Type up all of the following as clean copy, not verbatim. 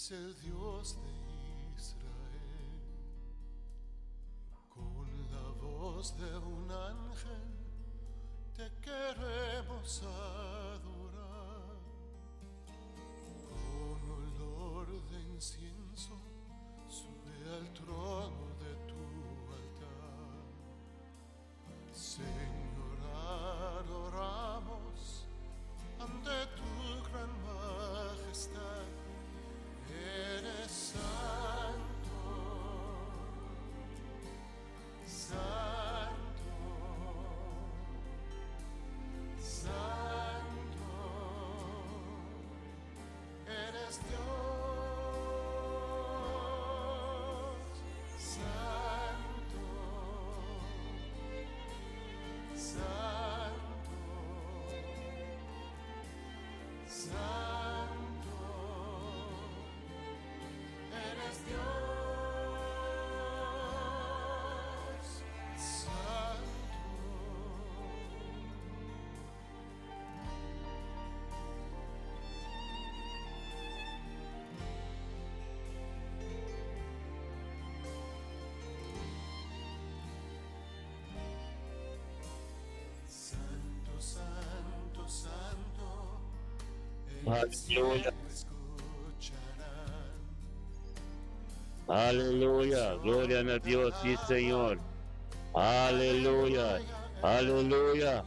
Es el Dios de Israel. Con la voz de un ángel te queremos adorar. Con olor de incienso sube al trono de tu altar. Señor, adoramos ante tu gran majestad. Eres santo, santo, santo. Eres Dios, santo, santo, santo. Eres Dios, santo. Santo, santo, santo, en el Aleluya. cielo escucharán. Aleluya. Gloria na Dios, sí, Señor. Aleluya. Aleluya.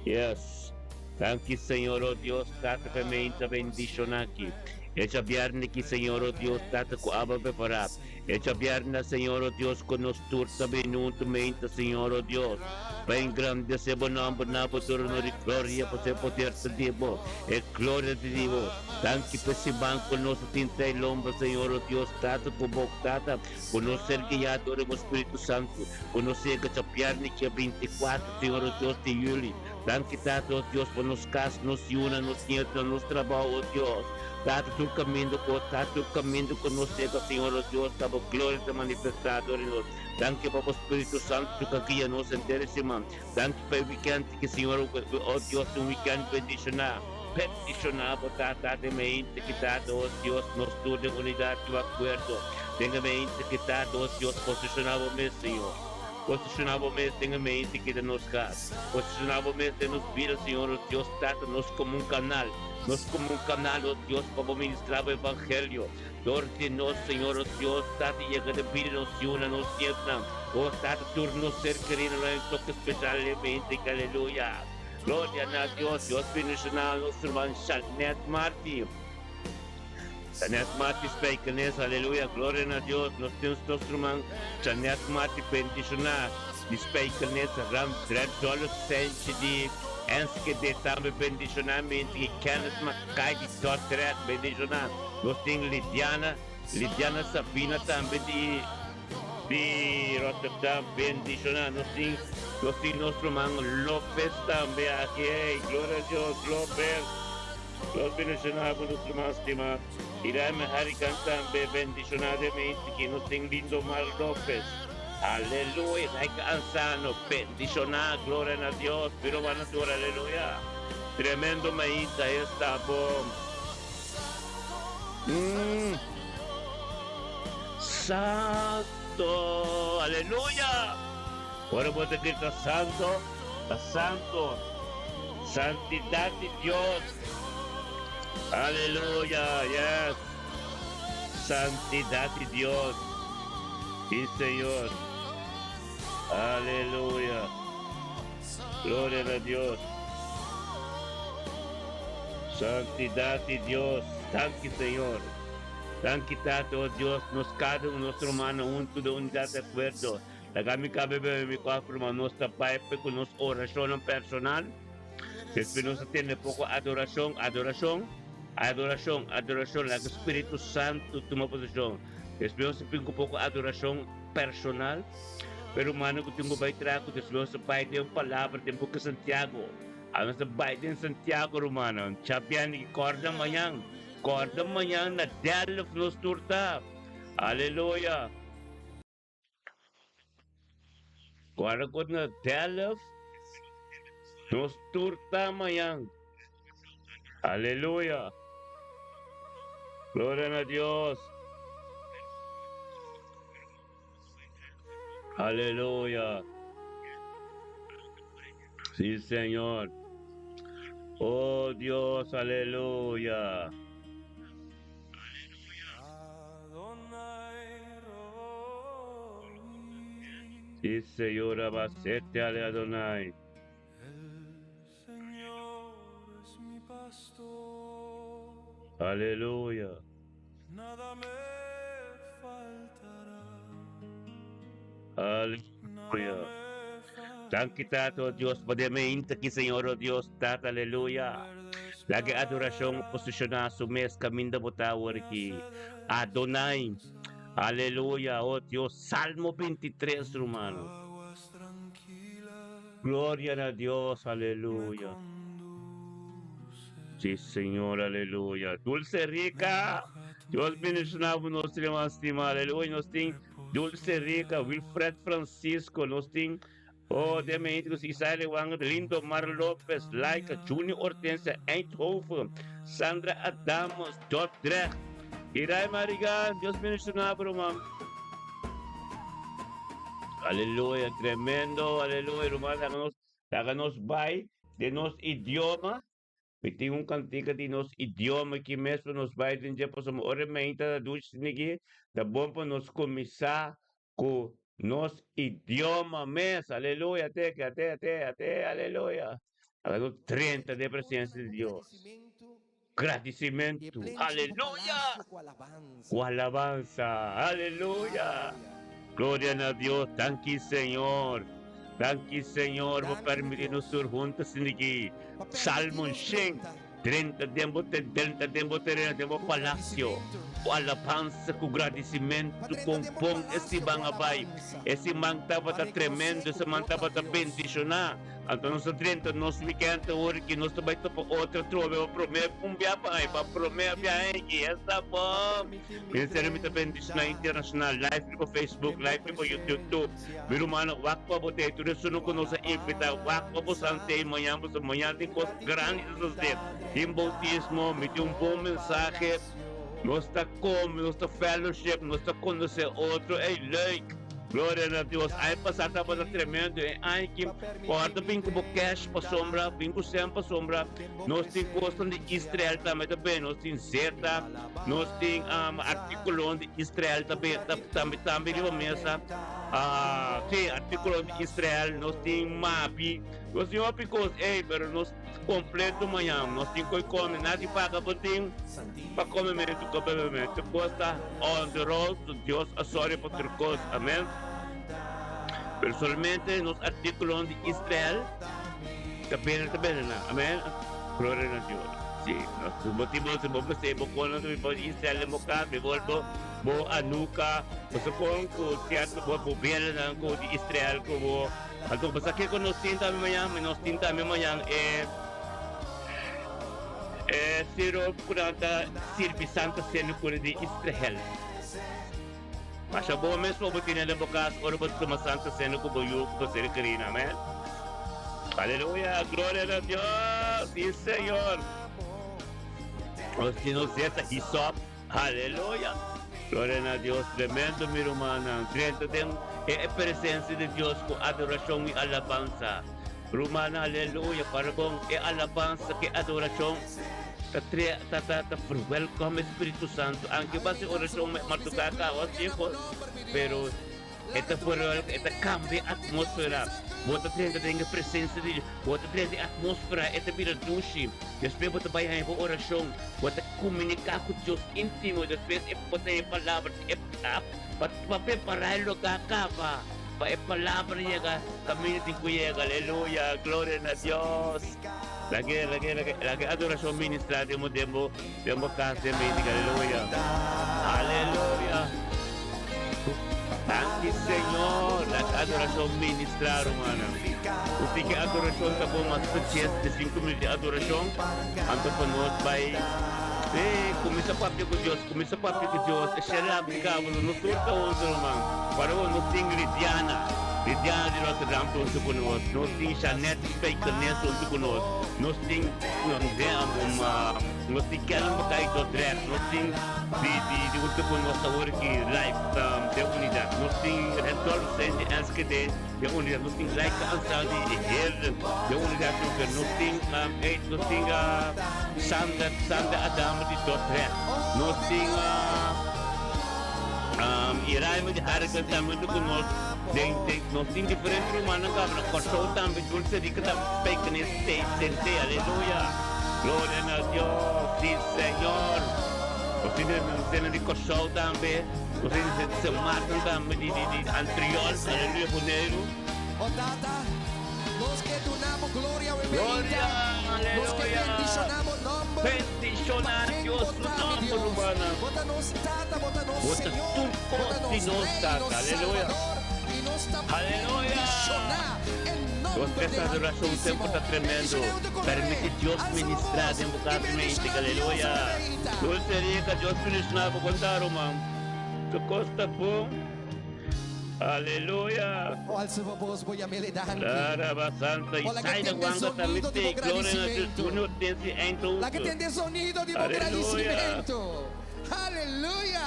Yes. Thank you, Señor, oh Dios, Tata, pa e bendicion aki. E djabièrnè aki, Señor, oh Dios, Tata, ku Abo a prepará. E djabièrnè, Señor, oh Dios, ku nos tur ta bin huntamente, Señor, oh Dios, pa engrandesé bo nòmber na bo trono di gloria, pa e poder ta di bo, e gloria ta di bo. Danki pa e siman ku nos a tin tra'i lomba, Señor, oh Dios, Tata, ku bo, Tata, ku nos ser guiá dor di bo Spiritu Santu, ku nos yega djabièrnè ki e 24, Señor, oh Dios, di yüli. Danki, Tata, oh Dios, pa nos kas, nos yunan, nos nietunan, nos trabou, oh Dios. Tata, tur kaminda ku Tata, tur kaminda ku nos yega, Señor, oh Dios, ta bo gloria ta manifestá dor di nos. Danki pa bo Spiritu Santu ku a guia nos henter e siman. Danki pa e wikènt ki, Señor, oh Dios, un wikènt bendishoná. Bendishoná bo ta, Tata, e mente ki, Tata, oh Dios, nos tur den unidat i akuerdo. Den e mente ki, Tata, oh Dios, posishoná bo mes, Señor. Posishoná bo mes den e mente ki ta nos kas. Posishoná bo mes den nos bida, Señor, oh Dios, Tata, nos komo un kanal. Nos komo un kanal, oh Dios, pa bo ministrá bo evangelio. Dor di nos, Señor, oh Dios, Tata, yega den bida nos yunan, nos nietnan. Oh Tata, tur nos ser keridonan en toke spesialmente. Aleluya. Gloria na Dios. Dios bendishoná nos ruman Shanette Martin. Shanette Martin Spijkenis, aleluya. Gloria na Dios. Nos tin nos ruman Shanette Martin bendishoná di Spijkenis. Ram Dredjolo Senchi di Enschede tambe bendishoná. Mente Kenneth Mackay di Dordrecht bendishoná. Nos tin Lidiana, Lidiana Sabina tambe di di Rotterdam bendishoná. Nos tin nos tin nos ruman Lopez tambe aki. Hey, gloria a Dios, Lopez. Dios bendishoná bo nos ruman stimá. Iraime Harrigan tambe bendishoná den mente ki nos tin Lindomar Lopez. Aleluya, Naika Ansano bendishoná, gloria na Dios, biro bana tur, aleluya. Tremendo mainta esta bo. Mm. Santo, aleluya. Ora bo ta grita santo, ta santo. Santidad di Dios. Aleluya, yes. Santidad di Dios. Sí, Señor. Aleluya. Gloria a Dios. Santidad di Dios. Thank you, Señor. Thank you, Tata, oh Dios. Nos kada un, nos rumannan huntu den unidat di akuerdo. Laga mi kabe bebe mi kòfi, ruman. Nos ta bai pe ku nos orashonnan personal. Despues nos ta tene poko adorashon, adorashon, adorashon, adorashon. Laga Spiritu Santu tuma poseshon. Despues nos ta bin ku poko adorashon personal. Pero rumannan ku tin ku bai traha ku despues nos ta bai den palabra den buki Santiago. Anos ta bai den Santiago, rumannan. Chabian i kòrda mañan. Kòrda mañan na Delft nos tur ta. Aleluya! Kòrda ku na Delft nos tur ta mañan. Aleluya! Gloria na Dios. Aleluya. Sí, Señor. Oh Dios, aleluya. Sí, Señor, abasete ale Adonai. Aleluya. Aleluya. Danki Tata, oh Dios, pa den mainta aki, Señor, oh Dios, Tata, aleluya. Laga e adorashon posishoná su mes kaminda bo ta awor aki. Adonai. Aleluya, oh Dios. Salmo 23, rumannan. Gloria na Dios, aleluya. Sí, Señor, aleluya. Dulce Rica, Dios bendiciona bo nos ruman stima, aleluya. Nos tin Dulce Rica, Wilfred Francisco, nos tin oh, de México, Isaiah Wang, Lindo Mar Lopez, Laika, Junior Hortensia, Eindhoven, Sandra Adamos, Dordrecht, Irai Mariga, Dios bendiciona bo, ruman. Aleluya, tremendo, aleluya, ruman, laga nos, laga nos bai den nos idioma. Mi tin un kantika di nos idioma aki mes pa nos bai den dje pasobra ora meinta ta dushi niki, ta bon pa nos kuminsá ku nos idioma mes. Aleluya, ate, ate, ate, ate, aleluya. Laga nos drenta den presensia di Dios. Gradisimentu, aleluya! Ku alabansa, aleluya! Gloria na Dios, danki Señor, danki Señor bo permiti nos tur hunto sinigi Salmo shen, drenta den bo drenta den bo tereno, den bo palacio, ku alabansa, ku gradisimentu, kon bon e siman a bai, e siman tabata tremendo, e siman tabata bendishoná. Anto nos ta drenta nos weekend awor ki nos ta bai topa otro atrobe pa prome un bia pa ai pa prome bia aki esta bon. Ministerio mi ta bendiciona internacional live riba Facebook live riba YouTube mi rumannan wak pa bo tei tur esun ku nos a invita wak pa bo san tei mañan pasobra mañan tin kos grandi ta sosode tin bautismo mi tin un bon mensahe nos ta come nos ta fellowship nos ta conoce otro ey leuk. Gloria na Dios. Aña pasá tabata tremendo. E aña aki kòrda bin ku bo cash pasobra, bin ku sèn pasobra nos tin kosnan di Israel tambe ta bini. Nos tin zeta, nos tin artíkulonan di Israel ta bini tambe tambe riba mesa. Sí, artíkulonan di Israel, nos tin mapi, nos tin hopi kos. Ey, pero nos kompleto mañan. Nos tin koi kome, nadie paga bo tin. Pa komementu ku bebementu kos ta on the road su Dios a sòri pa tur kos. Amen. Pero solamente nos artíkulonan di Israel ta bini ta bini nan. Amen. Gloria na Dios. Sí, nos bo tin bo si bo mester bo kono ta bo Israel den bo kas, bo bo bo anuka, bo sa kon ku sierto bo bo belanan ku di Israel ku bo. Anto bo sa kiko nos tin tambe mañan? Nos tin tambe mañan e. E sirop ku nan ta sirbi Santa Sena kuri di Israel. Masha bo mes pa bo tene den bo kas ora bo ta tuma Santa Sena ku bo yu ku bo ser kerí. Amen. Aleluya, gloria na Dios. Si, Señor. Nos tin nos zeta hisop. Aleluya. Gloria na Dios. Tremendo, mi rumannan. Drenta den e presencia di Dios ku adorashon i alabansa. Rumannan, aleluya. Para bon e alabansa ku e adorashon ta tre ta ta ta verwelkom e Spiritu Santu. Anke bo hasi orashon marduká kaba si e kos, pero. E ta fuera e ta cambia e atmosfera. Bo ta drenta den e presencia di Dios. Bo ta drenta e atmosfera, e ta bira dushi. Despues bo ta bai haña bo oracion. Bo ta comunica cu Dios intimo. Despues e bo ta haña e palabra e pa pa prepara e lugar caba pa e palabra yega caminda tin cu yega. Aleluya, gloria na Dios. Laga laga laga laga e adoracion ministra den bo den bo den bo cas den beinti. Aleluya. Aleluya. Danki Señor, laat adoracion ministra rumannan. Nos tin ke adoracion ta bon mas cu dies di cinco minuut di adoracion, anto pa nos bay eh cuminsa papia cu Dios, cuminsa papia cu Dios, e shera aplica bo, nos tur ta hunto ruman, para bo nos tin Lidiana. Lidiana di Rotterdam ta huntu ku nos. Nos tin Jeanette di Spijkenisse huntu ku nos. Nos tin nos tin Kellen Bakay Dordrecht. Nos tin di di di huntu ku nos awor aki live den unidat. Nos tin Randolph Steyn di Enschede den unidat. Nos tin Laika Ansel di Heerlen den unidat tambe. Nos tin nos tin Sander Sander Adame di Dordrecht. Nos tin Iraima di Harrigan tambe huntu ku nos. Den den nos tin diferente rumannan ku abra Kòrsou tambe Dulce Rica ta Spijkenisse TCC aleluya gloria na Dios si Señor nos tin den sena di Kòrsou tambe nos tin den Sint Maarten tambe di di di Antriol aleluya Boneiru. O Tata, nos ke duna bo gloria awe Gloria meinta. Nos ke aleluya bendishoná bo nòmber. bendishoná Pa ken Dios bo su ta, mi nòmber Dios? rumannan. Bo ta nos Tata, bo ta nos Bo ta Señor, tur bo kos ta di nos nos, Rei, Tata. nos Aleluya. Salvador, i nos ta Aleluya. bendishoná e Nos nòmber es del adorashon Altísimo. semper ta tremendo. Bendishoná huntu ku Rei. Permiti Dios Alsa bo ministrá bos den bo i kas mente. bendishoná Dios Aleluya. awe meinta. Dulce Rica, Dios bendishoná bo. Bon ta, ruman. Tur kos ta bon. Aleluya. O alsa bo bos, bo yam'El e danki. Laraba Santa O laga Isaida tende Wanga ta sonido di bo mete gloria na Dios gradisimentu. Junior Tensi Laga Eindhoven. tende sonido di bo Aleluya. gradisimentu. Aleluya.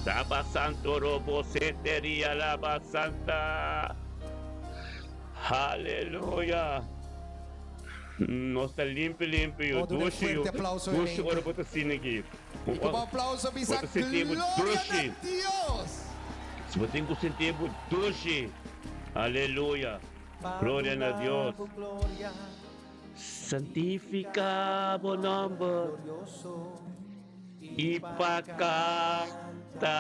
Saba Santo Robo Seteria Laba Santa. Aleluya. Nos ta limpi limpi yo Oh, duna un dushi yo fuerte aplauso, dushi Elenka. ora bo ta sini aki. I ku bo aplauso Bo bisa ta sinti bo Gloria na dushi. Dios! Si bo tin ku sinti bo dushi. Aleluya. Gloria na Dios. Santifica bo nomber i pa canta.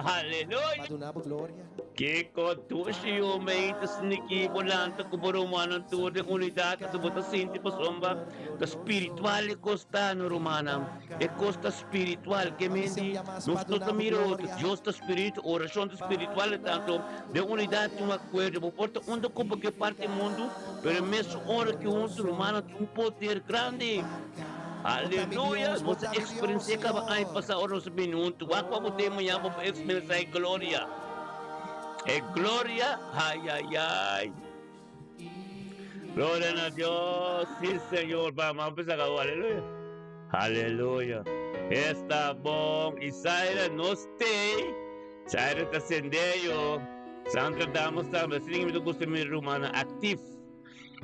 Aleluya. Pa duna bo gloria. Kiko dushi yo mei ta sniki bo lanta ku bo rumannan tur den unidat pasobra bo ta sinti pasobra ta spiritual e kos ta no rumannan e kos ta spiritual ke men di nos no ta mira otro Dios ta spiritu orashon ta spiritual e tanto den unidat tin un akuerdo bo por ta unda ku bo ke parti mundu pero e mesun ora ki huntu rumannan tin un poder grandi aleluya nos a eksperensia kaba aña pasa ora nos a bini huntu wak wak bo tin mañana bo por eksperensia e gloria. E gloria, ay, ay, ay. Gloria na Dios, sí, Señor. Vamos a empezar a aleluya. Aleluya. Está bon. Y Zaira no stay. Zaira está sendeyo. Sandra Damos tambe. Sin que me gusta mi rumana actief.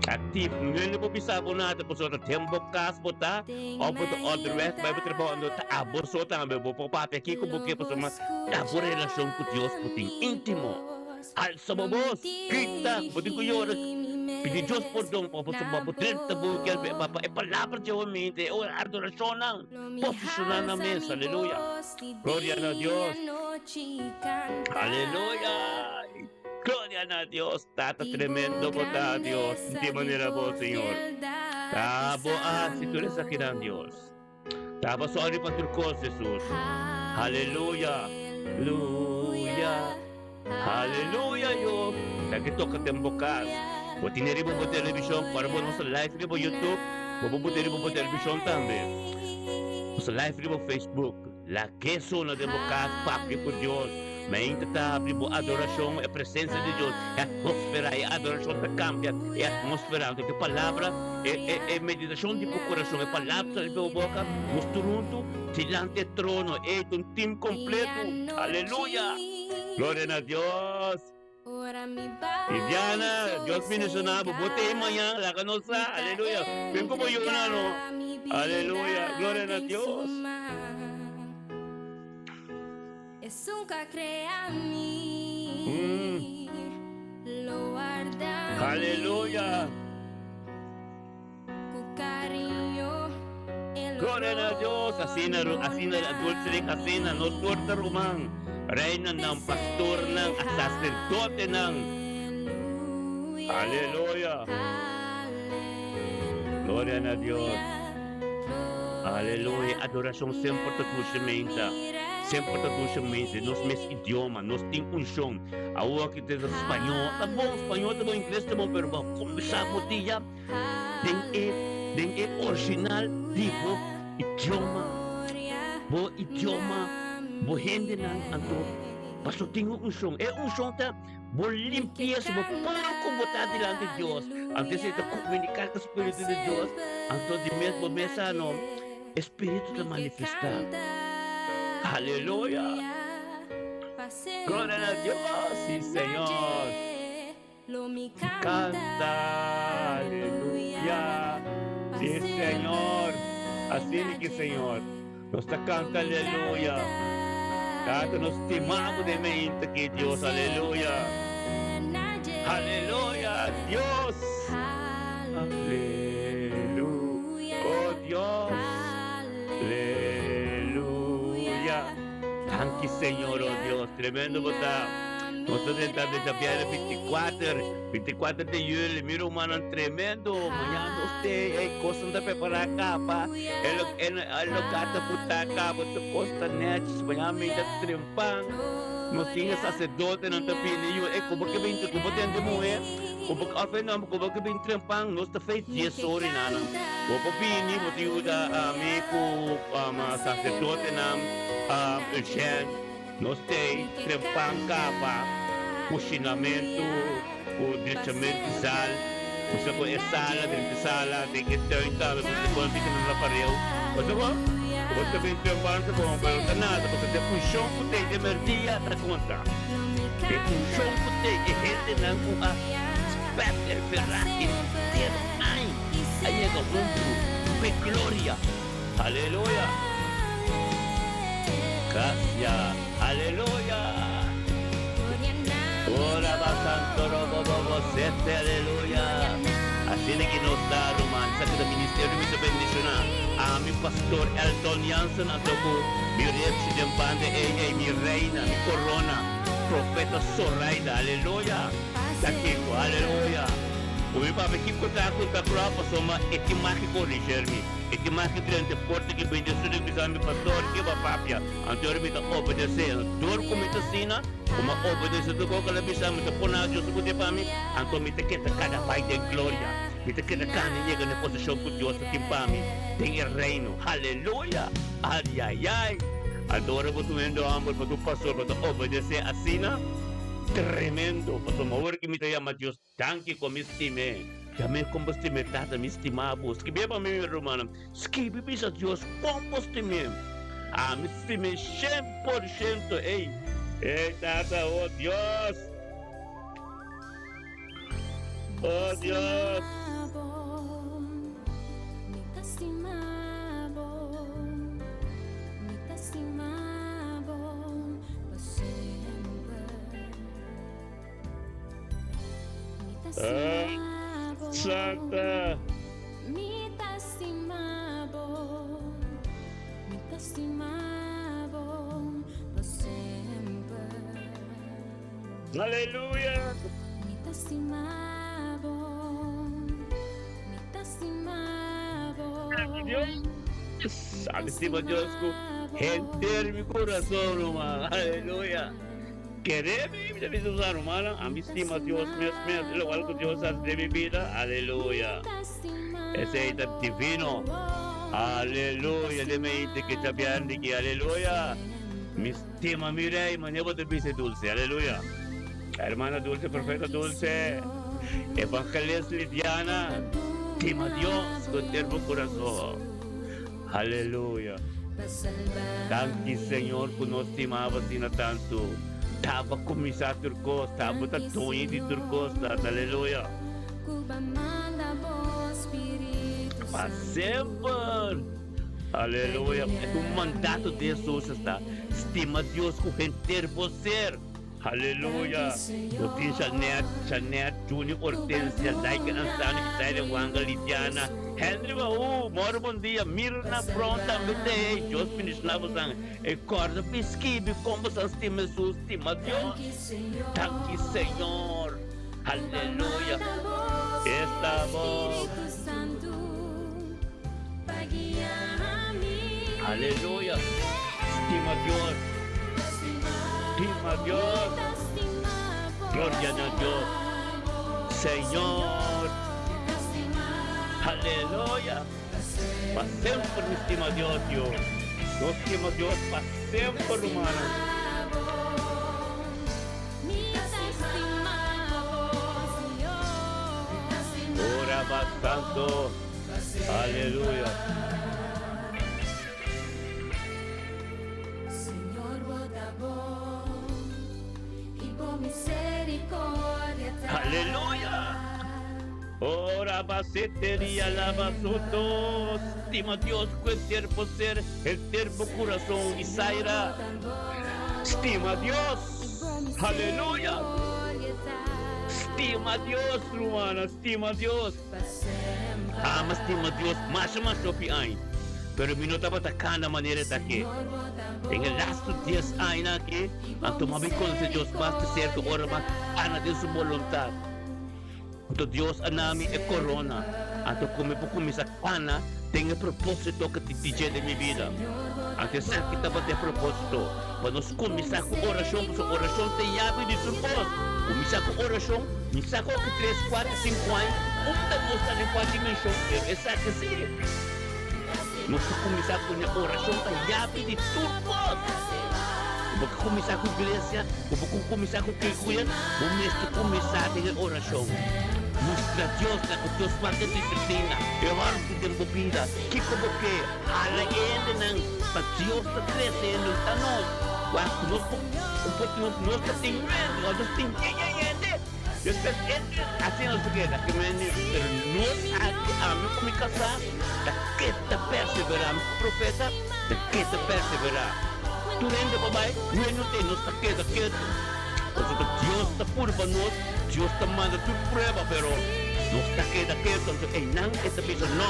Actief. No bo bisa bo nada, pasobra ta den bo cas bo ta, of bo ta onderweg bai bo trabao, anto ta abo so tambe. Bo por papia kico bo ke, pasobra ta bo relacion cu Dios bo tin intimo. Alsa bo bos, grita, bo tin cu yora, pidi Dios pordon pa pasobra bo drenta bo kier be pa e palabra dje bo mente, e adoracionnan, posiciona nan mes. Aleluya. Gloria na Dios. Aleluya. Gloria na Dios. Tata tremendo bo ta Dios, di manera bo Señor. Ta bo a hasi tur esakinan Dios. Ta bo sorry pa tur kos Jesus. Haleluya, luya, haleluya yo. Ta ke toka den bo kas. Bo tene riba bo televishon, ora bo nos live riba YouTube, bo por pone riba bo televishon tambe. Nos live riba Facebook. Lag'é sona den bo kas, papia ku Dios. Mainta ta habri bo adorashon, e presensia di Dios, e atmósfera, e adorashon ta kambia e atmósfera. Anto ku e palabra, e e e meditashon di bo kurason, e palabra sali di bo boka, nos tur huntu dilanti e trono. Ey ta un tim kompleto. Aleluya! Gloria na Dios! Viviana, Dios bendiciona bo. Bo te mañan, laga nos sa. Aleluya. Ven cu bo yuna no. Aleluya. Gloria na Dios. Aleluya. Gloria na Dios! Asina, asina, dulce den asina, nos tur ta ruman, reinanan, pastornan, sacerdotenan. Aleluya! Gloria na Dios! Aleluya! Adoracion semper ta dulce menta, semper ta dulce menta, nos mes idioma, nos tin uncion. Awor aki ta spañol, ta bon, spañol ta bon, ingles ta bon, pero bo cuminsa botia. Den e den e original di bo idioma, bo idioma, bo hendenan anto paso tin un unshon. E unshon ta Bo limpiesa, bo puro ku bo ta dilanti Dios. Anto esei ta komuniká ku Spiritu di Dios. Anto di mes bo mes sa no, e Spiritu ta manifestá. Aleluya! Gloria na Dios! Si Señor! Kanta aleluya! Si Señor! Asina ki Señor! Nos ta kanta aleluya! Tata nos stima bo den meinta ki Dios aleluya! Aleluya! Dios! Aleluya! Oh Dios! Aleluya! Danki Señor, oh Dios, tremendo bo ta. Nos ta drenta den djabièrnè 24, 24 di juli, mi rumannan tremendo, mañana nos te, ey kosnan ta prepará kaba, e lo e lugá ta botá kaba, tur kos ta nètjes, mañana mi ta trempan, nos tin e saserdotenan ta bini, yu, ey komo ke bin, komo tende muhé, komo ke òf e nòmber, komo ke bin trempan, nos ta fei dies ora nan, bo por bini, bo ta yuda ami ku saserdotenan, Eugène. Nos tei trempan kaba kushinamentu ku drechamentu di sal. Bo sa ku e sala, drenta e sala, den e tuin tambe bo ta pone bichi na pareu. Bo sa ku bo ta bin trempan ta bon, pero no ta nada pasobra e funshon ku tei den merdia ta konta. E funshon ku tei e hendenan ku a spèt el ferá henter aña a yega huntu p'e gloria. Aleluya! Gracia! Aleluya! Ora ba santo robo bobo sete aleluya! Asina ki nos ta ruman esaki ta ministerio mi ta bendiciona ami pastor Elton Jansen anto ku mi repshi den banda ey ey mi reina mi corona profeta Soraida aleluya ta kiko aleluya ku mi papia kiko ta ku ta proba pasobra e tin magico Richermi. E tin mas ki 30 porta ki bende su den bisa mi pastor ke bo a papia. Anto ora mi ta obedesé. Dor ku mi ta asina, ku mi a obedesé tur kos ku el a bisa mi ta pone a Dios su kute pa mi, anto mi ta keda kada bai den gloria. Mi ta keda kana yega na e posishon ku Dios ta tin pa mi den e Reino. Haleluya! Ayayay! Anto ora bo ta un hende hòmber, bo ta un pastor, bo ta obedesé asina? Tremendo! Pasobra ora ku mi ta yama Dios Danki ku mi stim'é. Yam'é kon bo stim'é, Tata, mi stima bo. Skib'é pa mi, mi rumannan. Skibi bisa Dios kon bo stim'é. Ami stim'é 100%. Ey, ey, Tata, oh Dios! Oh Dios! Santa. Aleluya. Dios. Ami stima Dios ku henter mi kurason, ruman. Aleluya. Kere mi, mi ta bisa boso rumannan, ami stima Dios mes mes, e lokual ku Dios hasi den mi bida, aleluya. Esei ta divino, aleluya, den mi hende ke ta biandi aki, aleluya. Mi stima mi Rei, manera bo ta bisa Dulce, aleluya. Hermana Dulce, Profeta Dulce, Evangelist Lidiana, stima Dios ku henter bo kurason. Aleluya! Danki Señor ku nos stima bo asina tantu. Taba kuminsá tur kos, taba ta doño di tur kos, Tata. Aleluya! Pa semper! Aleluya! E ta un mandato di Hesus esta, stima Dios ku henter bo ser. Aleluya! Nos tin Shanet, Shanet, Juni, Hortensia, Laika, Ansano, Isaida, Wanga, Lidiana, Henry Baú, Moro bon dia, Mirna Brown tambe ta ei, Dios bendiciona bosan, e corda pa skibi con bosan stima Jesus, stima Dios, danki Señor, aleluya, esta bo, aleluya, stima Dios. Stima Dios. Gloria na Dios. Señor. Aleluya. Pa semper mi stima Dios, Dios. Nos stima Dios pa semper, rumannan. Alaba Santo. Aleluya. Aleluya. Ora baseteria alaba soto. Stima Dios ku henter bo ser, henter bo kurason i saira. Stima Dios. Aleluya. Stima Dios, rumannan, stima Dios. Ama stima Dios masha masha hopi aña, pero mi no tabata kana manera ta ke. Den e lastu dies añanan aki, anto mi a bin konosé Dios mas di serka ora mi a kana den su boluntat. Anto Dios a na mi e korona, anto ku mi por kuminsá kana den e propósito ku tin dje den mi bida. Anto esaki tabata e propósito, pa nos kuminsá ku orashon, pasobra orashon ta e yabi di tur kos. Kuminsá ku orashon, mi sa ku aki tres, kuater, sinku aña, unda nos ta den kua dimenshon, pero esaki sí, nos ta kuminsá ku e orashon ta yabi di tur kos. Bo por kuminsá ku iglesia, bo por kuminsá ku kikuya, bo mester kuminsá den e orashon. Mustra Dios na ku Dios wak e disiplina, e òrdu den bo bida. Kiko bo ke? Hala e hendenan pa Dios ta trese hende ta nos. Wak ku nos por por nos nos ta tin hende òf nos tin yen yen hende. Despues hende asina nos ta keda. Ke mende pero nos aki ami ku mi kasá ta keda perseverá. Mi ku profeta ta keda perseverá. Tur hende pa bai, bueno te nos ta keda ketu. Pasobra Dios ta purba nos, Dios ta manda tur prueba, pero nos ta keda ketu. Anto einan e ta bisa, No,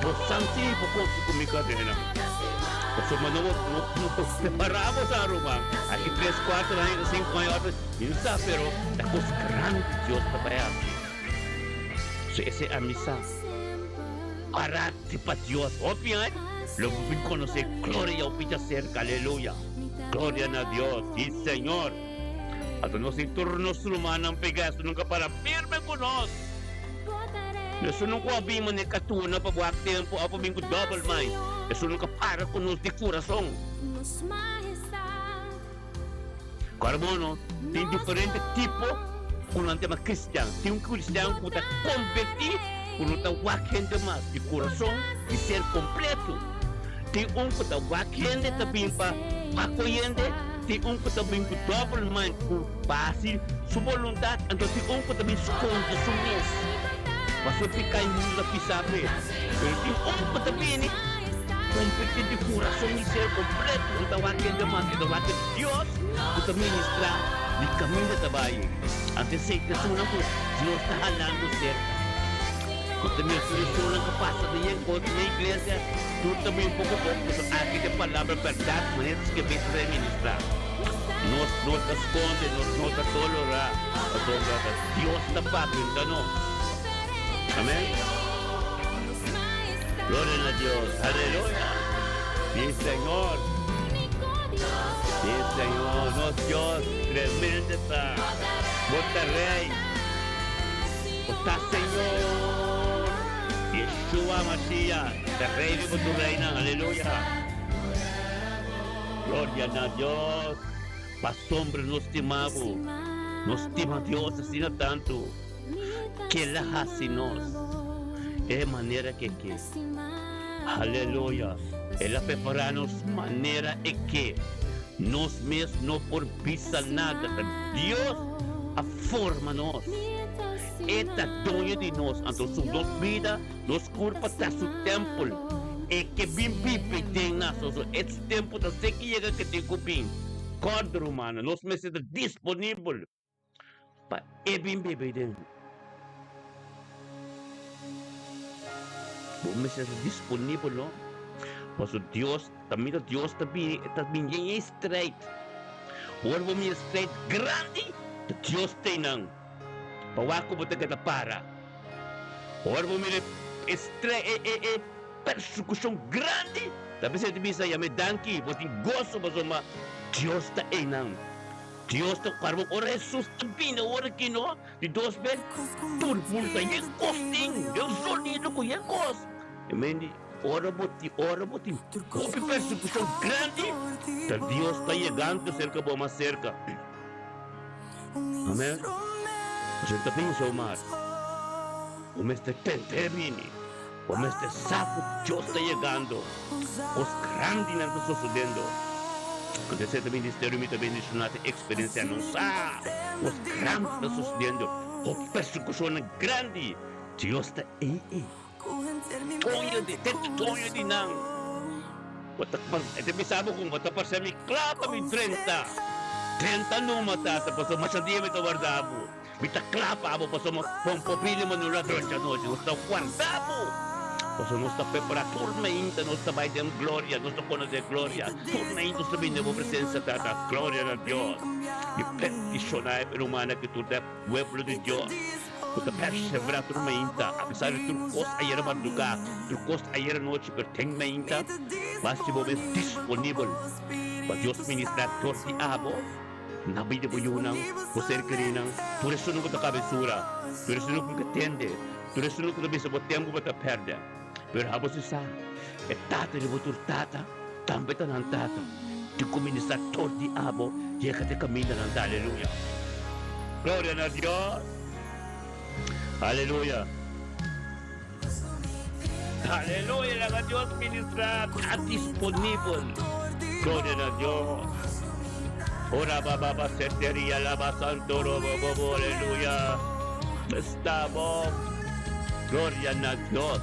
bo san si bo konfia ku mi kadena. Pasobra no no no por separá bo sa, ruman. Aki tres, kuater aña, sinku aña, ocho, mi no sa, pero ta kos grandi Dios ta bai hasi. So esei ami sa. Parati pa Dios hopi aña, lo bo bin konosé gloria hopi djaserka. Aleluya! Gloria na Dios! Sí, Señor! Anto nos tin tur nos rumannan pegá, esun nunka para firme ku nos. Esun nunka a bin manera katuna pa wak tempu òf a bin ku dòbel mind. Esun nunka para ku nos di kurason. Carbono tin diferente tipo cu nan ta yama cristian. Tin un cristian cu ta converti cu no ta wak hende mas di curason di ser completo. Tin un cu ta wak hende ta bin pa wak hende, tin un cu ta bin cu double mind cu pa haci su boluntad, anto tin un cu ta bin sconde su mes pasobra pica y mundo ta pisa p'e. Pero tin un cu ta bini converti di curason di ser completo, no ta wak hende mas, e ta wak Dios cu ta ministra di caminda ta bay. Anto esey ta esunnan cu Dios ta halando cerca. Cu ta mira tur esunnan cu pasa den e cos na iglesia, tur ta bin poco poco pasobra aki ta e palabra berdad manera ta skirbi ta ser ministra. Nos no ta sconde, nos no ta tolera, pasobra ta Dios ta papia, no ta nos. Amen. Gloria na Dios. Aleluya. Mi Señor. Mi Señor, nos Dios tremendo ta. Bo ta Rey. Bo ta Señor. Yeshua Mashiach, ta Rey riba tur reynan. Aleluya. Gloria na Dios. Pasobra nos stima bo. Nos stima Dios asina tanto. Kela hasi nos e manera ke ke. Aleluya! El a prepará nos manera e ke. Nos mes no por bisa nada, ta Dios a forma nos. E ta doño di nos, anto su nos bida, nos kurpa ta su tèmpel. E ke bin biba den nas. Pasobra e su tempu ta seki yega ke tin ku bin. Kòrda, rumannan, nos mester ta disponibel. Pa e bin bebe den. Bo mester ta disponibel no. Paso Dios ta mira Dios ta bini e ta bini yen yen straight. Ora bo mira straight grandi ta Dios ta einan pa wak ku bo ta keda para. Ora bo mira e straight e e e persecucion grandi ta bisa e ta bisa yam'e danki bo tin goso pasobra Dios ta einan. Dios ta karba ora Hesus ta bini ora ki no di dos bes tur pulsa yen kos tin den sonido ku yen kos e men di ora bo tin ora bo tin hopi persekushon grandi ta Dios ta yegando serka bo mas serka amen. Pasobra ta bin so mas. Bo mester tende bini. Bo mester sa ku Dios ta yegando. Kos grandinan ta sosodendo. Anto esei ta ministerio mi ta bendishoná ta eksperensiá nan sa kos grandi ta sosodendo. Hopi persekushonnan grandi. Dios ta ei ei. Doño di te doño di nan. Bo ta e ta bisa bo ku bo ta parse mi kla pa mi drenta. Drenta numa tata pasobra masha dia mi ta warda bo. Mi ta kla pa bo pasobra bo por bini manera un ladron djanochi. Nos ta warda bo pasobra nos ta prepará tur mainta nos ta bai den gloria, nos ta konosé gloria. Tur mainta nos ta bini den bo presensia tata. Gloria na Dios. Mi petishoná e rumannan aki tur ta e pueblo di Dios ku ta perseverá tur mainta apesar di tur kos ayera mardugá, tur kos ayera nochi pero den mainta basta bo mes disponibel pa Dios ministrá dor di abo. Na bida bo yunan, bo ser kerinan, tur esun ku ta kabesura, tur esun ku ka tende, tur esun ku ta bisa bo tempu bo ta pèrdè. Pero abo si sa, e Tata di bo tur tata tambe ta nan Tata. Di kuminsá tor di abo yega te kaminda nan ta. Aleluya! Gloria na Dios! Aleluya! Aleluya! Laga Dios ministrá, ta disponibel. Gloria na Dios. Ora ba ba ba seteria la ba santo ro bo bo bo aleluya. Esta bo. Gloria na Dios.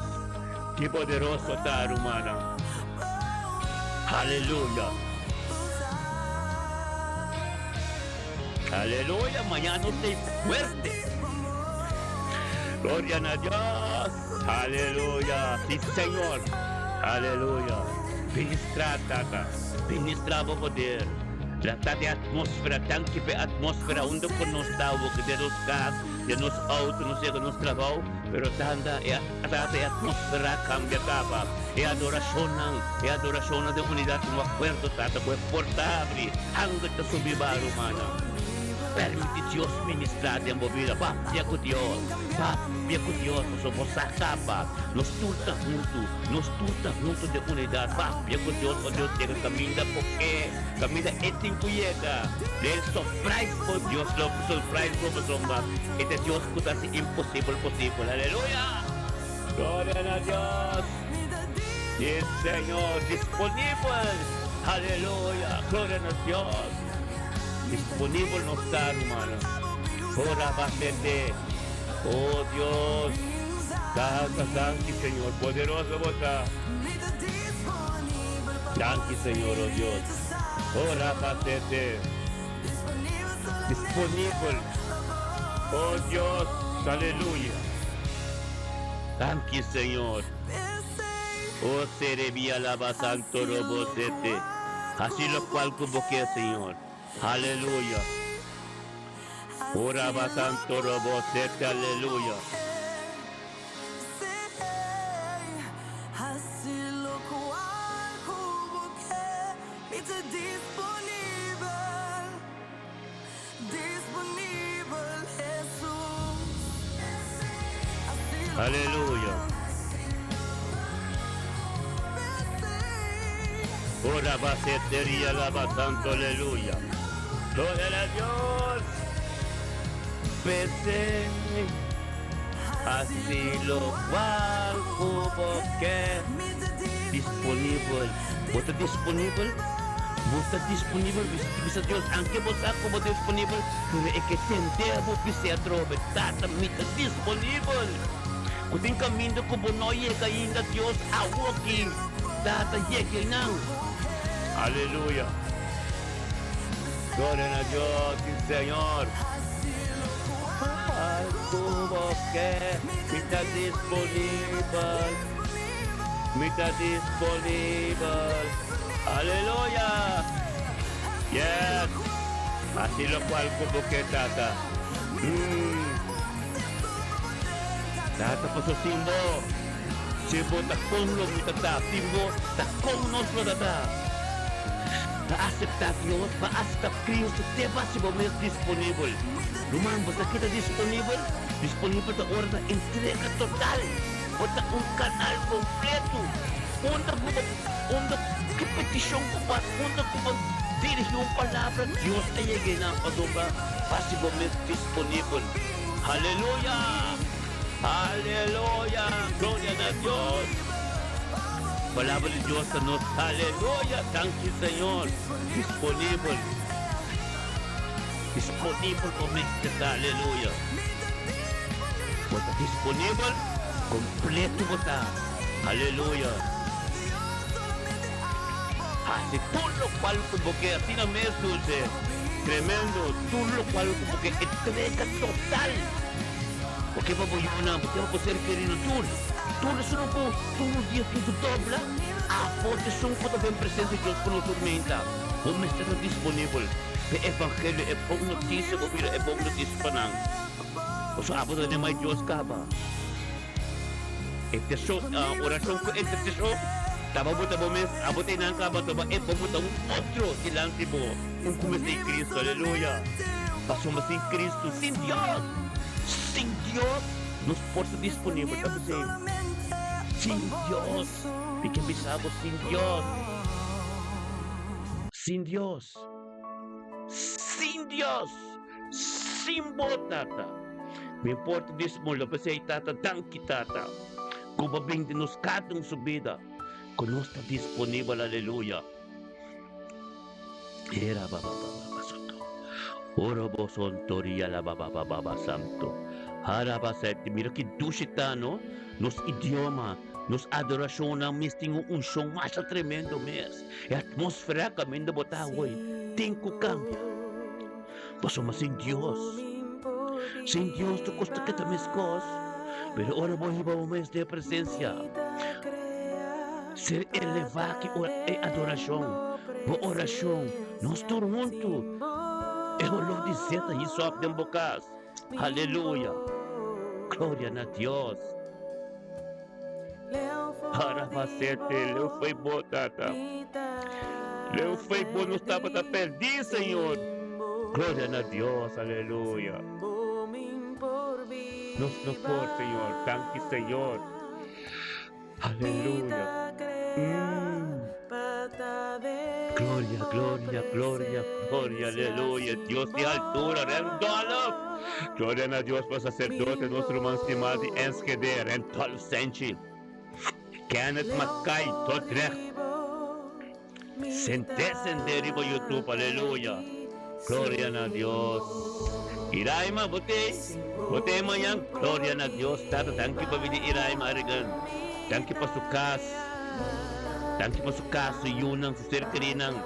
Ki poderoso ta rumannan. Aleluya. Aleluya, mañana nos ta fuerte. Gloria na Dios. Aleluya. Sí, Señor. Aleluya. Ministra, Tata. Ministra bo poder. Trata de atmósfera, tanki pe atmósfera unda ku nos ta awor, den nos kas, den nos auto, nos yega nos trabou, pero tanda e tata e atmósfera a kambia kaba. E adorashonnan, e adorashonnan den unidat, un akuerdo, Tata, ku e porta habri, hanga ta subi ba, rumannan. Permiti Dios ministrá den bo bida. Papia ku Dios. Papia ku Dios pasobra bo sa kaba. Nos tur ta huntu. Nos tur ta huntu den unidat. Papia ku Dios pa Dios yega kaminda bo ke. Kaminda e tin ku yega. Del surprise bo. Dios lo surprise bo pasobra e ta Dios ku ta hasi imposibel posibel. Aleluya! Gloria na Dios! Yes Señor! Disponibel! Aleluya! Gloria na Dios! Disponibel nos ta rumannan. Ora ba sete. Oh Dios! Tata danki Señor! Poderoso bo ta! Danki Señor, oh Dios! Ora ba sete. Disponibel! Oh Dios! Aleluya! Danki Señor. Oh Serebia laba santo robo sete. Hasi locual cu bo kier Señor. Aleluya. Oh raba santo robo sete aleluya. Aleluya. Ora ba seteria laba santo aleluya. Gloria a Dios. Pese así lo cual hubo que disponibel. Bo ta disponibel? Bo ta disponibel? Bisa Dios, anke bo sa ku bo ta disponibel, pero e ke tende bo bis'é atrobe, Tata, mi ta disponibel. Ku tin kaminda ku bo no yega ainda, Dios, awoki, Tata, yega einan. Aleluya. Gloria na Dios, si Señor. Ku bo ke, mi ta disponibel. Mi ta disponibel. Aleluya! Yes! Hasi lokual ku bo ke, Tata. Mm. Tata, paso sin bo, sin bo ta kon lo mi ta ta, sin bo ta kon nos lo ta ta. Pa aseptá Dios, pa aseptá Cristo, te basi bo mes disponibel. Ruman, bo sa ke ta disponibel? Disponibel ta ora ta entrega total. Bo ta un kanal kompleto unda ku bo unda ki petishon ku bo hasi, unda ku bo dirigí un palabra, Dios ta yega einan pasobra hasi bo mes disponibel. Haleluya! Aleluya! Gloria na Dios! Palabra di Dios ta nos aleluya! Danki Señor! Disponibel. Disponibel bo mester ta aleluya. Bo ta disponibel? Completo bo ta. Aleluya! Hasi tur locual cu bo ke asina mes dulce. Tremendo! Tur locual cu bo ke entrega total. Bo ke pa bo yunan, bo ke pa bo ser kerido tur. Tur esun cu tur dia tin cu dobla, abo ta esun cu ta den presencia di Dios cu no turmenta. Bo mester ta disponibel p'e evangelio, e bon noticia, bo bira e bon noticia pa nan. Pasobra abo ta den mai Dios caba. Intercesion, oracion cu intercesion, taba bo ta bo mes, abo ta einan caba, toba e bo ta un otro dilanti bo, un cu mester di Cristo, aleluya. Pasobra sin Cristo, sin Dios, sin Dios nos por ta disponibel, ta pesey, sin Dios, mi ke bisa bo sin Dios, sin Dios, sin Dios. Sin bo tata. Mi por ta dismula p'esei tata danki tata ku bo bin den nos kada un su bida ku nos ta disponibel aleluya era ba ba ba ba soto oro bo sonto ria la ba ba ba ba ba santo hara ba sete mira ki dushi ta no nos idioma nos adorashonnan mes tin un unshon masha tremendo mes e atmosfera kaminda bo ta awor tin ku kambia. Pasobra sin Dios, sin Dios tur kos ta keda meskos. Pero ora bo hiba bo mes den e presensia, ser elevá ki ora e adorashon, bo orashon, nos tur huntu, e holor di zeta hisop den bo kas. Aleluya! Gloria na Dios! Arabasete, leu foi bo, Tata. Leu foi bo, nos tabata perdí, Señor. Gloria na Dios, aleluya. Nos no por, Señor. Danki, Señor. Aleluya. Mm. Gloria, gloria, gloria, gloria, aleluya. Dios di altura, Rendolf. Gloria na Dios pa sacerdote, nos ruman stimá di Enschede, Rendolf Senchi. Kenneth Mackay, Dordrecht. Sent'é sent'é riba YouTube, aleluya. Gloria na Dios. Iraima, bo t'ei? Bo t'ei mañan? Gloria na Dios. Tata, danki pa bini Iraima Arigan. Danki pa su kas. Danki pa su kas, su yunan, su ser kerinan,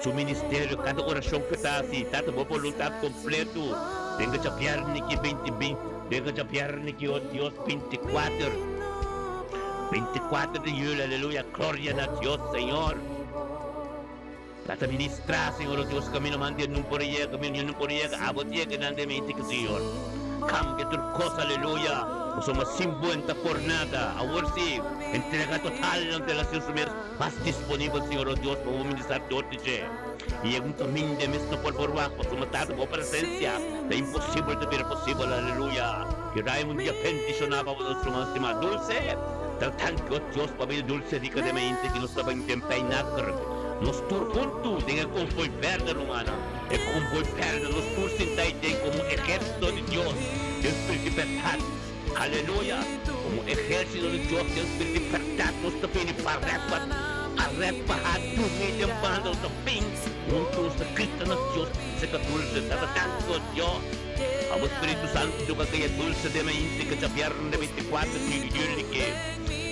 su ministerio, kada orashon ku e ta hasi. Tata, bo boluntat kompleto. Denga djabièrnè ki binti bin, denga djabièrnè ki, o Dios, 24. 24 di juli, aleluya. Gloria na Dios, Señor. Tata ministrá, Señor, o Dios, camino mandi nun por yega, camino yo nun por yega, abo ta yega nan den mente ki, Señor. Cambia tur cos, aleluya. Pasobra sin buenta por nada. Awor si, entrega total ante la Señor su mes mas disponibel, Señor, o Dios, pa bo ministrar dor di dje. Y yega un caminda e mes no por por wak, pasobra Tata, bo presencia ta imposibel ta bira posibel, aleluya. Y Raymond dia bendicioná pa bo nos ruman stimá. Dulce, ta tanki, o Dios, pa bida dulce rica den mente ki nos ta bin den Pijnacker. Nos tur huntu den e konvoi berde, rumannan, e konvoi berde, nos tur sinta ei den komo ehérsito di Dios den spiritu di bèrdat. Aleluya! Komo ehérsito di Dios den spiritu di bèrdat nos ta bini pa rèt pa a rèt pa ha durmi den banda, nos ta bin huntu, nos ta grita na Dios seka dulse, Tata tantu Dios, abo Spiritu Santu ka kaya dulse den mainti ke djabièrnè 24 di yüli ke.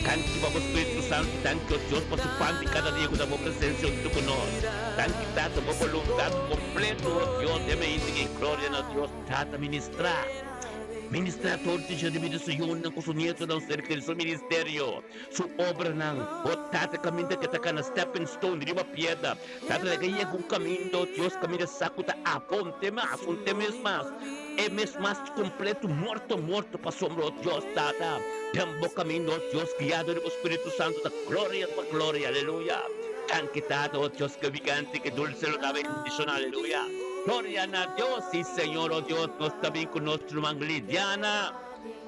Danki pa bo Spiritu Santu, danki o Dios pa su pan di kada dia ku ta bo presensia huntu ku nos. Danki Tata bo boluntat kompleto o Dios den mi inti ki gloria na Dios Tata ministra ministra tur di dje di su yunan ku su nietonan serka di su ministerio su obranan o Tata kaminda ke ta kana stepping stone riba piedra Tata laga yega un kaminda o Dios kaminda sa ku ta abo un te mas un te mes mas E mes mas completo morto morto pasobra, oh Dios Tata, den bo caminda, oh Dios, guiado di bo Spiritu Santo ta gloria pa gloria, aleluya. Danki Tata, oh Dios ke vigente, ke dulce lo ta bendiciona, aleluya. Gloria na Dios, si Señor, oh Dios, nos ta bin cu nos ruman Lidiana.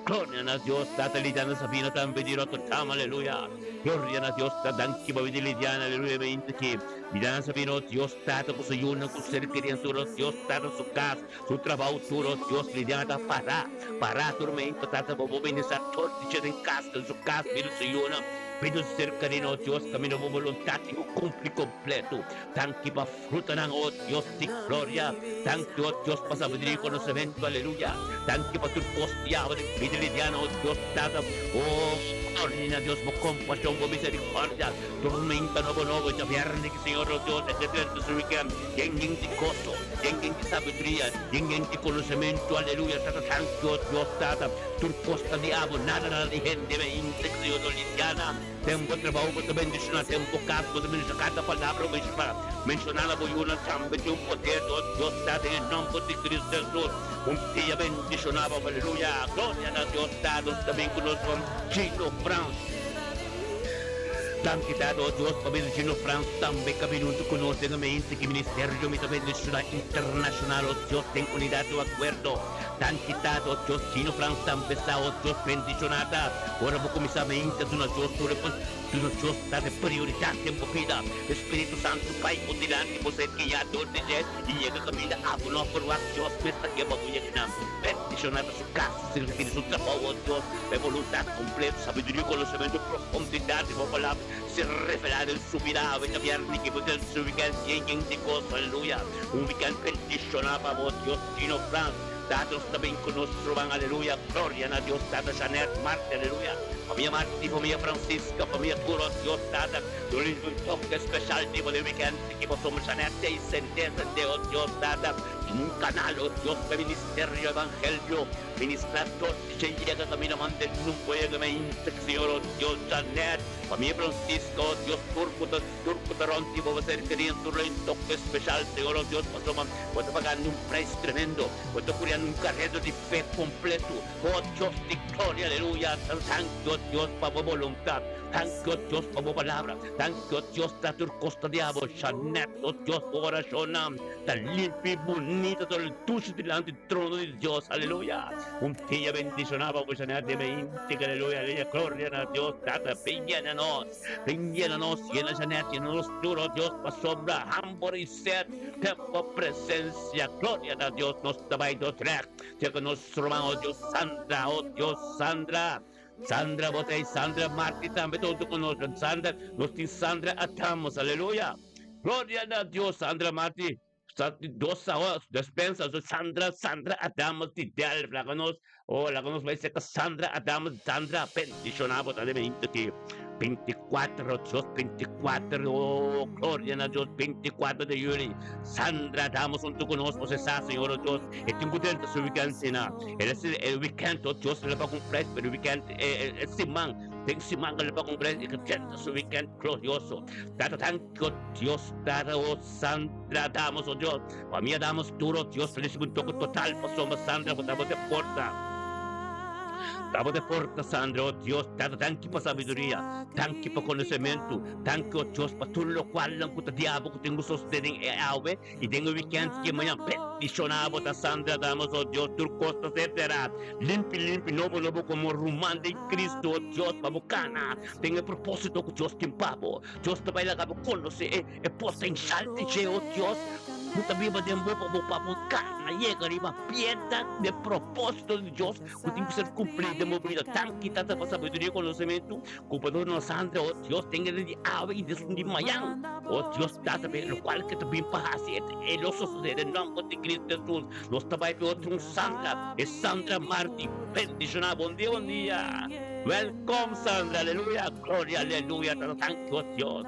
Gloria na Dios, Tata Lidiana Sabina tambe di Rotterdam, aleluya. Gloria na Dios, ta danki pa bini Lidiana, aleluya, mi inta ki. Miranza bini, oh Dios Tata, ku su yunan, ku ser kerí en tur, oh Dios Tata, su kas, su trabou tur, oh Dios, Liliana ta pará, pará tur meinta, Tata, bo bo bini sa tur dicha den kas, den su kas, bini su yunan, bini su ser kerí, oh Dios, kaminda bo boluntat tin ku kumpli kompleto. Danki pa frutanan, oh Dios di gloria. Danki, oh Dios, pa sabiduria i konosementu, aleluya. Danki pa tur kos diabel den bida Liliana, oh Dios Tata, oh gloria na Dios, bo kompashon, bo miserikòrdia. Tormenta nobo nobo djabièrnè ki Señor nos Dios a drenta su weekend yen yen di goso, yen yen di sabiduria, yen yen di konosementu, aleluya, Tata danki o Dios Tata, tur kos ta di abo, nada nada di hende, me inta ki Señor nos Liliana, den bo trabou bo ta bendiciona, den bo kas bo ta bendiciona, kada palabra bo menshoná, menshoná na bo yunan tambe tin un poder o Dios Tata den e nomber di Cristo Jesus, un dia bendiciona bo, aleluya, gloria na Dios Tata, nos ta bin ku nos Gino Frans. Danki Tata, o Dios, pa bendicion Frans tambe ka bini hunto cu nos den e mente ki ministerio mi ta bendiciona internacional, o Dios, den unidad y acuerdo. Danki Tata, o Dios, Gino Frans tambe sa, o Dios, bendiciona ta. Ora bo cuminsa mente duna Dios tur e duna Dios Tata e prioridad den bo bida. Spiritu Santo bay bo dilanti, bo ser guia dor di dje y yega caminda abo no por wak Dios mes ta ke pa bo yega nan. Bendiciona ta su cas, su ser su trabao, o Dios. E boluntat kompleto, sabiduria, konosementu, profundidat di bo palabra ser revelá den su bida awe djabièrnè ki bo den su wikènt yen yen di goso, aleluya! Un wikènt bendishoná pa bo, Dios Gino Frans, Tata nos ta bin ku nos ruman, aleluya! Gloria na Dios Tata Jeanette Marte, aleluya! Famia Marti, famia Francisca, famia Turo, Dios Tata duna un toke speshal di bo den wikènt ki bo sombra Jeanette ei sende sende, o Dios Tata, un kanal, o Dios pa e ministerio evangelio ministra tur. Dje yega camina mande nunca yega me inta Señor oh Dios Janet famia Francisca oh Dios tur cu ta tur cu ta rond di bo ser querido tur lo un toque special Señor oh Dios pasobra bo ta pagando un prijs tremendo bo ta curiando un carrera di fe completo oh Dios di gloria aleluya tanki oh Dios pa bo boluntad tanki oh Dios pa bo palabra tanki oh Dios ta tur cos ta di abo Janet oh Dios bo oracionnan ta limpi bunita ta dushi dilanti trono di Dios aleluya. Un dia bendicioná pa bo Janet de mente, aleluya, aleluya, gloria na Dios, Tata, bin yena nos, bin yena nos, yena Janet, yena nos tur, oh Dios, pasobra hamber i sed den bo presencia, gloria na Dios, nos ta bai dos règt, dje ku nos ruman, oh Dios, Sandra, oh Dios, Sandra, Sandra, bo ta ei, Sandra Marti tambe ta huntu ku nos, Sandra, nos tin Sandra Adamos, aleluya, gloria na Dios, Sandra Marti. Sa di dos awa despensa so Sandra Sandra Adamus di Delft laga nos oh laga nos bai seka Sandra Adamus Sandra bendiciona bo ta den mente ki 24 Dios 24 oh gloria na Dios 24 de juli Sandra Adamus hunto ku nos bo sa Señor oh Dios e tin ku drenta su weekend sina el a e weekend oh Dios el a paga un prijs pero weekend e siman den siman el a paga un prijs e drenta su weekend glorioso Tata tanki oh Dios Tata oh Sandra damos, oh Dios. Famia damos tur, oh Dios, feliz un toque total pasobra Sandra bo ta bo te porta. Ta bo te porta, Sandra, oh Dios, Tata, danki pa sabiduria, danki pa konosementu, danki, oh Dios, pa tur lokualnan ku ta di abo ku tin ku sostene den e awe i den e wikènt ki mañan. Bendishoná bo ta, Sandra, damos, oh Dios, tur kos ta ser será limpi, limpi, nobo, nobo, komo ruman den Cristo, oh Dios, pa bo kana den e propósito ku Dios tin pa bo. Dios ta bai laga bo konosé e. E potenshal di dje, o Dios, ku ta biba den bo pa bo pa bo kana yega riba piedra di e propósito di Dios ku tin ku ser kumplí den bo bida. Danki, Tata, pa sabiduria i konosementu ku bo duna nos antes, o Dios, den e di awe i den di mañan. O Dios, Tata, pa e lokual ke ta bin pa hasi e lo sosodé den nòmber di Cristo Hesus. Nos ta bai pa e otro un Sandra, e Sandra Marti. Bendishoná. Bon dia, bon dia. Wèlkòm, Sandra. Aleluya. Gloria, aleluya. Tata, danki, o Dios.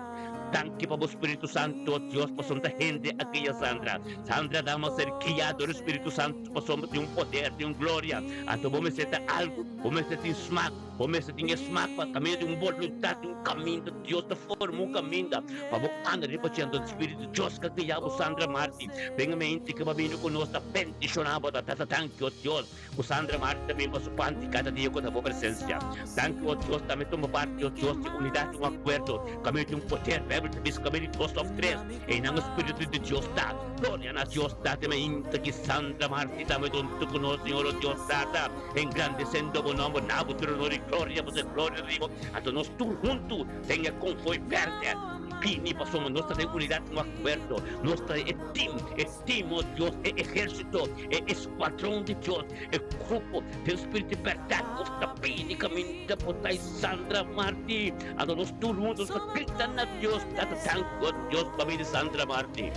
Danki pa bo Spiritu Santo, Dios, pasobra ta hende a guia Sandra. Sandra dama ser guiá dor e Spiritu Santo pasobra tin un poder, tin un gloria. Anto bo mester ta algu, bo mester tin smak, bo mester tin e smak pa kaminda di un boluntat, di un kaminda. Dios ta forma un kaminda pa bo anda riba dje. Anto Spiritu Dios ka guia bo, Sandra Marti. Benga mente ke bo a bini ku nos ta bendishoná bo, ta ta danki, o Dios. Ku Sandra Marti ta bin pa su panti kada dia ku ta bo presensia. Danki o Dios tambe tuma parti o Dios di unidat di un akuerdo kaminda di un poder. Beibel ta bisa kaminda di dos òf tres einan e spiritu di Dios ta. Gloria na Dios Tata mainta ki Sandra Marti tambe huntu ku nos Señor o Dios Tata engrandesendo bo nomber na bo tur honor i gloria bo ser gloria riba anto nos tur huntu den e konfoi bèrdè. bini pasobra nos ta den unidat un akuerdo. Nos ta e tim, e tim, o Dios, e ehérsito, e eskuadron di Dios, e grupo den spiritu di bèrdat. Nos ta bini kaminda bo ta i Sandra Marti. Anto nos tur huntu nos ta grita na Dios, Tata, danki, o Dios, pa bida Sandra Marti.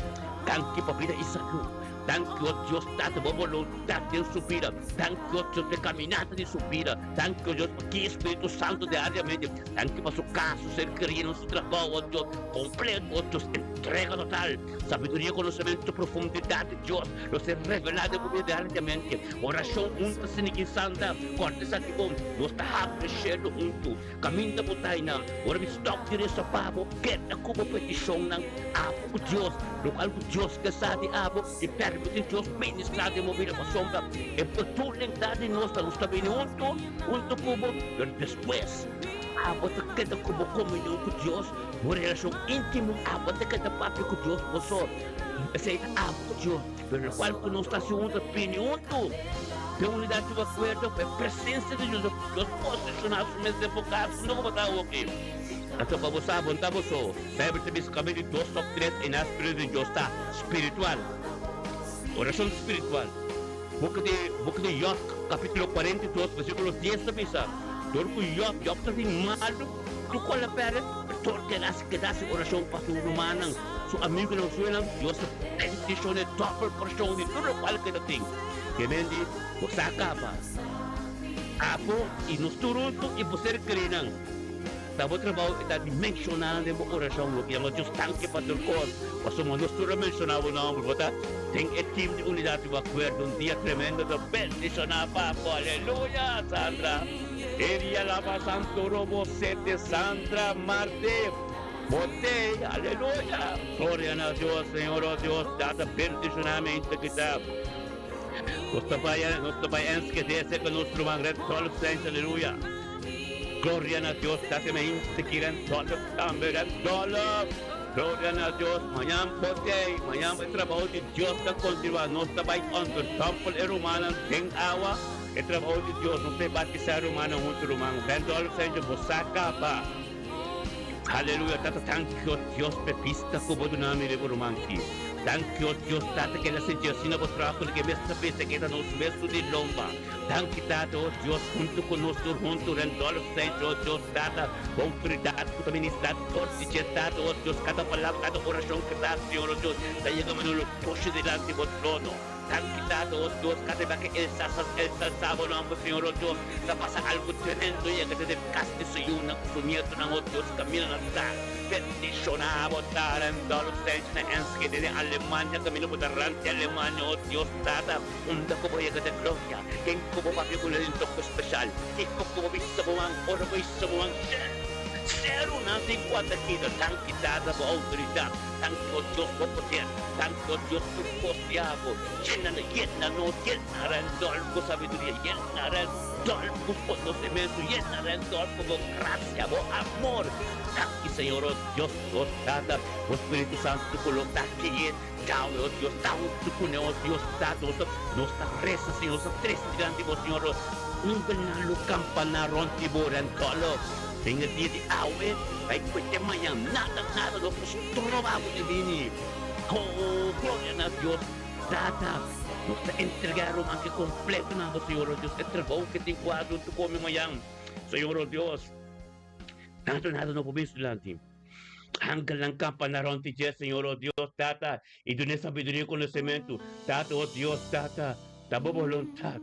Danki pa bida i salú. Danki, o Dios Tata, bo boluntat den su bida. Danki, o Dios, pa e kaminata di su bida. Danki, o Dios, pa ki Spiritu Santu diariamente. Danki pa su kas, su ser kerido, su trabou, o Dios, kompleto, o Dios, entrega total. Sabiduria, konosementu, profundidat di Dios lo ser revelá den bo bida diariamente. Orashon huntu ta sinigi santa. Kòrda esaki bon, nos ta habri shelu huntu. Kaminda bo ta einan, ora mi stòp di resa pa bo, keda ku bo petishonnan abo ku Dios, lokual ku Dios ke sa di abo i pèrmití Dios ministrá den bo bida pasobra e bedoeling ta di nos ta nos ta bini huntu, huntu ku bo, pero despues abo ta keda ku bo komunion ku Dios, bo relashon íntimo, abo ta keda papia ku Dios bo so, esei ta abo ku Dios, pero lokual ku nos ta hasi huntu ta bini huntu den unidat di akuerdo ku e presensia di Dios. Dios posishoná su mes den bo kas unda ku bo ta awoki. Anto pa bo sa, bo no ta bo so. Bijbel ta bisa kaminda di dos òf tres i na spiritu di Dios ta spiritual. Orashon ta spiritual. Buki di buki di Yòb kapítulo 42 versíkulo 10 ta bisa, Dor ku Yòb, Yòb ta tin malu, tur kos a pèrdè, pero dor ku el a keda hasi orashon pa su rumannan, su amigunan, su yunan, Dios a bendishon'é dòbel porshon di tur lokual ku el a tin. Kemendi, bo sa kaba. Abo i nos tur huntu i bo ser kerinan. Ta bo trabou e ta di menshoná nan den bo orashon. Loke yama Dios danki pa tur kos, pasobra nos tur a menshoná bo nòmber. Bo ta den e tim di unidat di bo akuerdo. Un dia tremendo ta bendishoná pa bo. Aleluya! Sandra Eria laba santo robo sete Sandra Marte bo tei. Aleluya! Gloria na Dios, Señor, oh Dios, Tata bendishoná mi henter ki ta. Nos ta bai, nos ta bai Enschede cerca nos ruman Red Tolf Saints, aleluya. Gloria na Dios, ta me hinte ki Red Tolf tambe, Red Tolf. Gloria na Dios, mañan potei, mañan e trabou di Dios ta continua. Nos ta bai onderdompel e rumannan den awa, e trabou di Dios. Nos ta batisa e rumannan hunto, ruman Red Tolf Saints, bo sa caba. Aleluya tata danki o Dios p'e bista ku bo duna mi riba ruman ki. Danki o Dios tata ke el a sinti asina bo traha ku ke mes ta pensa ke ta nos wesu di lomba. Danki tata o Dios huntu ku nos tur huntu Randolph Saint o Dios tata bo outoridat ku ta ministra dor di dje tata o Dios kada palabra kada orashon ke ta hasi Señor o Dios ta yega manera lo toshi dilanti bo trono. Danki Tata, o Dios, kada bia ke el sa el salsa bo nomber, Señor, o Dios, ta pasa algu tremendo yega te den kas di su yunan ku su nietonan, o Dios, kaminda nan ta bendishoná bo Tata en Dolfsench na Enschede den Alemania, kaminda bo ta ranti Alemania, o Dios, Tata, unda ku bo yega te gloria, ken ku bo papia ku nan toke speshal, kiko ku bo bisa bo man, ora bo hisa bo man, Seru nan tin ku a ta keda. Danki Tata bo outoridat. Danki o Dios bo poder. Danki o Dios tur kos di abo. Yena yena nos, yena Randolph ku sabiduria, yena Randolph ku konosementu, yena Randolph ku bo grasia, bo amor. Danki Señor o Dios nos Tata, bo Spiritu Santu ku lo ta kier djawe o Dios, ta huntu kuné o Dios Tata. Nos ta nos ta resa Señor, nos ta trese dilanti bo Señor o Angelnan lo kampaná rònt di bo Randolph. Den e dia di awe, bai kuete mañan, nada nada no por stroba bo di bini. Oh, gloria na Dios Tata! Nos ta entregá e ruman ke kompleto na bo, Señor, oh Dios, e trabou ke tin ku hasi huntu ku mi mañan, Señor, oh Dios. Nada nada no por bin su dilanti. Angelnan kampaná rònt di dje, Señor, oh Dios Tata, i dun'é sabiduria i konosementu. Tata, oh Dios Tata, ta bo boluntat.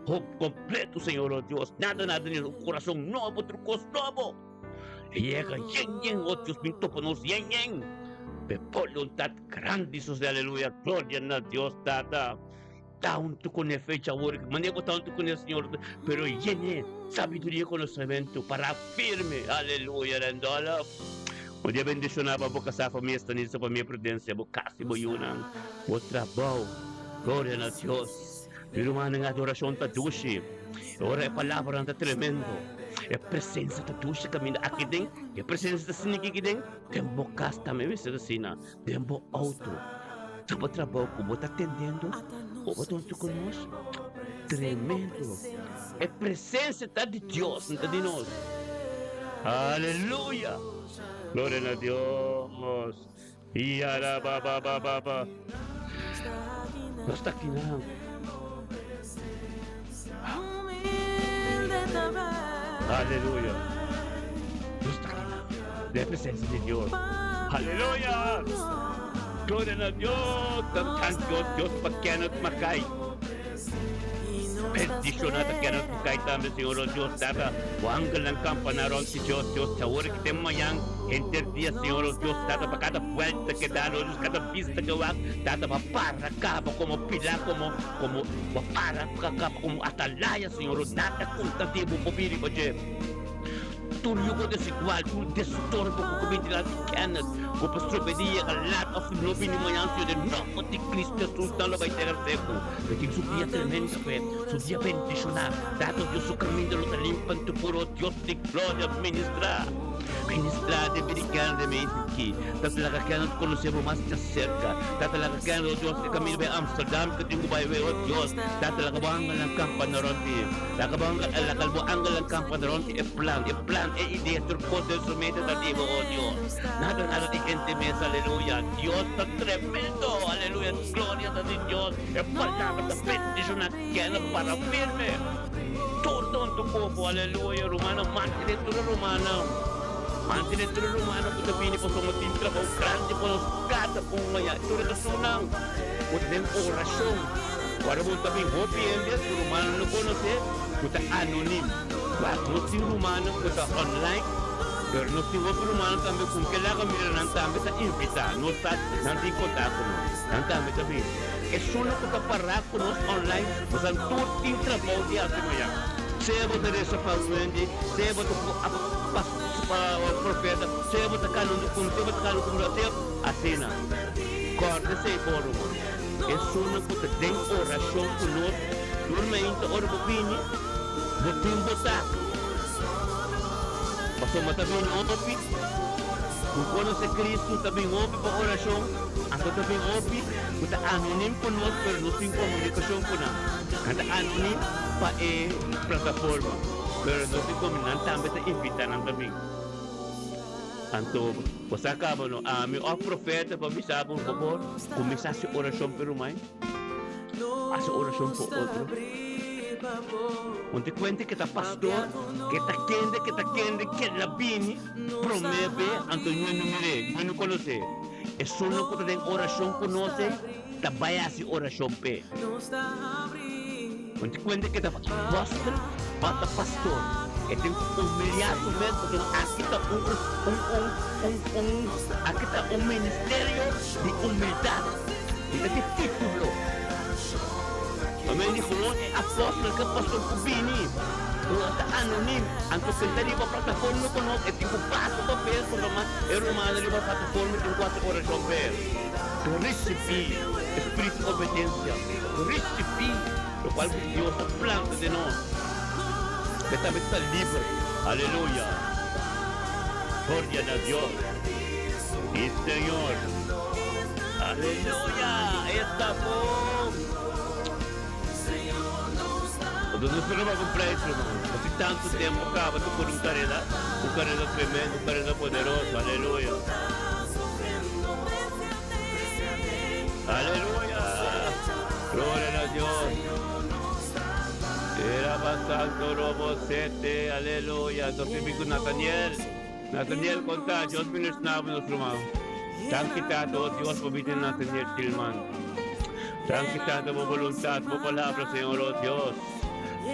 Hoop kompleto, Señor, oh Dios. Nada nada ni un kurason nobo, tur kos nobo. Yega yen yen, oh Dios, bin topa nos yen yen. Pe boluntat grandi sosodé, aleluya, gloria na Dios Tata. Ta huntu ku ne fecha awor, manera bo ta huntu ku ne, Señor, pero yene sabiduria i konosementu, para firme, aleluya, Randolph. Un dia bendishoná pa bo kasá, famia Stanisa, famia Prudencia, bo kas i bo yunan, bo trabou. Gloria na Dios. Mi rumannan, adorashon ta dushi. Ora e palabranan ta tremendo. E presensia ta dushi kaminda aki den. E presensia ta sinti aki den. Den bo kas tambe mester ta asina. Den bo auto. Ta bo trabou ku bo ta tendendo, bo ta huntu ku nos. Tremendo. E presensia ta di Dios, no ta di nos. Aleluya! Gloria na Dios. Dios. Yara ba ba ba ba ba. Nos ta akinan. Aleluya. Nos ta akinan. Den e presencia di Dios. Aleluya. Gloria na Dios. Thank Dios, Dios pa Kenneth Mackay. Bendiciona ta Kenneth Mackay tambe, Señor, oh Dios, Tata. Bo angelnan kampa na rond di Dios, Dios, te awor ki den mañan, henter dia, Señor, oh Dios, Tata, pa kada buelta ke da, oh Dios, kada bista ke wak, Tata, pa para kaba komo pila, komo, komo, pa para kaba komo atalaya, Señor, oh, nada konta di bo por bini pa dje. Tur yugo desigual, tur destorbo ku ku bin dilanti Kenneth, ku pa strobe di yega lat òf no bini mañan, Señor, den nòmber di Cristo Hesus, nan lo bai tera seku. Mi tin su dia tremendo fe, su dia bendishoná. Tata Dios su kaminda lo ta limpa en tu puro Dios di gloria ministrá. Ministrá den bida Kenneth den mei aki. Tata laga Kenneth konosé bo mas djaserka. Tata laga Kenneth, oh Dios, e kaminda bai Amsterdam ke tin ku bai wei, oh Dios. Tata laga bo angelnan kampa na rònt di. Laga bo angel, laga bo angelnan kampa na rònt di e plan, e plan, e idea, tur kos den su mente ta di bo, oh Dios. Nada, nada di hende mes, aleluya. Dios ta tremendo, aleluya. Gloria ta di Dios. E palabra ta bendiciona kende para firme. Tur don tu popo, aleluya. Rumannan, mantene tur e rumannan. Mantene tur e rumannan ku ta bini pasobra tin trabou grandi pa nos kada un maña. Tur e esunnan ku ta den orashon. Ora bo ta bin hopi hende ku rumannan no konosé ku ta anonim. Wak, nos tin rumannan ku ta online, pero nos tin hopi rumannan tambe ku ke laga mira nan tambe ta invitá. Nos ta, nan tin kontak ku nos. Nan tambe ta bini. Esunnan ku ta pará ku nos online, bosan tur tin trabou di hasi mañan. Sea bo ta resa pa Wendy, sea bo ta pa pa profeta, sea bo ta kala un dukun, sea bo ta kala un kumura, sea asina. Kòrda esei bon, ruman. Esunnan ku ta den orashon ku nos tur meinta ora bo bini, bo tin bo tak. Pasobra ta bin hopi ku konosé Kristu, ta bin hopi pa orashon, anto ta bin hopi ku ta anonim ku nos pero nos tin komunikashon ku nan. Nan ta anonim pa e plataforma, pero nos tin komu, nan tambe ta invitá nan ta bin. Anto bo sa kaba no, ami òf profeta pa bisa bo, bo por kuminsá hasi orashon pa e ruman, hasi orashon pa otro. Un te kuenta ke ta pastor, ke ta kende, ke ta kende, ke la bini promé be, anto ño no mir'é, ño no konos'é. Esunnan ku ta den orashon ku nos ei, ta bai hasi orashon p'e. Un te kuenta ke ta apòstel òf ta pastor, e tin ku humiliá su mes pasobra aki ta un un un un un aki ta un ministerio di humildat. Mi ta di título. Amén di gewoon e apòstel ke pastor ku bini ku ta anonim anto ken ta riba plataforma no konos e tin ku pasa papel pasobra mas e rumannan riba plataforma tin ku hasi orashon p'e. Risibí e spiritu di obedensia. Risibí lokual ku Dios a planta den nos. E tambe ta liber. Aleluya! Gloria na Dios i Señor. Aleluya! E ta bon! Nos no spera pa cumpleaños, hermano. Haci tanto tempo caba ta por un careda, un careda tremendo, un careda poderoso. Aleluya! Aleluya! Gloria na Dios! Era basanto robo sete. Aleluya! Nos tin cu Nathaniel. Nathaniel conta, Dios ministrabo nos ruman. Danki Tata, oh Dios, pa bida Nathaniel Tilman. Danki Tata, bo voluntad, bo palabra, Señor, oh Dios.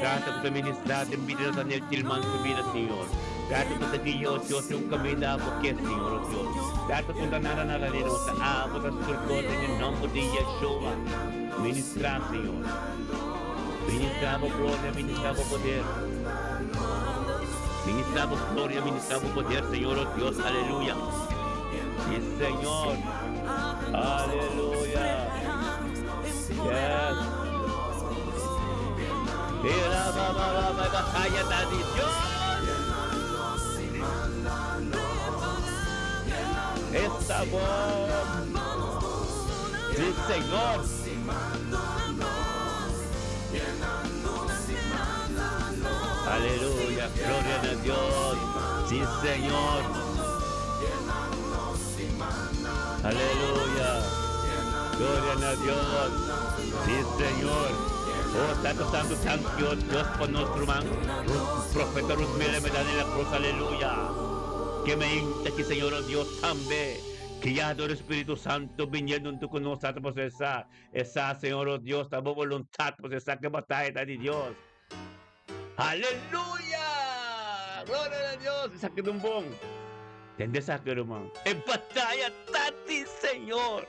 Tata, ku ta ministra den bida Nathaniel Tilman su bida, Señor. Tata, ku ta guia, oh Dios, den un kaminda abo ke, Señor, oh Dios. Tata, ku ta nada nada di nos, ta abo ta tur kos den e nomber di Yeshua. Ministra, Señor. Ministra bo gloria, ministra bo poder. Ministra bo gloria, ministra bo poder, Señor, oh Dios, aleluya. Sí, Señor. Aleluya. Yes. Era ba ba ba ba ba kaya ta di Dios. Está bom. Sí, Señor. Aleluya, gloria na Dios. Sí, Señor. Aleluya. Gloria na Dios. Sí, Señor. Oh, tanto, tanto, tanto Dios, Dios pa nos ruman. Profeta Ruthmila Medani La Cruz, aleluya. Ke mainta aki, Señor, oh Dios, tambe. Guiado di Spiritu Santo, biniendo hunto ku nos, Tata, pasobra esa, esa, Señor, oh Dios, ta bo voluntad, pasobra esa ke bataya ta di Dios. Aleluya! Gloria na Dios! Esaki ta un bon. Tende esaki, ruman. E bataya ta di Señor.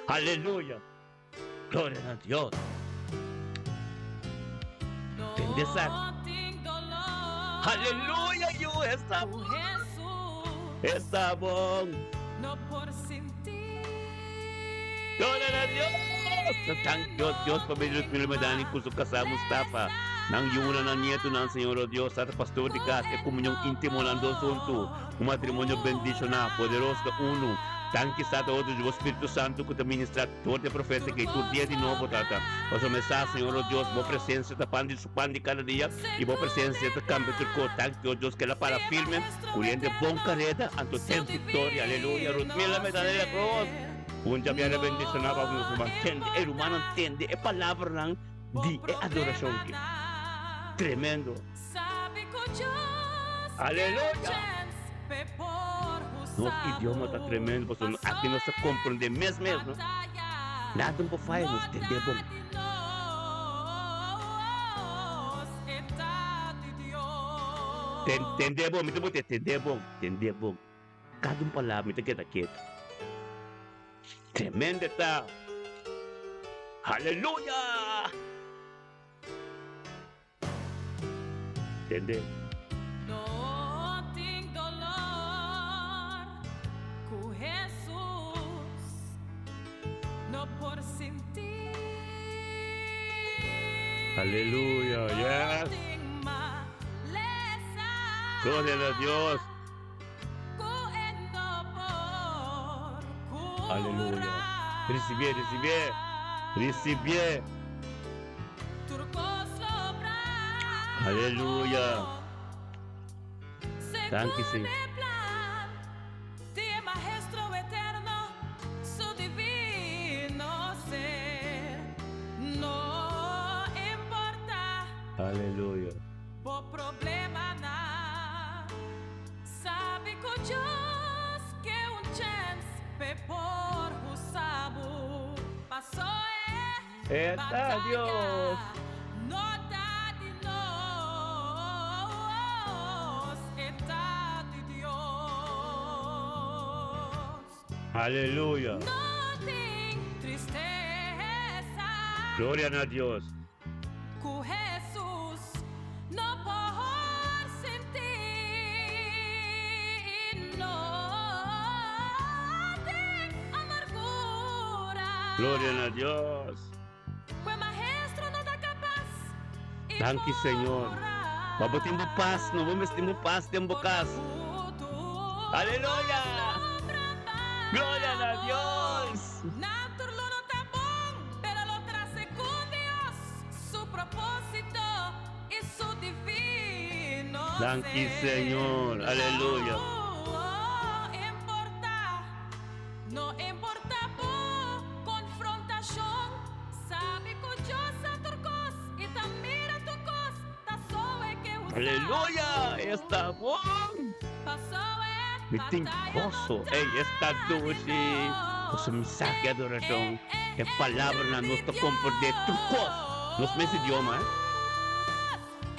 Aleluya! Gloria na Dios! Tende esaki. Aleluya, yu, esta bon. Esta bon. Gloria na Dios! Thank Dios, Dios pa bendecir Ruth Miller Madani cu su casá Mustafa, nan yunan, nan nietonan, Señor oh Dios, Tata Pastor di cas, e comunion intimo nan dos hunto, un matrimonio bendicioná, poderoso ta uno. Danki Tata oh Dios di bo Spiritu Santo cu ta ministra door di e profeta key tur dia di nobo, Tata. Pasobra mi sa, Señor oh Dios, bo presencia ta pan di su pan di cada dia y bo presencia ta cambia tur cos. Danki oh Dios keda para firme. Curiendo e bon careda, anto ten victoria. Aleluya. Ruth Miller Medalla de la Cruz. Un djabièrnè bendicioná pa nos ruman. Tende, e rumannan tende e palabranan di e adoracion aki. Tremendo. Aleluya. Nos idioma ta tremendo pasobra aki nos ta comprende mes mes, no? Nada no por faya, nos tende bon. Tende bon, mi ta bote tende bon, tende bon. Kada un palabra mi ta keda ketu. Tremendo ta. Aleluya! Tende. No tin dolor ku Hesus no por sinti. Aleluya, yes. Gloria na Dios. Aleluya. Ricibié, ricibié. Ricibié. Aleluya. Danki, Señor. Di e Maestro eterno, su divino ser. No importa. Aleluya. Bo problemanan. Sabi cu Dios ke un chens p'e por usa bo. Paso e E ta Dios. No ta di nos, e ta di Dios. Aleluya. No tin tristesa. Gloria na Dios. Cu Hesus no por sinti. No tin amargura. Gloria na Dios. Cu e Maestro no ta capas y Danki por Señor. cura. Pa bo tin bo pas, no bo mester tin bo pas den bo cas. Aleluya! Gloria na Dios! Nan tur lo no ta bon, pero lo trase cu Dios su propósito y su divino Danki ser. Señor, aleluya. No importa, no importa bo confrontacion, sabi cu Dios sa tur cos y ta mira tur cos, ta so e ke usa Aleluya! bo. Esta bon! Paso e Mi tin bataya no goso. ta Ey, esta di dushi. Pasobra mi sa ki adorashon, nos. e palabranan nos ta komprendé tur kos. Nos mes idioma, eh.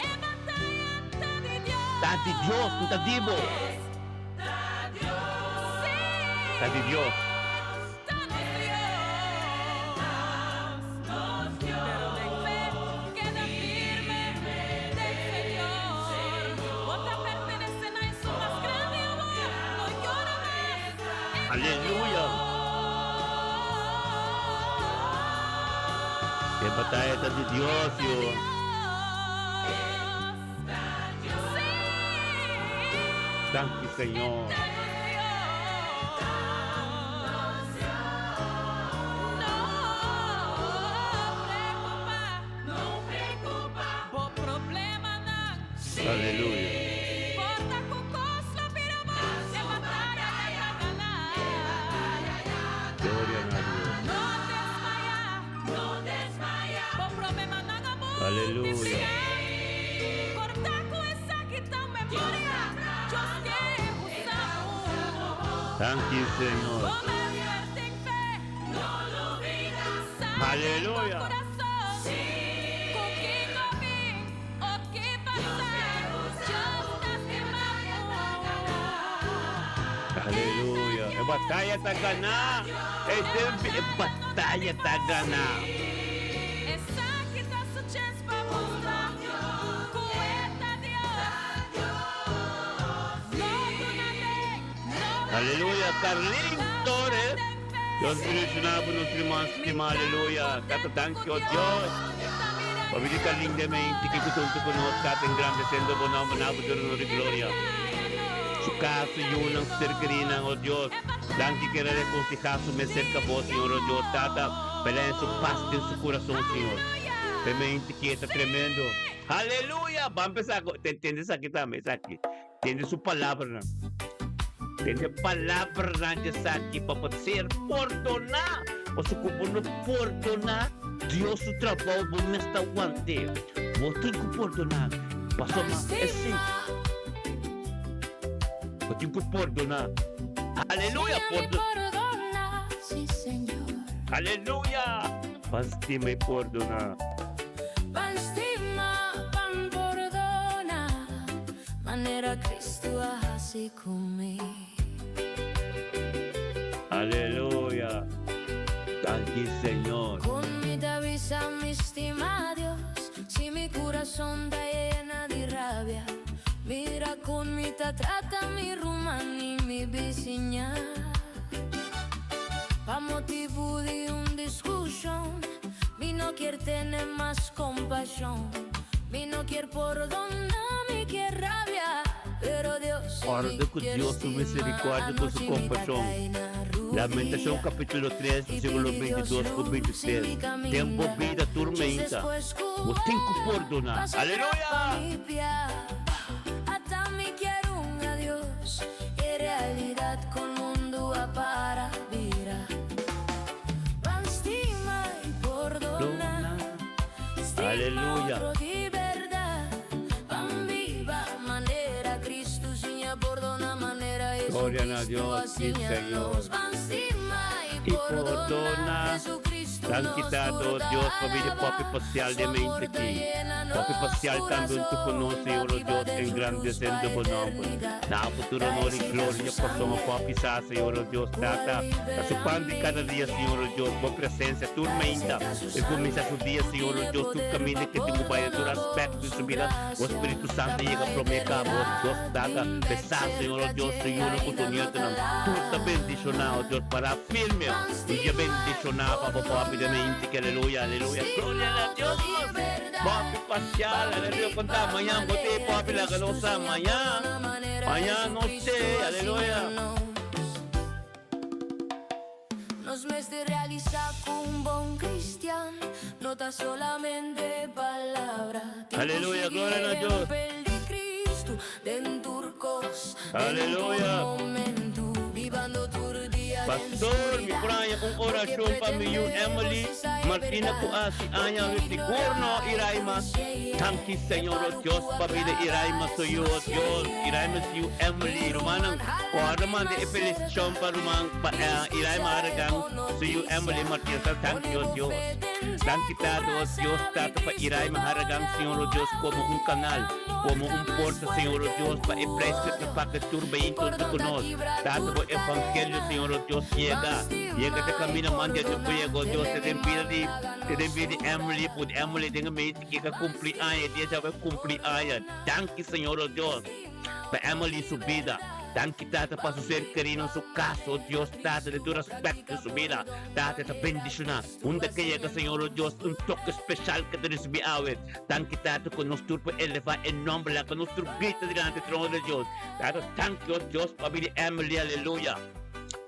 E bataya ta di Dios. Ta di Dios, no ta di bo. Ta Dios. Ta di Dios. Ta nos Dios. Pero den fe keda firme den Señor. Bo ta pertenece na Esun mas grandi awor. No yora mas. E ta Aleluya. Dios. E bataya ta di E Dios, ta yo. Dios. Sí. Danki, E Señor. ta nos Dios. No preocupa. No preocupa. Bo problemanan. Aleluya. Porta cu cos lo bira mas. E bataya ta gana. Aleluya. Thank you, Señor. Aleluya. Aleluya. E bataya ta ganá. E tempo e bataya ta ganá. Aleluya. Carlin Torres. Dios bendiciona bo nos ruman stima. Aleluya. Tata danki o Dios. Pa bini Carlin den mente ki kusuntu ku nos tata engrandeciendo bo nomber na bo duna honor y gloria. Su casa, yunan, su ser kerinan, o Dios. Danki ku el a reconsiha su mes cerca bo, Señor, o Dios. Tata, pelea en su paz den su corazon, Señor. Pe mente ki e ta tremendo. Aleluya! Ban pensa ku, tende esaki tambe, esaki. Tende su palabranan. Tende palabranan di esaki pa bo ser pordoná. Pasobra ku bo no pordoná, Dios su trabou bo mes ta want'é. Bo tin ku pordoná. Pasobra esei. Bo tin ku pordoná. Aleluya! Pordoná. Aleluya! Ban stima i pordoná. Ban stima, ban pordona, manera Cristo a hasi ku mi. Aleluya! Danki Señor. Kon mi ta bisa mi stima Dios, si mi kurason ta yena di rabia? Mira kon mi ta trata mi ruman i mi bisiña. Pa motibu di un diskushon, mi no kier tene mas kompashon. Mi no kier pordona, mi kier rabia, pero Dios si mi Orde ku kier Dios su stima, misericordia ku su anochi mi ta kompashon. kai na Lamentacion rudia capítulo 3, i versículo pidi Dios 22 ku lus in 23. mi Den bo kaminda. bida tur Djis meinta, despues ku bo tin ku a pordoná. pasa Aleluya! trapa mi pia, ata mi kier un adios. E realidad con mundu a para bira. Ban stima y pordona. Stima Aleluya. otro di berdad. Ban biba manera Cristo siña pordona manera Gloria na Jesucristo Dios, a sí, siña Señor. nos. Ban stima y Y pordona. pordona. Jesucristo Danki nos Tata, tur oh ta Dios, pa bida alaba. Papi Pacial Su den amor mente ta aki. yena Papi nos Pacial tambe un tu corazón. conoce, Pa oh biba Dios, den su cruz pa engrandeciendo bo nomber. eternidad. Na futuro honor y gloria pasobra papi sa, Señor oh Dios, Tata, ta su pan di cada dia, Señor oh Dios, bo presencia tur meinta e cuminsa su dia, Señor oh Dios, tur caminda ke tin cu bay den tur aspecto di su bida, bo Spiritu Santo yega prome ca bo, Dios Tata, p'e sa, Señor oh Dios, su yunan cu su nietonan, tur ta bendiciona, oh Dios, para firme y ya bendiciona pa bo papi den meinta ki, aleluya, aleluya, gloria na Dios. Papi Pacial, aleluya, conta, mañan bo te papi laga nos sa, mañan, mañan nos te, aleluya. Nos mester realisa cu un bon cristian no ta solamente palabra. Tin cu Aleluya, sigui gloria na Dios. ehempel di Cristo den tur cos, den tur Aleluya. momento, bibando tur dia den Pastor, mi por scuridad. haña un Porque oracion pa mi yu pretendemos Emily esa es Martina cu verdad. haci aña Porque awe sigur no ignorar Iraima. Danki Señor oh Dios pa bida Iraima su yu oh Dios Iraima su yu Emily rumannan Ora manda e felicitacion pa ruman pa Iraima Aragan su yu Emily Martina Danki oh Dios Danki Tata oh Dios Tata pa Iraima Aragan Señor oh Dios como un canal como un porta Señor oh Dios pa e prijs que ta paga tur beinto hunto cu nos Tata bo evangelio Señor oh Dios yega yega te camina manda te yega oh Dios te den bida di te den bida di Emily put Emily den e medio ki ka cumpli aña dia djawe cumpli aña Danki Señor oh Dios pa Emily su bida. Danki Tata pa su ser kerido en su cas, oh Dios Tata, den tur aspecto di su bida. Tata ta bendiciona. Unda ke yega Señor, oh Dios, un toke special ke ta ricibi awe. Danki Tata ku nos tur por eleva e nomber, laga nos tur grita dilanti trono di Dios. Tata, danki, oh Dios, pa bida di Emily, aleluya.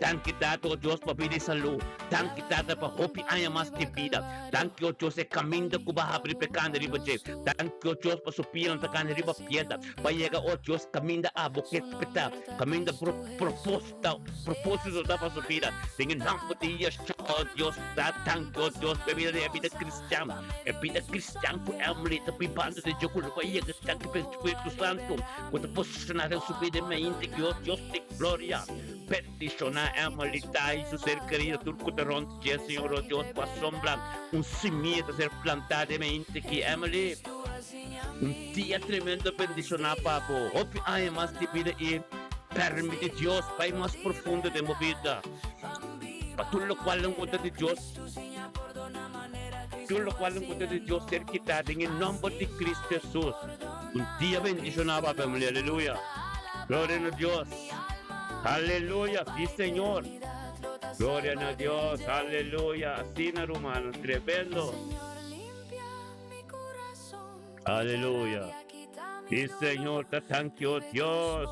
Danki Tata, o Dios, pa bida i salú. Danki Tata pa hopi aña mas di bida. Danki, o Dios, e kaminda ku bo a habri pa e kanda riba dje. Danki, o Dios, pa su pianan ta kanda riba piedra pa yega, o Dios, kaminda abo ke ta, kaminda bo proposta, propósito ta pa su bida. Den e nòmber di Yeshua, o Dios, ta danki, o Dios, pa e bida di e bida kristian, e bida kristian ku Emily ta bibando den dje ku lo bai yega. Danki pa e Spiritu Santu ku ta posishoná den su bida e mente ki, o Dios di gloria. Bendiciona Emily, Ta y su ser querido, tur cu ta rond dje, Señor, oh Dios, cu a sombra un simia ta ser planta den mente ki Emily. Un dia tremendo bendiciona pa bo. Hopi aña mas di bida y permiti Dios bay mas profundo den bo bida. Pa tur locual nan contra di Dios, tur locual nan contra di Dios ser kita den e nomber di Cristo Jesus. Un dia bendiciona pa bo, Emily. Aleluya. Gloria na Dios. Aleluya, sí Señor. Gloria na Dios, aleluya. Asina, rumannan, tremendo. Aleluya. Sí Señor, ta tanki, oh Dios.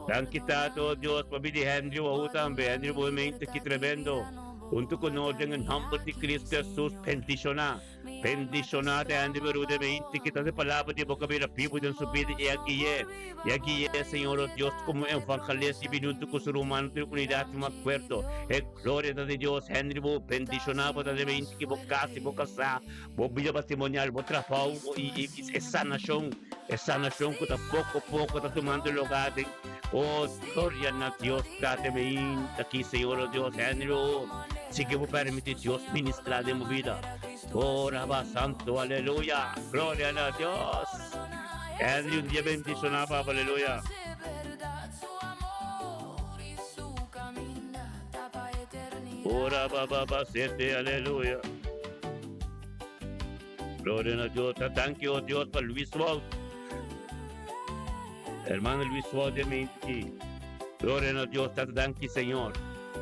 Danki Tata, oh Dios, pa bidi Henry wou tambe. Henry bo mente ki tremendo. Hunto ku nos den e nomber di Cristo Jesus, bendiciona. Bendishoná ta hende beru den mente ki ta haci palabra di bo kabira bibu den su bida i a gui'é. I a gui'é, Señor, o Dios, komo evangelista i bini huntu ku su rumannan den unidat i un akuerdo. E gloria ta di Dios. Henry, bo bendishoná bo ta den mente ki bo kas i bo kasá, bo bida matrimonial, bo trabou i e sanashon, e sanashon ku ta poko poko ta tumando lugá den. O gloria na Dios ta den mente aki, Señor, o Dios. Henry, o sigui bo permiti Dios ministrá den bo bida. Ora ba santo, aleluya, gloria na Dios. Henry, un dia bendiciona papa, aleluya. Ora ba ba ba sete, aleluya. Gloria na Dios. Ta danki, oh Dios, pa Luis Wout. Hermano Luis Wout de mente. Gloria na Dios. Tata danki, Señor.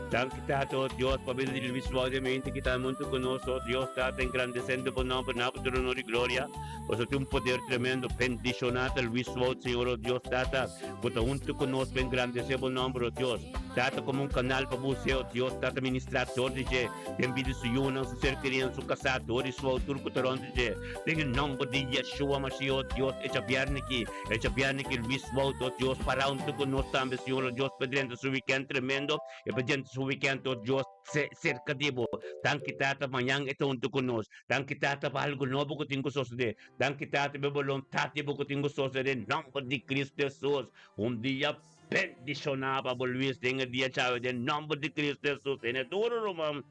Danki, Tata, oh Dios, pa bida di Luis Wout de mente ki ta hunto ku nos, oh Dios, Tata, engrandecendo bo nomber, na bo tur honor y gloria. Pasobra tin un poder tremendo. Bendiciona ta Luis Wout, Señor, oh Dios, Tata, ku ta hunto ku nos pa engrandece bo nomber, oh Dios. Tata, como un canal pa bo us'e, oh Dios, Tata, ministra dor di dje. Den bida su yunan, su ser kerinan, su kasá, dor i su tur ku ta rònt di dje. Den e nòmber di Yeshua Mashiach, o Dios, e djabièrnè aki, e djabièrnè aki Luis Wout, o Dios, pará huntu ku nos tambe, Señor, o Dios, pa drenta su wikènt tremendo, i pa drenta su wikènt, o Dios, serka di bo. Danki, Tata, mañan e ta huntu ku nos. Danki, Tata, pa algu nobo ku tin ku sosodé. Danki, Tata, pa e boluntat di bo ku tin ku sosodé, den nòmber di Kristu Hesus. Un dia. Bendiciona pa bo Luis den e dia djawe den nomber di Cristo Jesus. Tene duro ruman.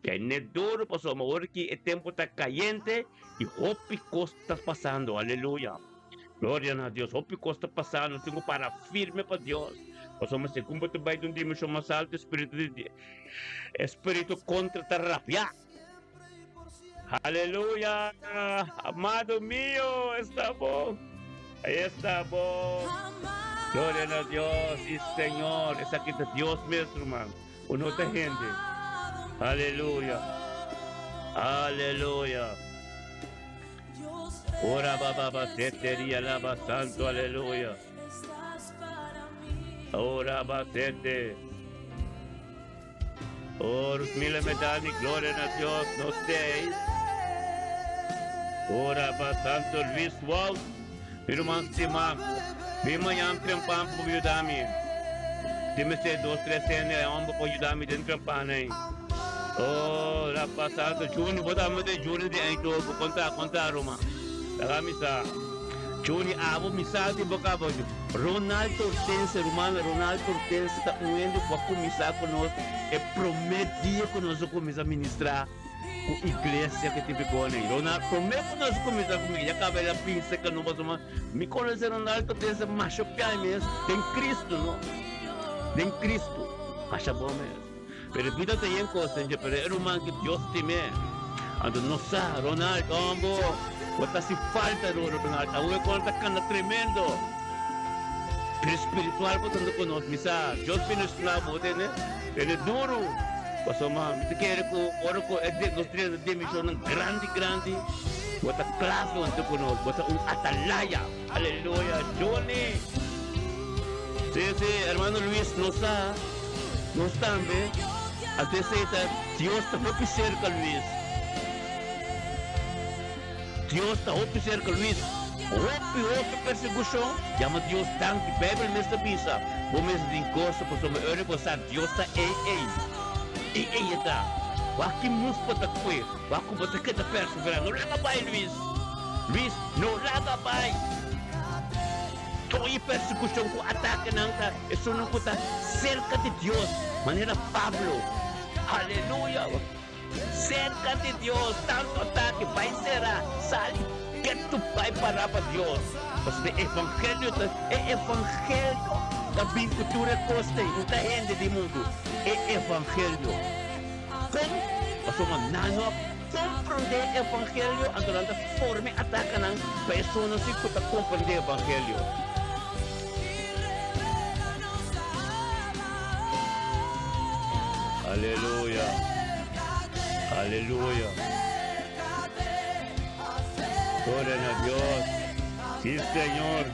Tene duro pasobra ora ki e tempo ta cayente y hopi cos ta pasando. Aleluya. Gloria na Dios. Hopi cos ta pasando. Tin cu para firme pa Dios. Pasobra segun bo ta bay di un dimension mas alto espiritu di espiritu contra ta rabia. Aleluya. Amado mío, está bon. Ahí está bon. Gloria na Dios y Señor. Esaki ta Dios mes, ruman. O no ta hende. Aleluya. Aleluya. Ora ba ba sete alaba santo, aleluya. Ora ba sete. Oh, Rusmila Medani, gloria na Dios, nos tei. Ora pa Santo Luis Wout, mi ruman stima, bin mañan trempan pa bo yuda mi. Tin mester dos, tres hende, e homber por yuda mi den trempan ei. Oh, rapa Santo Juni, bo ta mete Juni di Eindhoven, konta, konta ruman. Laga mi sa. Juni, abo mi sa di bo kaba. Ronald Hortense, Rumannan, Ronald Hortense ta un hende ku a kuminsá ku nos e promé dia ku nos a kuminsá ministrá ku iglesia ku tin Bigone. Ronald, promé ku nos a kuminsá ku mi, ya kaba el a binse ku nos pasobra mi konosé Ronald Hortense masha piai mes den Cristo, no? Den Cristo, masha bon mes. Pero e bida ta yen kos den dje, pero e ruman ku Dios stim'é. Anto nos sa, Ronald, hombo, bo ta hasi falta, Ronald. Awor e kos ta kanda tremendo. Pero spiritual bo ta anda ku nos. Mi sa, Dios bendiciona bo, tende? Tende duru. Pasobra mi ta kere ku ora ku e nos drenta den misionnan grandi, grandi, bo ta klave huntu ku nos. Bo ta un atalaya. Aleluya. Johnny! Sí, sí, hermano Luis, nos sa. Nos tambe. Anto esei ta Dios ta hopi serka Luis. Dios ta hopi serka Luis. Hopi hopi persekushon yama Dios danki. Beibel mes ta bisa, Bo mes tin goso pasobra ora bo sa Dios ta ei ei. Ei ei e ta. Wak ki muf bo ta kue. Wak ku bo ta keda perseverá. No laga bai Luis. Luis, no laga bai. Tur e persekushon ku atakenan ta esunnan ku ta serka di Dios, manera Pablo. Aleluya! Serka di Dios, tantu atake, bai sera, sali, ketu bai para pa Dios. Pasobra e evangelio ta, e evangelio ta bin ku tur e kos ei, no ta hende di mundu, e evangelio. Kon? Pasobra nan no a komprondé e evangelio, anto nan ta forma e atakanan pa esunnan si ku ta komprondé e evangelio. Aleluya! Aleluya! Gloria na Dios! Si, Señor!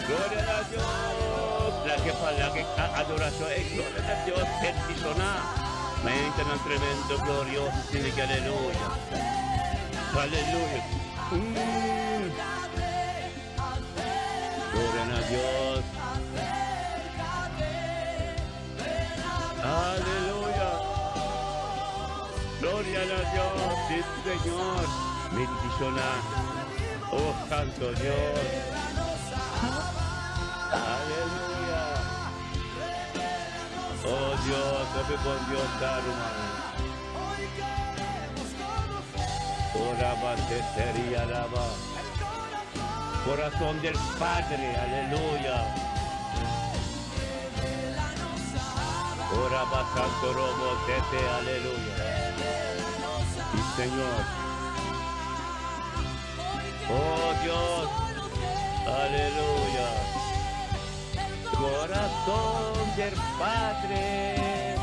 Gloria na Dios! Laga pa laga e adoracion e gloria na Dios bendiciona. Mañana tremendo glorioso sine que aleluya. Aleluya. Gloria na Dios. Aleluya. Gloria na Dios, sí, Señor. Bendiciona. Oh, Santo Dios. Aleluya. Oh Dios, hopi bon Dios ta, ruman. Ora ba seria raba. Corazón del Padre, aleluya. Ora ba Santo Robo tete, aleluya. Sí, Señor. Oh Dios, aleluya. Corazón del Padre.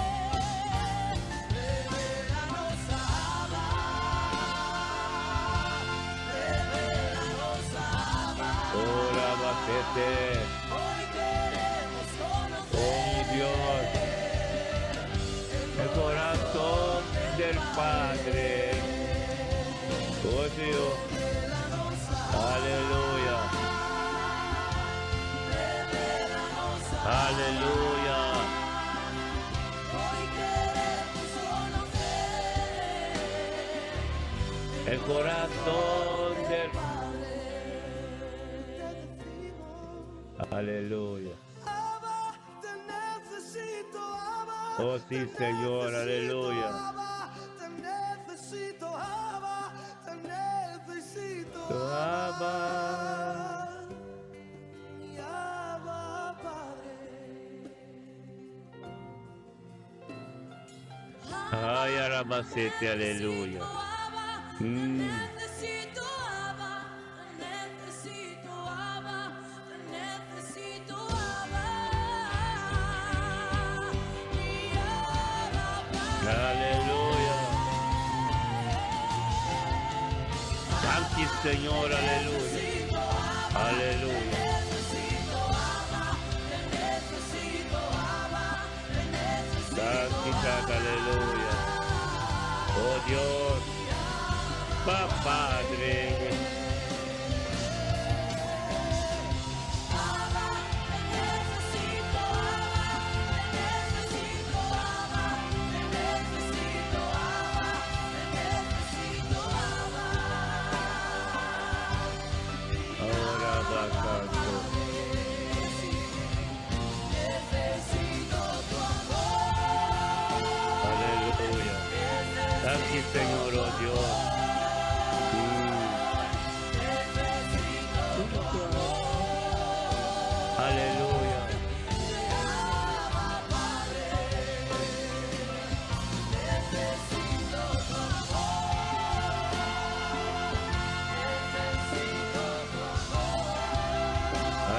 Ora bacete. Oh Dios. El corazón del Padre. Oh Dios. Aleluya. Aleluya. El corazón del Aleluya. Oh sí, Señor, aleluya. Abba. Ay, arabacete, aleluya. Aleluya. Danki, Señor, aleluya. Aleluya. Danki, Tata, aleluya. Oh Dios, Pa Padre. Ora va santo. Aleluya. Danki, Señor, oh Dios. Aleluya.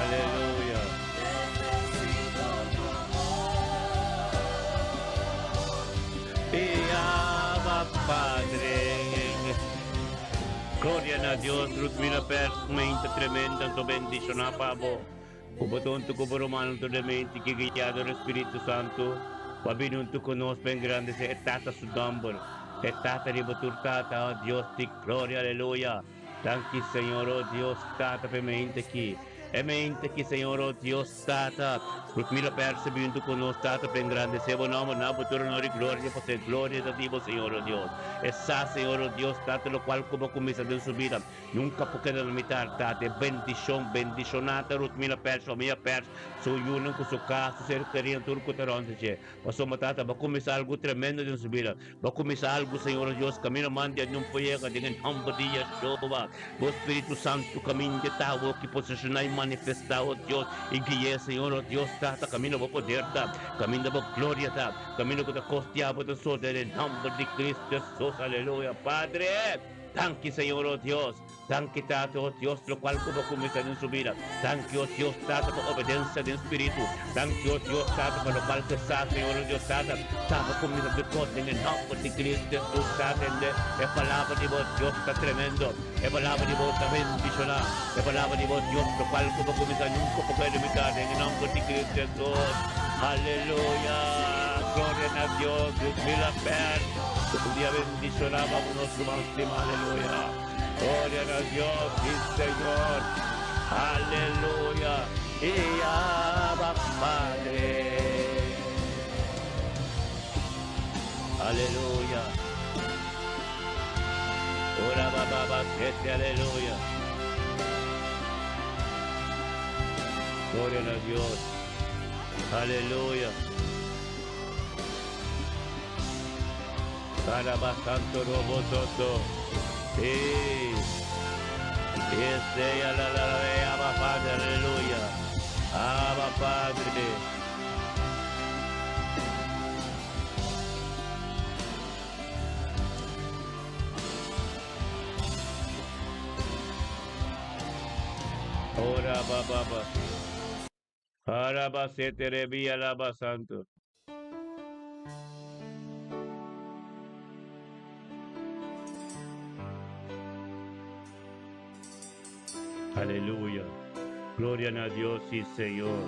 Aleluya. Y Abba Padre. Gloria na Dios, Ruth Mila Pers, mente tremenda, anto bendiciona pa bo. Ku bo ta huntu ku bo rumannan tur den mente ki guiá dor e Spiritu Santu, pa bini huntu ku nos pa engrandesé e Tata su nòmber, e Tata riba tur tata, o Dios di gloria, aleluya. Danki, Señor, o Dios Tata, pa e mente aki. E mente aki, Señor, o Dios Tata, Rutmila Percy bini huntu ku nos, Tata, pa engrandesé bo nòmber, na bo tur honor i gloria, pasobra e gloria ta di bo, Señor, o Dios. E sa, Señor, o Dios Tata, lokual ku bo a kuminsá den su bida. Nunka por keda na mitar, Tata. E bendishon, bendishoná ta Rutmila Percy, famia Percy, su yunan ku su kas, su ser kerinan, tur ku ta rònt di dje. Pasobra, Tata, bo a kuminsá algu tremendo den su bida. Bo a kuminsá algu, Señor Dios, kaminda manda e nun por yega den e nòmber di Yeshua. Bo Spiritu Santu kaminda e ta awor ki poseshoná i manifestá, o Dios, i gui'é, Señor, o Dios, Tata, kaminda bo poder ta, kaminda bo gloria ta, kaminda ku ta kostiá bo ta sosodé den nòmber di Cristo Jesus. Aleluya. Padre! Danki Señor oh Dios, danki Tata oh Dios locual cu bo cuminsa den su bida, danki oh Dios Tata pa obedencia den spiritu, danki oh Dios Tata pa locual cu sa Señor oh Dios Tata, ta bo cuminsa tur cos den e nomber di Cristo Jesus Tata hende e palabra di bo Dios ta tremendo, e palabra di bo ta bendiciona, e palabra di bo Dios locual cu bo cuminsa nunca por keda limita den e nomber di Cristo Jesus, aleluya, gloria na Dios, Dios mil aper, un dia Bendicioná pa bo nos ruman stima aleluya gloria na Dios sí Señor aleluya y Abba Padre aleluya ora ba ba ba sete aleluya gloria na Dios aleluya. Caraba Santo Robo Soto. Sí. Ese la la la Abba Padre, aleluya. Abba Padre. Ora ba ba ba. Araba sete rebi alaba santo. Aleluya. Gloria na Dios y Señor.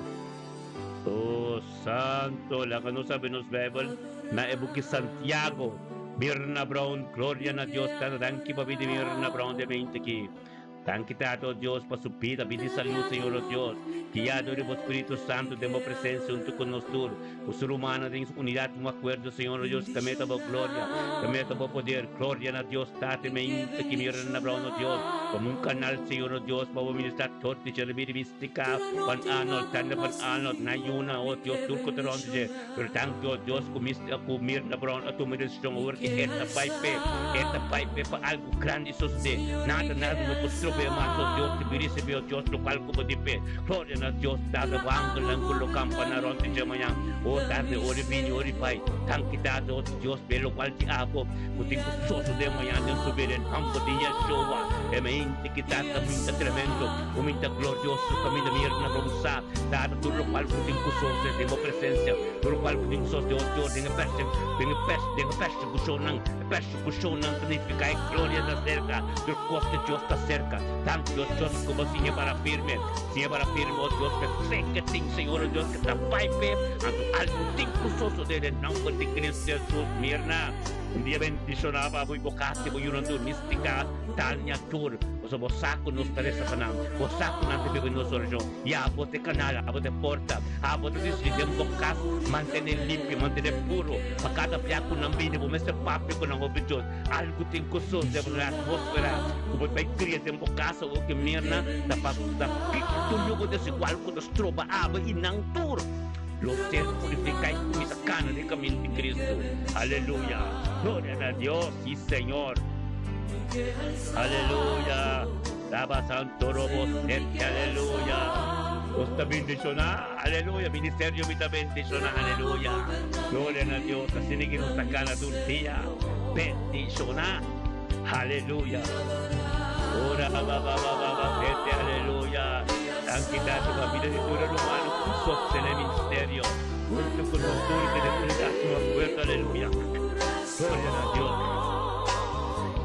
Oh, santo. Laga nos sabi nos Bijbel na e buki Santiago. Mirna Brown, gloria na Dios. Tata, danki pa bida Mirna Brown de mente ki. Danki Tata, o Dios, pa su bida, bida i salú, Señor, o Dios. Guia dor di bo Spiritu Santu den bo presensia huntu ku nos tur, ku su rumannan den su unidat i un akuerdo, Señor, o Dios, ka meta bo gloria, ka meta bo poder. Gloria na Dios Tata i meinta ki mira na Abraham, o Dios, komo un kanal, Señor, o Dios, pa bo ministrá tur di dje bida místika, Van Arnold, Tanda Van Arnold, na yuna, o Dios, tur ku ta rònt di dje. Pero danki, o Dios, ku mis ku Mirna Brown a tuma e desishon awor ku e ta bai p'e, e ta bai p'e pa algu grandi sosodé. Nada, nada no por strob'é mas, o Dios, di bi risibí, o Dios, lokual ku bo di p'e. Gloria na Dios, Tata, bo angelnan ku lo kampa na rònt di dje mañan, o tarde, ora di bini, ora di bai. Danki, Tata, o Dios, p'e lokual di abo ku tin ku sosodé mañan den su bida, en nòmber di Yeshua. E mente ki Tata, mi ta tremendo, un mi ta glorioso, kaminda Mirna Brown sa. Tata, tur lokual ku tin ku sosde den bo presensia, tur lokual ku tin ku sosde, o Dios, den e perse, den e pers, den e persekushonnan, e persekushonnan ta nifiká e gloria ta serka, tur kos di Dios ta serka. Danki, o Dios, ku bo siña para firme, siña para firme, o Dios, ku e fe ke tin, Señor, o Dios, ke ta bai p'e, anto algu tin ku sosode den nòmber di Cristo Jesus. Mirna, un dia bendishoná pa bo i bo kas i bo yunan tur, Mística, Tania, tur. Pasobra bo sa ku nos ta resa pa nan, bo sa ku nan ta biba den nos orashon. I abo ta e kanal, abo ta e porta, abo ta disidí den bo kas mantené limpio, mantené puro. Pa kada bia ku nan bini, bo mester papia ku nan hopi Dios. Algu tin ku sosodé pasobra e atmósfera ku bo ta bai kria den bo kas awor ku mirna ta pa ta pik tur yugo desigual ku ta stroba abo i nan tur lo ser purifiká i kuminsá kana den kaminda di Kristu. Aleluya! Gloria na Dios! Sí, Señor! Aleluya! Laba Santo Robo Sete, aleluya! Nos ta bendiciona, aleluya! Ministerio mi ta bendiciona, aleluya! Gloria na Dios, asina ki nos ta cana tur dia, bendiciona, aleluya! Ora ba ba ba ba ba sete, aleluya! Danki Tata pa bida di tur e rumano cu sostene ministerio hunto cu nos tur den e unidad di nos pueblo, aleluya! Gloria na Dios.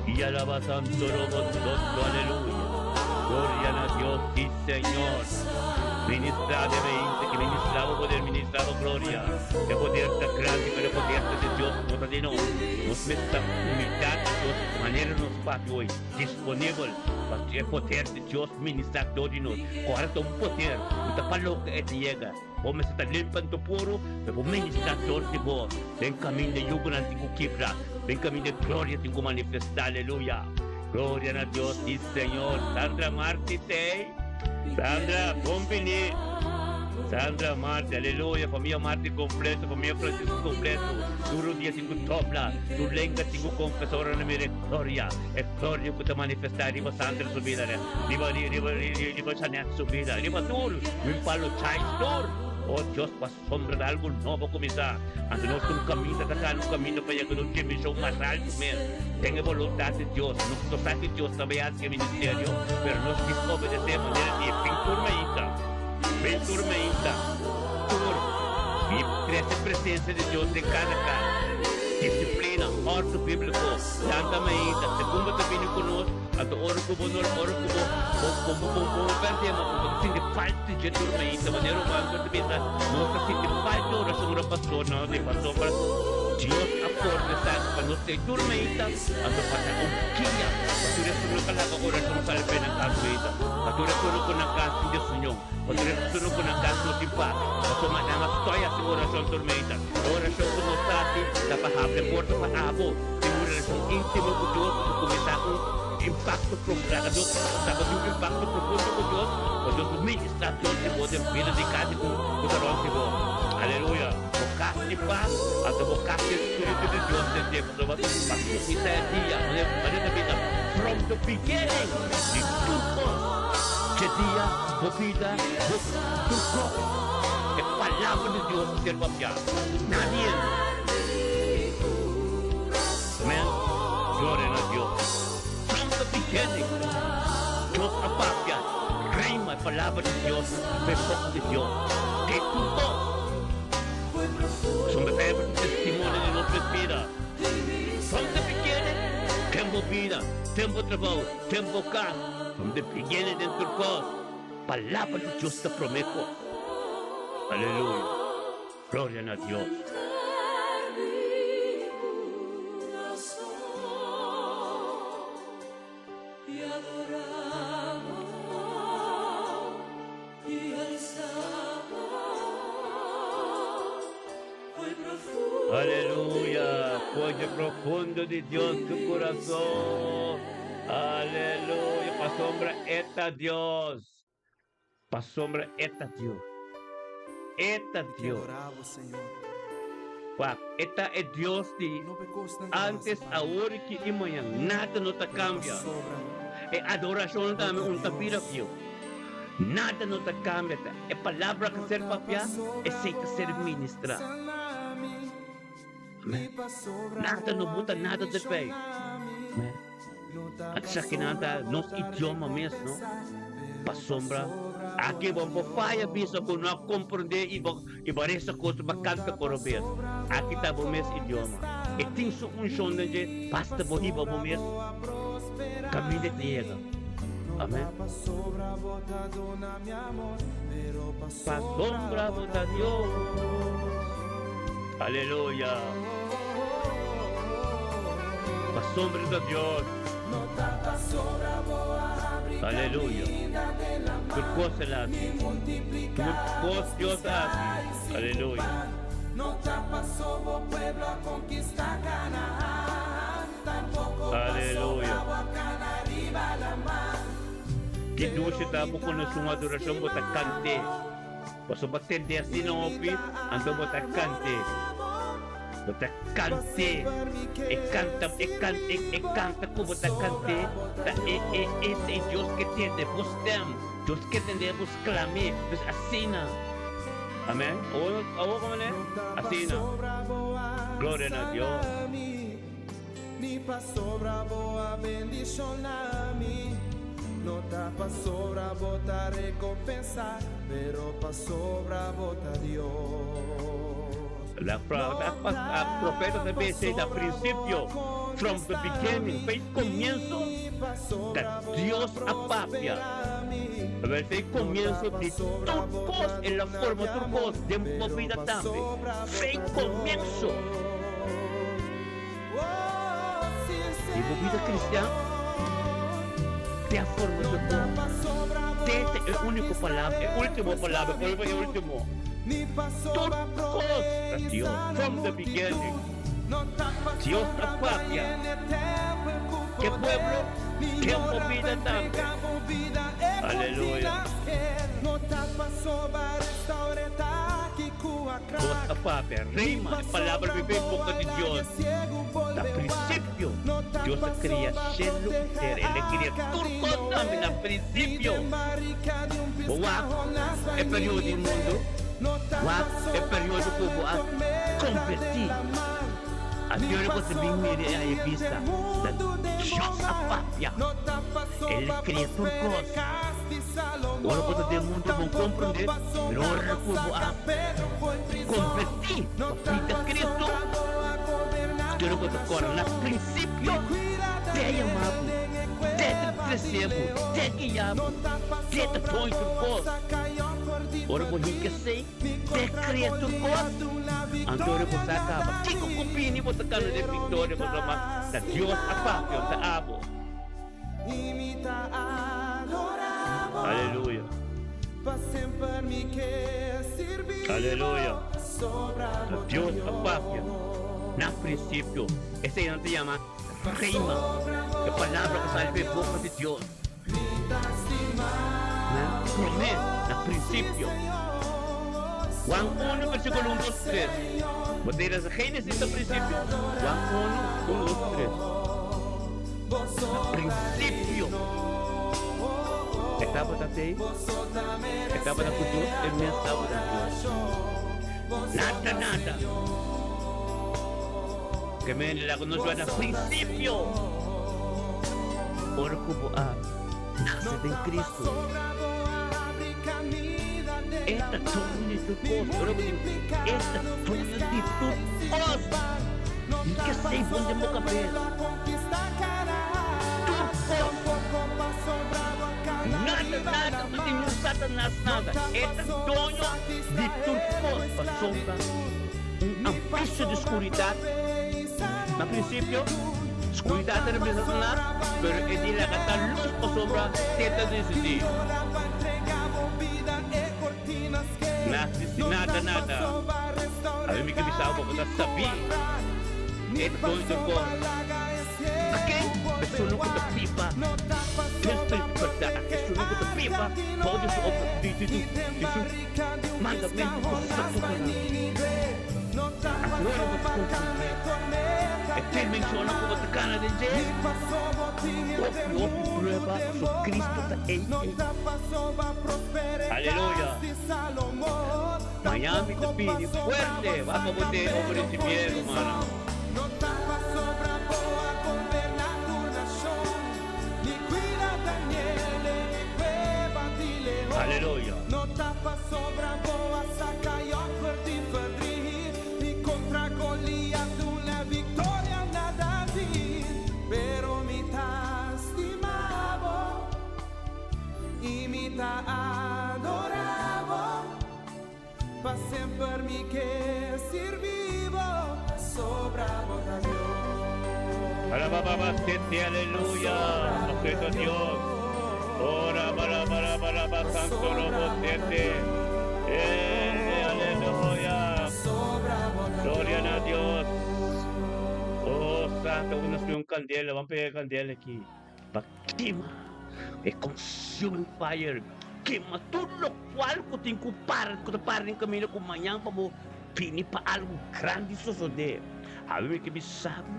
Y alaba Santo Robo Soto, aleluya. Gloria na Dios, sí Señor. Ministrá den mainta ki ministrá bo poder, ministrá bo gloria. E poder ta grandi, pero e poder ta di Dios, no ta di nos. Nos mester ta humildad di Dios manera nos papia hoy, disponibel pa e poder di Dios ministrá dor di nos. Ora ta un poder ku ta pa loke e ta yega. Bo mester ta limpa anto puru pa bo ministrá dor di bo. Den kaminda yugonan tin ku kibra, den kaminda gloria tin ku manifestá. Aleluya! Gloria na Dios y Señor. Sandra Marti tey. Sandra, bon bini. Sandra Marti, aleluya. Familia Marti completo, familia Francisco completo. Tur rodia tin cu dobla, tur lenga tin cu confesa ora nan mira e gloria, e gloria cu ta manifesta riba Sandra su bida, riba riba riba Janet su bida, riba tur, min palo chais tur. Oh Dios, Pasobra ta algu nobo kuminsá. Anto nos ta un kaminda ta kana un kaminda pa yega nos dimenshon mas altu mes den e boluntat di Dios. Nos no sa ki Dios ta bai hasi e ministerio, pero nos disobedesé manera di e bin tur mainta, bin tur mainta, tur i trese presensia di Dios den kada kas. Disiplina, òrdu bíbliko, lanta mainta, segun bo ta bini ku nos. Anto ora ku bo no ora ku bo bo bo bo bo bo pèrdè ma bo ta sinti falta di dje tur mainta manera un man ta bisa nos ta sinti falta orashon ora pastor no di pasobra Dios a forma esaki pa nos tei tur mainta anto pa ta un guia pa tur esun ku laga orashon sali bai nan kas mainta pa tur esun ku nan kas tin desunion pa tur esun ku nan kas no tin pas pasobra nan a stòi hasi orashon tur mainta e orashon ku nos ta hasi ta pa habri e porta pa abo. Tin un relashon íntimo ku Dios ku kuminsá un impakto profundo. Laga Dios saba di un impakto profundo ku Dios, pa Dios por ministrá dor di bo den bida di kada un ku ta rònt di bo. Aleluya! Bo kas di pas, anto bo kas di e Spiritu di Dios den dje, pasobra pa kuminsá e dia, manera ta bisa, from the beginning di tur kos, dje dia, bo bida, bo tur kos, e Palabra di Dios a ser papiá. Nadie. Amen. Gloria na Dios. From the beginning, Dios a papia rema e palabra di Dios pa e boca di Dios. Den tur cos. Pasobra Bijbel ta testimonio di nos mes bida. From the beginning, den bo bida, den bo trabou, den bo cas. From the beginning den tur cos, palabra di Dios ta prome cos. Aleluya. Gloria na Dios. Aleluya! Koe profundo di Dios su kurason. Aleluya! Pasobra e ta Dios. Pasobra e ta Dios. E ta Dios. Wak, e ta e Dios di antes, awor i ki i mañan. Nada no ta kambia. E adorashon tambe un ta bira pió. Nada no ta kambia. Ta e palabra ku ser papiá, esei ta ser ministrá. Amen. Nada no buta nada derbei. Amen. Esakinan ta nos idioma mes, no? Pasobra aki bo por faya bisa ku no a komprendé i bo i bo resa ku otro pa kanta koro bes. Aki ta bo mes idioma. E tin su unshon den dje, basta bo hiba bo mes kaminda e ta yega. Amen. Pasobra bo ta Dios. Aleluya. Pasobra ta Dios. Aleluya. Tur kos el hasi. Tur kos Dios a hasi. Aleluya. Aleluya. Ki dushi ta bo konosé un adorashon bo ta kant'é. Pasobra bo tende asina hopi, anto bo ta kant'é. Bo ta kant'é. E kanta, e kan, e, e kanta ku bo ta kant'é ta e, e, esei Dios ke tende bo stèm. Dios ke tende bo sklam'é. Dus asina. Amèn. Awor, awor komo ne? Asina. Gloria na Dios. Ni pasobra bo a bendiciona mi, no ta pasobra bo ta recompensa, pero pasobra bo ta Dios. La profeta ta bisa na principio. From the beginning, fei comienso, ta Dios a papia. Awel fei comienso di tur cos, el a forma tur cos, den bo bida tambe. Fei comienso di bo bida cristian, te a forma tur cos. Te ta e unico palabra, e ultimo palabra, por e ultimo. Tur cos ta Dios, from the beginning. Dios a papia ke pueblo den bo bida tambe. Aleluya. Dios a papia. Rema, e palabra biba e boka di Dios. Na prinsipio Dios a kria shelu i tera. El a kria tur kos tambe na prinsipio. Bo wak e periodo di mundu. Wak e periodo ku bo a kombertí. Anto bo ta bin mira i haña bista ta Dios a papia. El a kria tur kos. Ora bo ta den mundu bo komprendé, pero ora ku bo a kombertí pa bida Kristu, anto bo ta kòrda na prinsipio te a yama bo, te ta trese bo, te a guia bo, te ta doño tur kos. Ora bo hinka esei, te kria tur kos, anto ora bo sa kaba kiko ku bini bo ta gana den viktoria pasobra ta Dios a papia, ta abo. Aleluya. Aleluya. Ta Dios a papia na prinsipio. Esei nan ta yama rema, e palabra ku sali pa e boka di Dios. Na promé, na prinsipio. Juan unu, versíkulo un, dos, tres. Bo ta ira Génesis ta prinsipio? Juan unu, un, dos, tres. Na prinsipio e tabata t'ei, e tabata ku Dios, e mes tabata Dios. Nada, nada. Ke men laga nos wak na prinsipio, ora ku bo a nase den Kristu. E ta doño di tur kos. Ora bo di, E ta doño di tur kos. Mi ke sei bon den bo kabes. Tur kos. Nada, nada, no tin niun Satanas, nada. E ta doño di tur kos, pasobra un ambicio di skuridat. Na prinsipio, skuridat ta representa Satanas, pero e di laga ta lus pasobra te ta disidí. Nas disi nada, nada. Abi mi ke bisa bo, bo ta sabí e ta doño tur kos. Aken? Esunnan ku ta biba den spiritu di bèrdat, esunnan ku ta biba bou di su di di su mandamentu ku su statutonan. Awor bo ta komprendé e dimenshonnan ku bo ta gana den dje. Hopi, hopi prueba pasobra Cristo ta ei ei. Aleluya! Mañan mi ta pidi fuerte, wak pa bo te ofresibié, rumannan. Aleluya! Pa semper mi ke sirbi bo, pasobra bo ta Dios. Alabababa sete aleluya Pastor Dios Ora balabalaba santo lobo sete eh aleluya Gloria na Dios Oh santo nos un candela vamos pegar candela aquí Pa kima e consuming fire kima tur lokual ku tin ku para ku ta para den kaminda ku mañan pa bo bini pa algu grandi sosodé. Awe mi ke bisa bo,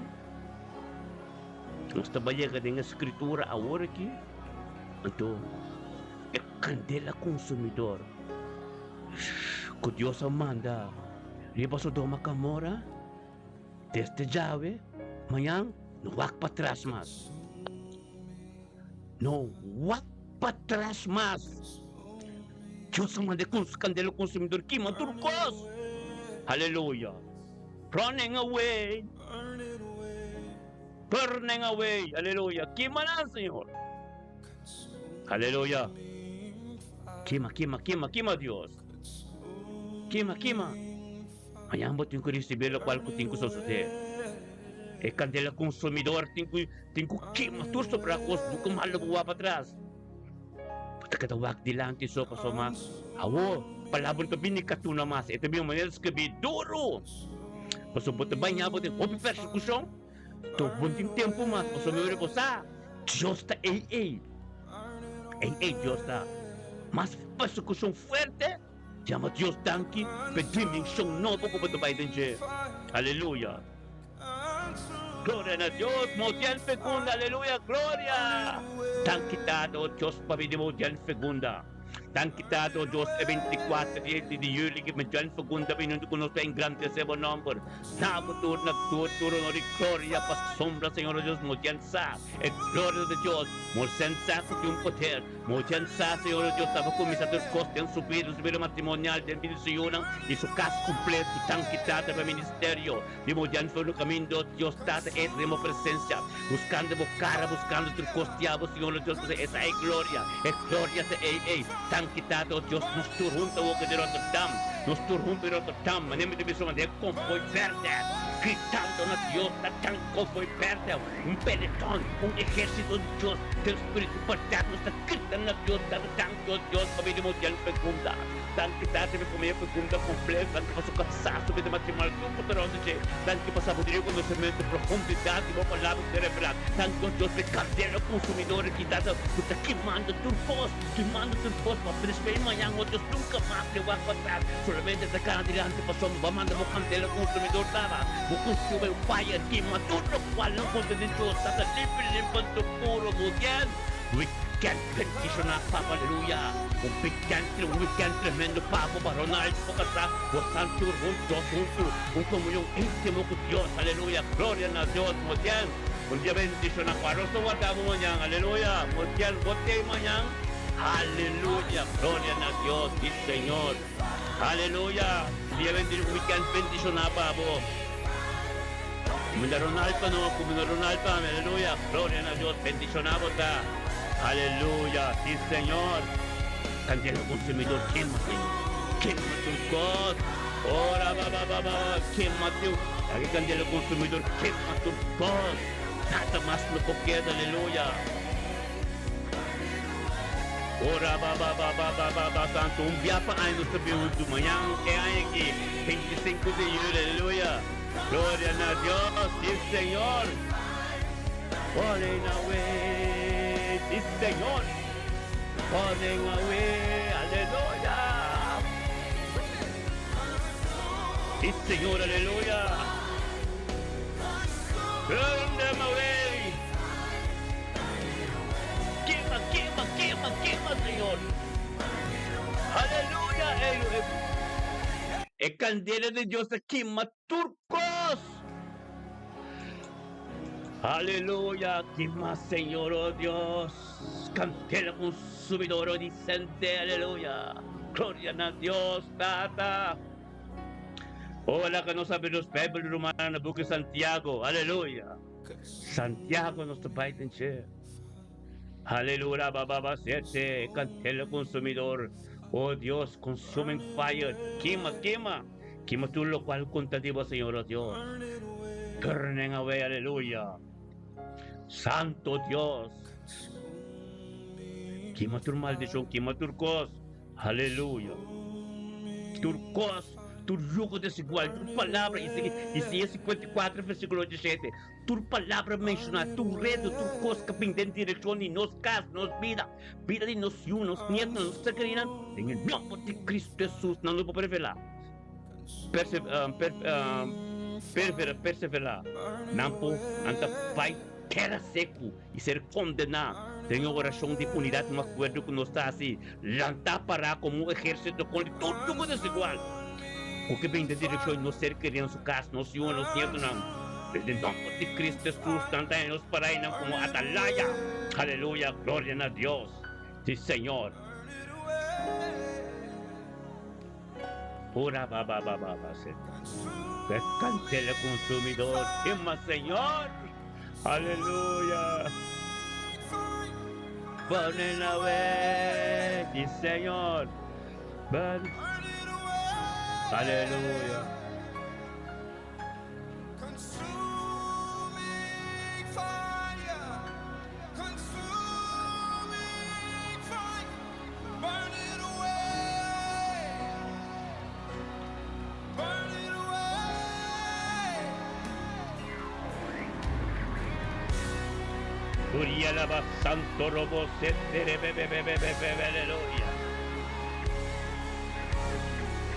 nos ta bai yega den e skritura awor aki, anto e kandela konsumidor ku Dios a manda riba Sodoma Gomorra, Desde djawe, mañan no wak patras mas. No wak patras mas. Dios a manda e kandela konsumidor kima tur kos. Aleluya. Running away. Burning away, aleluya. Kima nan, Señor. Aleluya. Kima, kima, kima, kima, Dios. Kima, kima. Mañan bo tin ku risibí lokual ku tin ku sosodé. E kandela konsumidor tin ku tin ku kima tur sobrá kos buka mal lo bo wak patras. Bo ta keda wak dilanti so pasobra awor palabra no ta bini katuna mas, e ta bini un manera skibí duru. Pasobra bo ta bañá bo den hopi persekushon, to bo no tin tempu mas pasobra mi ora bo sa Dios ta ei ei. Ei ei Dios ta. Mas persekushon fuerte. Yama Dios danki p'e dimenshon nobo ku bo ta bai den dje. Aleluya! Gloria na Dios! Modiel Fegunda, aleluya, gloria! Danki Tata, o Dios, pabia di Modiel Fegunda. Danki Tata, o Dios, e 24 di di juli ku Modiel Fegunda bini huntu ku nos pa engrandesé bo nòmber. Na bo tur na tur tur honor i gloria pasobra, Señor, o Dios, Modiel sa e gloria di Dios. Modiel sa ku tin un poder. Moises sa, Señor Dios taba cuminsa tur cos den su bida, su bida matrimonial, den bida di su yunan y su cas completo. Danki Tata pa e ministerio di Moises for no camindo. Dios Tata entra den bo presencia, buscando bo cara, buscando tur cos di abo, Señor Dios, pasobra esa e gloria, e gloria ta ey ey. Danki Tata, oh Dios, nos tur hunto awo di Rotterdam, nos tur hunto di Rotterdam, manera mi ta bisa manera convoy berde, gritando na Dios, ta tan convoy berde. Un peletòn, un ehérsito di Dios den spiritu paterno ta grita na Dios, Tata, danki, o Dios, pabia di Modiel Fegunda. Danki, Tata, mi famia Fegunda kompleto. Danki pa su kasá, su bida matrimonial, tur ku ta rònt di dje. Danki pa sabiduria, konosementu, profundidat di bo palabra ku ta revelá. Danki, o Dios, pa e kandela konsumidor aki, Tata, ku ta kimando tur kos, kimando tur kos pa despues mañan, o Dios, nunka mas ke wak patras, solamente ta kana dilanti pasobra bo a manda bo kandela konsumidor, Tata. Bo consume fire kima tur locual no conta di Dios ta ta limpi limpi anto puro bo bien weekend bendiciona papa aleluya un weekend un weekend tremendo pabo pa Ronald bo casa bo san tur hunto dos hunto un comunion intimo cu Dios aleluya gloria na Dios bo bien un dia bendiciona cu aros ta warda bo mañan aleluya bo bien bo tey mañan aleluya gloria na Dios y Señor. Aleluya! Dia bendicion un weekend bendiciona pa bo. Cuminda Ronald pa no, cuminda Ronald pa mi. Aleluya! Gloria na Dios, bendiciona bo ta. Aleluya! Si Señor. Candela consumidor kema Señor. Kema tur cos. Ora ba ba ba ba ba kema tur. Aki candela consumidor kema tur cos. Nada mas no por keda. Aleluya! Ora ba ba ba ba ba ba ba santo un bia pa aña nos ta bin huntu mañan e aña aki 25 di juli aleluya gloria na Dios si Señor Falling away si Señor Falling away aleluya si Señor aleluya Burn them away. Kema, kema, kema, kema, Señor. Aleluya! Ey, e, e candela di Dios ta kima tur cos. Aleluya! Kima, Señor, oh Dios. Candela consumidor, oh dicente, aleluya. Gloria na Dios, Tata. Ora que nos abri nos Bijbel, rumannan, na buki Santiago, aleluya. Santiago nos ta bai den dje. Aleluya, ba ba ba sete, candela consumidor. Oh Dios, consuming fire, kima, kima, kima tur locual contra di bo, Señor, oh Dios. Burning away, aleluya. Santo Dios. Kima tur maldicion, kima tur cos. Aleluya. Tur kos, tur yugo desigual, tur palabra, Isaías 54 versíkulo 17, tur palabra menshoná, tur redu, tur kos ku bin den direkshon di nos kas, nos bida, bida di nos yu, nos nietunan, nos serkaninan, den e nòmber di Kristu Hesus nan lo por revelá, perseverá, nan por, nan ta bai tera seku. i ser kondená den e orashon di unidat un akuerdo ku nos ta hasi, lantá pará komo un ehérsito kontra tur yugo desigual ku ke bin den direkshon di nos ser kerí na su kas, nos yunan, nos nietunan. Den nòmber di Kristu Hesus, nan ta haña nos pará einan komo atalaya. Aleluya! Gloria na Dios! Si, Señor. Ora ba ba ba ba ba se. Kantela konsumidor, kema Señor! Aleluya. Burning away, sí Señor. Burn. Aleluya. Urialaba santo robo aleluya.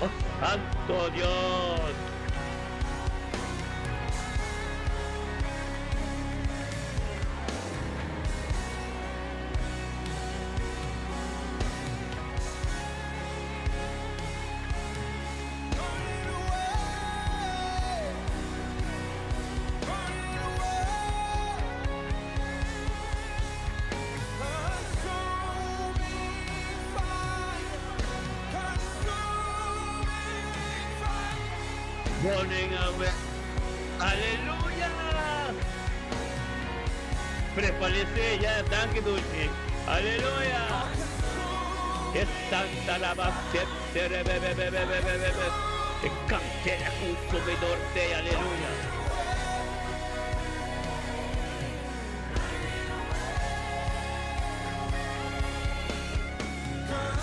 Oh, santo Dios. Burning away. Aleluya! Prevalece ya, danki dushi. Aleluya! E santa lava E cantera consumidor de aleluya.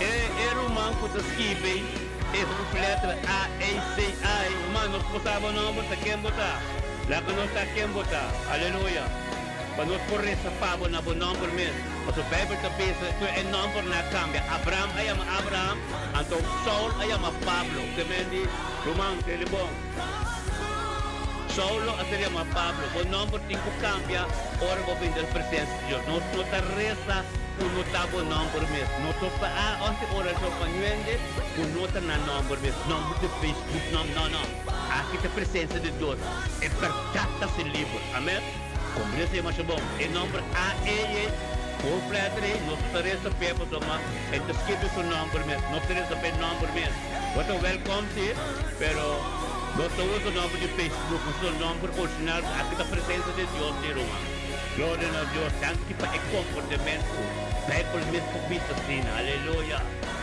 E e ruman ku ta skibi e hoofdletter A E C A, ruman nos por sa bo nomber ta ken bo ta. Laga nos sa ken bo ta. Aleluya. Pa nos por resa pa bo na bo nomber mes. Pasobra Bijbel ta bisa ku e nombernan a kambia. Abraham a yama Abraham, anto Saul a yama Pablo. Ke men di, Ruman, tende bon. Saulo a ser yama Pablo. Bo nomber tin ku kambia ora bo bini den presensia di Dios. Nos no ta resa ku no ta bo nomber mes. Nos no ta hasi orashon pa nuende ku no ta nan nomber mes. Nomber di Facebook, nom, no, no. Aki ta presensia di Dios. E bèrdat ta ser liber. Amen. Komprende esei masha bon. E nomber AE hoofdletter ei nos no ta resa p'e pasobra e ta skirbi su nomber mes. Nos ta resa p'e nomber mes. Bo ta welkom si, pero nos ta usa nomber di Facebook, nos usa nomber original aki ta presencia di Dios si ruman. Gloria na Dios, danki pa e comportamento. Bijbel mes ta bisa asina, aleluya.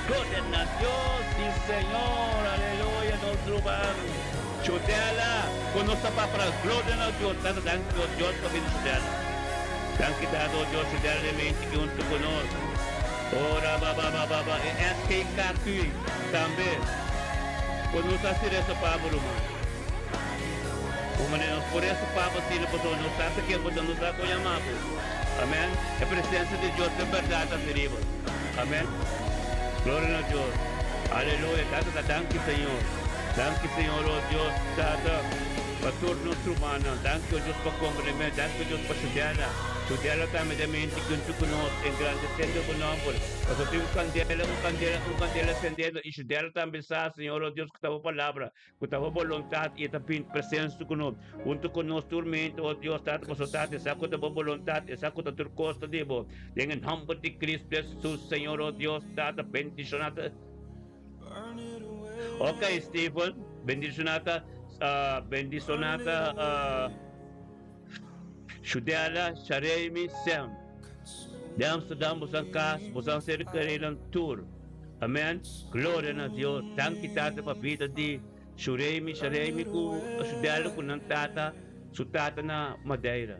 Gloria na Dios, si Señor, aleluya nos ruman. Chudela, cu nos ta papra, gloria na Dios, tata danki o Dios pa bini Chudela. Danki tata o Dios Chudela den mente ki hunto cu nos. Ora ba ba ba ba ba e SKKQ tambe cu nos a haci resa pa bo ruman. Un manera nos por resa pa bo asina pasobra nos sa ta ken bo ta nos sa con yama bo. Amen. E presencia di Dios den berdad ta haci riba. Amen. Gloria na Dios. Aleluya. Tata ta danki Señor. Danki Señor oh Dios Tata pa tur nos rumannan. Danki oh Dios pa comprendement. Danki oh Dios pa Chudela. Chudela tambe den mente junto cu nos engrandeciendo bo nomber. Pasobra tin un candela, un candela, un candela cendiendo y Chudela tambe sa Señor oh Dios cu ta bo palabra, cu ta bo boluntad y e ta bin presencia cu nos. Hunto cu nos tur mente oh Dios Tata pasobra Tata e sa cu ta bo boluntad, e sa cu ta tur cos ta di bo. Den e nomber di Cristo Jesus Señor oh Dios Tata bendiciona. Ok Stephen, bendiciona ta bendiciona ta Shudela, Sharemi, Sem. De Amsterdam bosan cas, bosan ser kerenan tur. Amen. Gloria na Dios. Danki Tata pa bida di Shuremi, Sharemi ku Shudela ku nan tata, su tata na Madeira.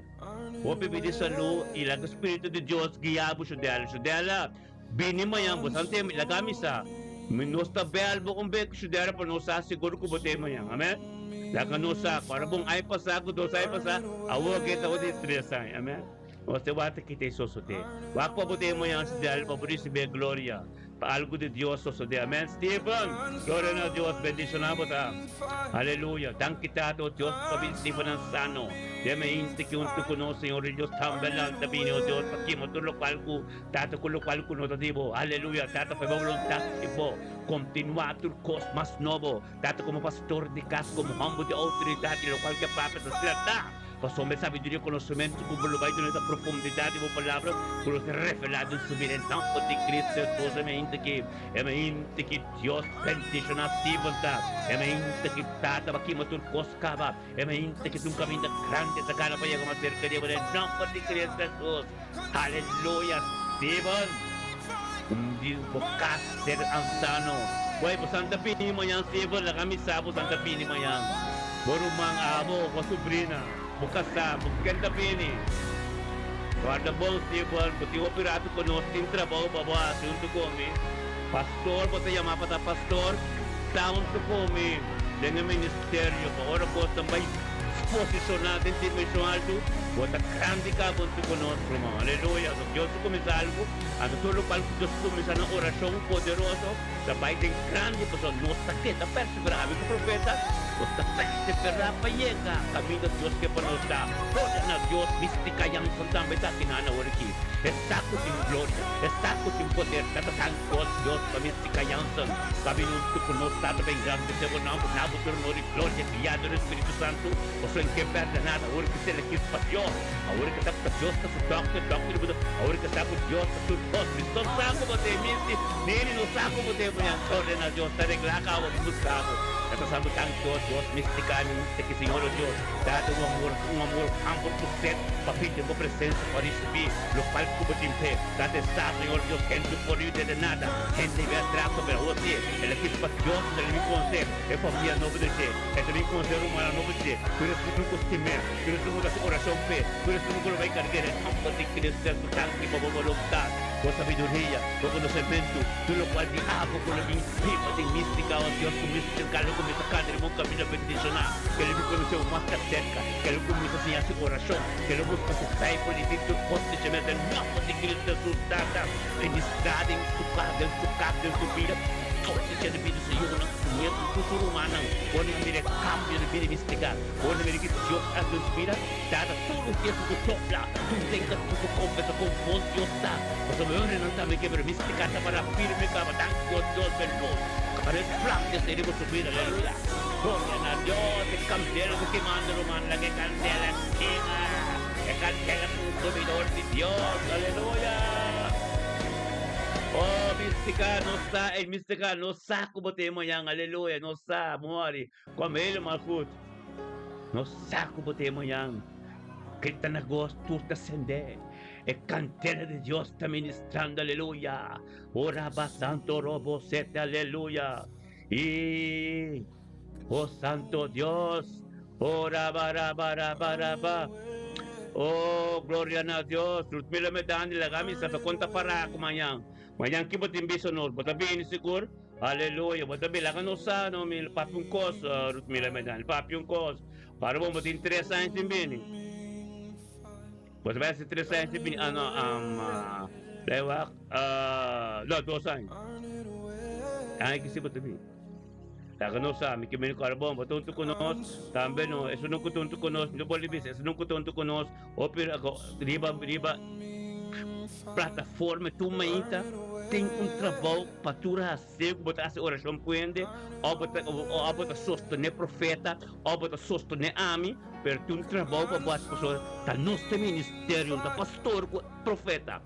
Hopi bida di salu y laga Spiritu di Dios guia bo Shudela. Shudela, Bini mañan bo san teme, laga mi sa. Mi nos ta bel bo un bek shudera pa nos sa sigur ku bo te mañan. Amen. Laga nos sa. Ora bo un aña pasá ku dos aña pasá, awor ke ta di tres aña. Amen. Nos te wak ta kita e sosodé. Wak pa bo te mañan shudera pa bo risibí e gloria. Pa algu di Dios sosodé. Amen. Steven, gloria na Dios. Bendishoná bo ta. Aleluya. Danki Tata o Dios pa bin Stevennan sano. Den e inste ki huntu ku nos, Señor di Dios, tambe lanta bini, o Dios, pa kima tur lokual ku Tata ku lokual ku no ta di bo. Aleluya. Tata pa e bo boluntat di bo. Kontinuá tur kos mas nobo. Tata komo pastor di kas, komo hòmber di outoridat i lokual ke papia ta slertá. Pasobra e sabiduria i konosementu ku bo lo bai duna ta profundidat di bo palabra ku lo ser revelá den su bida. E nòmber di Kristu Hesus, e mainta ki, e mainta ki Dios bendishoná Steven ta, e mainta ki Tata ba kima tur kos kaba, e mainta ki ta un kaminda grandi ta gana pa yega mas serka di bo den nòmber di Kristu Hesus. Aleluya! Steven, un di bo kas ser ansano. Boy, bo san ta bini mañan, Steven? Laga mi sa bo san ta bini mañan. Bo ruman abo, bo subrina, bo kasá, bo ken ta bini? Warda bon, Steven, bo tin hopi ratu ku nos tin trabou pa bo hasi huntu ku mi. Pastor, bo ta yamá pa ta pastor? Ta huntu ku mi den e ministerio pa ora kosnan bai posishoná den dimenshon altu, bo ta grandi kaba huntu ku nos, ruman. Aleluya! So Dios ta kuminsá algu, anto tur lokual ku Dios kuminsá na orashon poderoso ta bai den grandi, pasobra nos ta keda perseverá. Ami ku profeta, nos ta perseverá pa yega kaminda Dios ke pa nos ta. Gloria na Dios! Místika Jansen tambe ta akinan awor aki. E sa ku tin gloria, e sa ku tin poder. Tata danki, o Dios, pa Místika Jansen. Kaminda huntu ku nos, Tata, pa engrandesé bo nòmber. Na bo tur honor i gloria, guiado di Spiritu Santu. Pasobra en ke pèrdè nada, awor ke sela kis pa Dios, awor ke sa ku ta Dios ta su dòkter, dòkter di bo ta, awor ke sa ku Dios ta tur kos. Mi no sa ku bo ta e misti, nini no sa ku bo ta e muña. Gloria na Dios, ta reglá ka bo, mi buska bo. Ta pasando tantu, oh Dios, mistika mi, misti ki Señor, oh Dios, date un amor, un amor hamber ku set pa bin den bo presensia pa risibí lokual ku bo tin p'e. Date sa, Señor Dios, hende por yu dede nada, hende i bes trato, pero awor si, el a kis pa Dios, el a bin konse e famia nobo di dje. E ta bin konse rumannan nobo dje, tur esun ku stim'é, tur esun ku ta hasi orashon p'e, tur esun ku lo bai karg'é den nòmber di Cristo Hesus. Danki pa bo boluntat, bo sabiduria, bo konosementu, tur lokual di abo ku lo bin biba den místika, o Dios, ku místika lo kuminsá kanta riba un kaminda bendishoná, ke lo bin konosé bo mas ta serka, ke lo kuminsá siña hasi orashon, ke lo buska su Bijbel i tin tur kos di dje mes den nòmber di Cristo Hesus. Tata, ministrá den su kas, den su kas, den su bida. Tochi dje di bida su yunan, su nietunan, tur su rumannan. Ora nan mira e kambio di bida místika, ora nan mira ki Dios a hasi den su bida, Tata tur un fiesta ku sopla, tur den ku su konfesa kon bon Dios ta. Pasobra ora nan tambe ke, pero místika ta para firme kaba. Danki o Dios pa e lus ku a resplandesé riba su bida. Aleluya! Gloria na Dios! E kandela ta kemando, ruman. Laga e kandela kema! E kandela konsumidor di Dios. Aleluya! Oh, místika, nos sa, e místika, nos sa ku bo ta e mañan, aleluya, nos sa, mori, kwam helemaal goed. Nos sa ku bo ta e mañan, ke ta na gos tur ta sende, e kandela di Dios ta ministrando, aleluya. Oh, raba santo robo sete, aleluya. I, oh, santo Dios, oh, raba, raba, raba, raba. Oh, gloria na Dios. Ruth Miller me dandi laga mi sa kon ta para ku mañan. Mañan ki bo tin bisa nos? Bo ta bini sigur? Aleluya. Bo ta bini laga nos sa no mi papia un kos, Ruth Miller me dandi. Papia un kos. Para bon bo tin tres aña sin bini. Bo ta bai hasi tres aña sin bini. Ah no, um, lei wak, ah, no, dos aña. Aña ki si bo ta bini. Laga nos sa, mi ke meni ku Arbon, bo ta huntu ku nos, tambe no, esun ku ta huntu ku nos, mi no por bisa, esun ku ta huntu ku nos, hopi riba riba plataforma tur mainta tin un trabou pa tur hasi, ku bo ta hasi orashon ku hende, òf bo ta òf bo ta sostené profeta, òf bo ta sostené ami, pero tin un trabou pa bo hasi pasobra ta nos ta ministerio, no ta pastor ku profeta,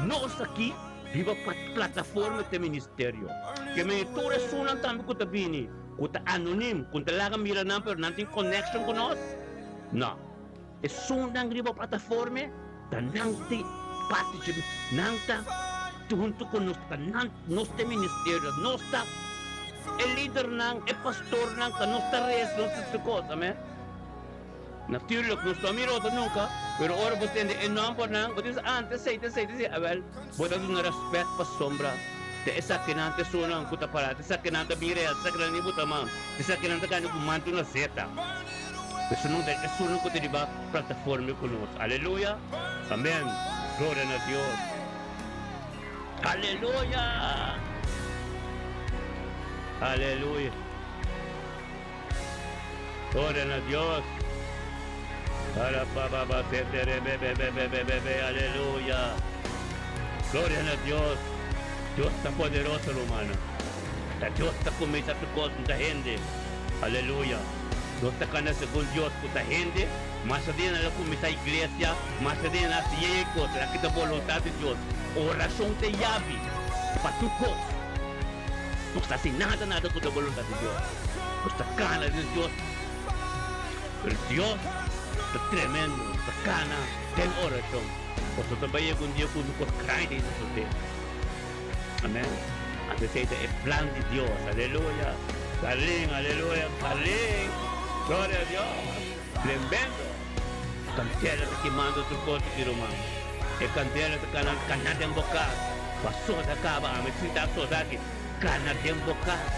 nos aki. Riba plataforma te ministerio. Ke mene tur esunnan tambe ku ta bini, ku ta anonim, ku no ta laga mira nan pero nan tin connection ku nos? No. Esunnan riba plataforme ta nan tin parti dje, nan ta huntu ku nos, ta nan, nos ta e ministerio, nos ta e lidernan, e pastornan, ta nos ta resa, nos ta tur kos, amen. Natuurlijk, nos no a mira otro nunca, pero ora bo tende e nombernan, bo ta bisa, ah, ta esey, ta esey, ta esey. Awel, bo ta duna respet pasobra ta esakinan ta esunnan cu ta para, ta esakinan ta bin real, ta esakinan ni bo ta man, ta esakinan ta cana cu manto na zeta. Esunnan ta esunnan cu ta riba plataforma cu nos. Aleluya! Amen! Gloria na Dios! Aleluya! Aleluya! Gloria na Dios. Arapababasete-rebebebebebebe. Aleluya. Gloria na Dios. Dios ta poderoso, rumannan. Ta Dios ta kuminsá tur kos, no ta hende. Aleluya. Nos ta kana segun Dios ku ta hende. Masha dia nan a kuminsá iglesia, masha dia nan a hasi yeye kos, nan a kita boluntat di Dios. Orashon ta e yabi pa tur kos. Nos ta hasi nada nada ku ta boluntat di Dios. Nos ta kana den Dios, pero Dios ta tremendo, nos ta kana den orashon. Pasobra ta bai yega un dia ku un kos grandi ta sosodé. Amen. Anto esei ta e plan di Dios. Aleluya. Kalin, aleluya, kalin. Gloria a Dios. Tremendo. Kandela ta kimando tur kos aki, ruman. E kandela ta kana, kana den bo kas. Bo a soda kaba, ami sinta a soda aki. Kana den bo kas.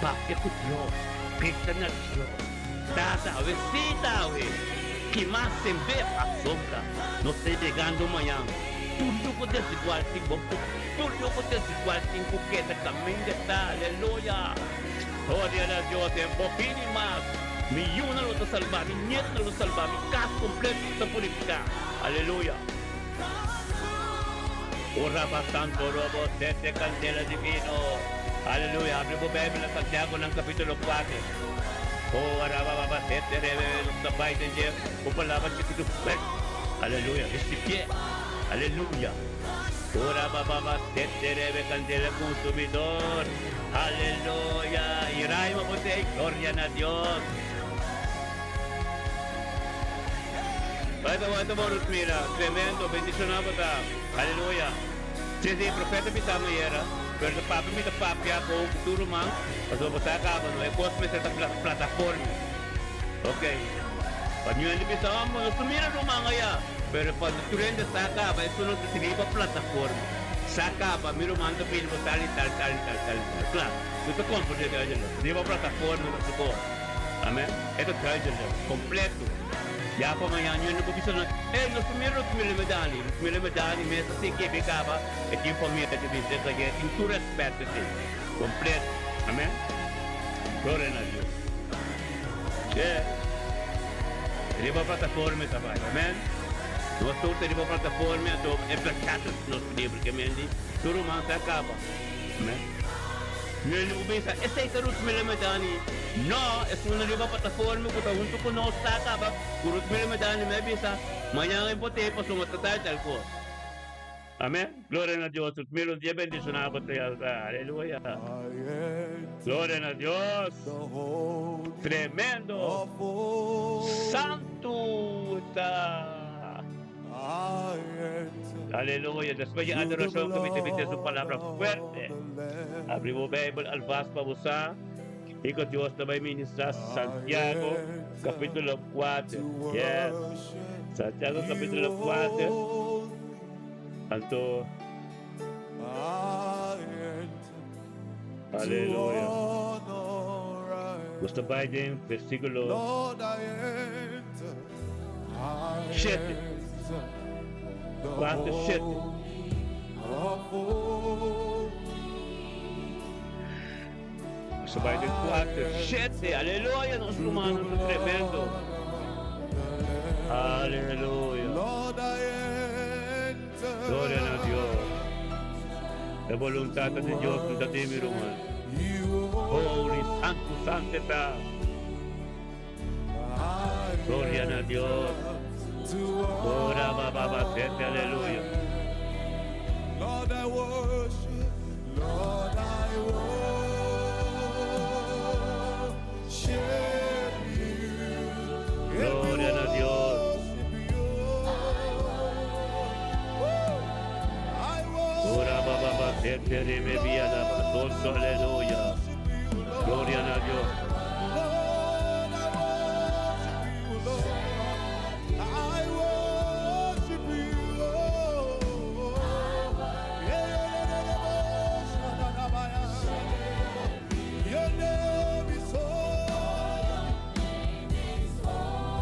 Papia ku Dios. Grita na Dios. Tata, awe si ta awe. Kima sembé pasobra nos ta yegando mañan. Tur loco desigual tin bo cu tur loco desigual tin cu keda caminda ta aleluya gloria na Dios den bo bini mas mi yunan lo ta salba mi nietonan lo salba mi cas completo lo ta purifica aleluya O raba santo robo sete candela divino aleluya habri bo bijbel na Santiago nan capitulo 4 O araba baba sete rebe nos ta bay den dje un palabra chikitu fuerte. Aleluya, recibié. Aleluya. Ora bababa sete rebe candela consumidor. Aleluya. Y raima bo te gloria na Dios. Bai ta wanta bo Rutmira. Tremendo. Bendiciona bo ta. Aleluya. Sí, sí, profeta bisa mi ayera, pero ta papia mi ta papia cu tur ruman, pasobra bo sa caba no, e cos mester ta plataforma. Ok. Pa ñu hende bisa, Oh, nos ta mira ruman aya. Pero pa tur hende sa caba, esun no ta riba plataforma. Sa caba, mi ruman ta bini bo tal y tal, tal y tal, tal y tal. Kla, no ta comprende duidelijk. Riba plataforma ta su cos. Amen. E ta duidelijk, completo. Ya pa mañana ñu hende por bisa nos, Ey, nos ta mira Rutmila Medani. Rutmila Medani mes a sigui kebe caba, e tin famia ta bin cerca dje, tin tur respet esey. Completo. Amen. Gloria na Dios. Yeah. Riba plataforma e ta bai. Amen. Nos tur ta riba plataforma anto e bèrdat nos pidi porque men di tur ruman ta kaba. Amen. Mi no bisa esei ta Ruth Mele-Medani. No, esun riba plataforma ku ta huntu ku nos ta kaba ku Ruth Mele-Medani. Mi a bisa mañana e por pasobra ta tal tal kos. Amen. Gloria na Dios. Tur mil un dia bendiciona bo ta yalta. Aleluya. Gloria na Dios. Tremendo. Santo ta. Aleluya. Despues di adoracion cu mi ta mete su palabra fuerte. Abri bo Bijbel alvast pa bo sa kico Dios ta bay ministra Santiago capitulo 4. Yes. Santiago capitulo 4. Anto, aleluya. Nos ta bai den versíkulo shete. Kuater, shete. Nos ta bai den kuater, shete. Aleluya, nos rumannan ta tremendo. Aleluya. Gloria na Dios. E voluntad ta di Dios no ta di mi ruman. Holy Santo Santo ta. Gloria na Dios. Ora ba ba ba sete aleluya. Lord, I worship. Lord, I worship you. Gloria na Dios. Ora ba ba ba sete reme via la ba sonto aleluya. Gloria na Dios.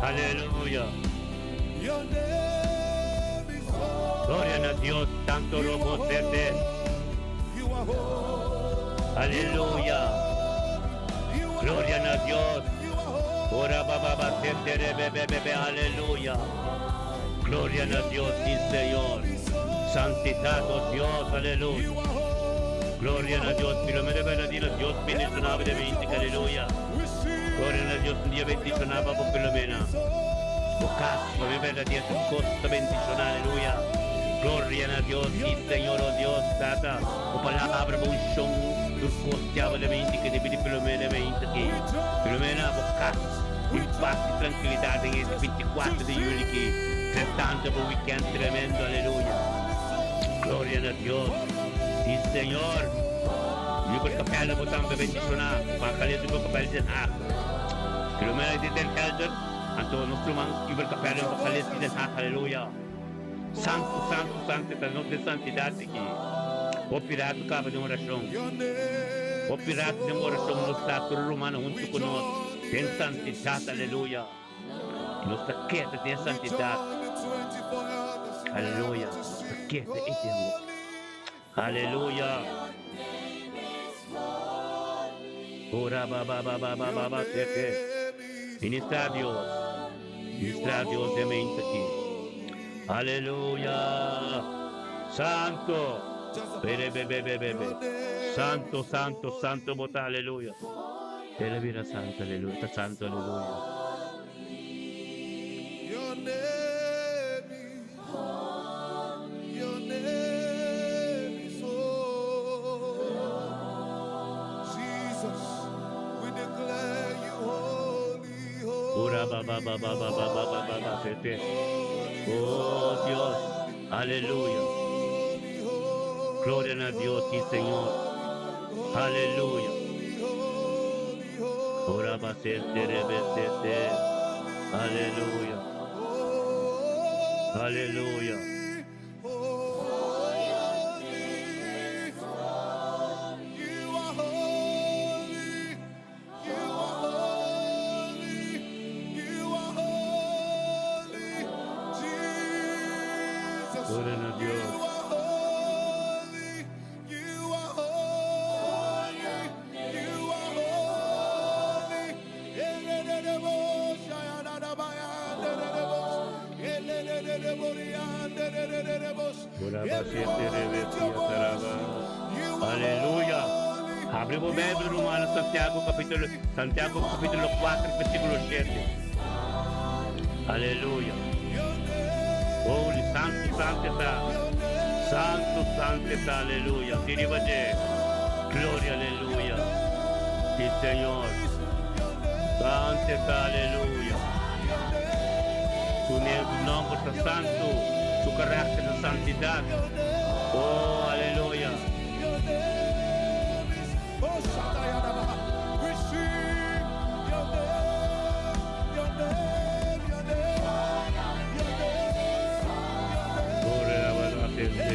Aleluya. Gloria na Dios, tanto robo sete. Aleluya. Gloria na Dios. Ora ba ba ba sete re be be be be. Aleluya. Gloria na Dios, sí Señor. Santidad, oh Dios, aleluya. Gloria na Dios. Filomena Bernardino, Dios bendicionaba de 20, aleluya. Gloria na Dios, un dia bendicionaba por Filomena. Bo kas, pabia berdadero tur kos ta bendishoná, aleluya. Gloria na Dios, sí Señor, oh Dios, Tata, bo palabra, bo unshon, tur kos diabel a meinti ke debi di Filomena a meinti aki. Filomena, bo kas tin pas i trankilidat den este 24 di juli ki drentando bo weekend tremendo, aleluya. Gloria na Dios, sí Señor. Liber Capella bo tambe bendishoná, Bakalé Liber Capella Den Haag. Filomena di Den Helder. Anto nos ruman Iber Capella en Bacales di Den Haag, aleluya. Santu, santu, santu ta nos den santidat aki. Hopi ratu kaba den orashon. Hopi ratu den orashon nos ta tur rumannan huntu ku nos den santidat, aleluya. Nos ta keda den santidat, aleluya. Nos ta keda ei den. Aleluya. Ora ba ba ba ba ba ba ba te te. Ministra Dios. Ministra Dios de mente aquí. Aleluya. Santo. Bebe bebe bebe bebe. Santo, santo, santo bota aleluya. Te vida santo, aleluya. Santo, aleluya. Your name is Your name is holy. Jesus, we declare you holy, Ora ba ba ba ba ba ba ba ba ba ba te te. Oh Dios, aleluya. Gloria a Dios, sí Señor. Aleluya. Ora ba se te re be se te. Aleluya. Aleluya. You are holy. You are holy. You are holy. Jesus. Gloria a Dios. You are holy. You are holy. You are holy. Aleluya. Habri bo Bijbel, ruman, Santiago capítulo, Santiago capítulo 4, versículo 7. Aleluya. Holy, santo, santo ta. Santo, santo ta, aleluya. Tiribaje. Gloria, aleluya. Sí, Señor. Santo ta, aleluya. Su nombre ta santo. Su carácter ta santidad. Oh, aleluya. We sing your name, your name, your name, your name, your name. Gloria a la gente.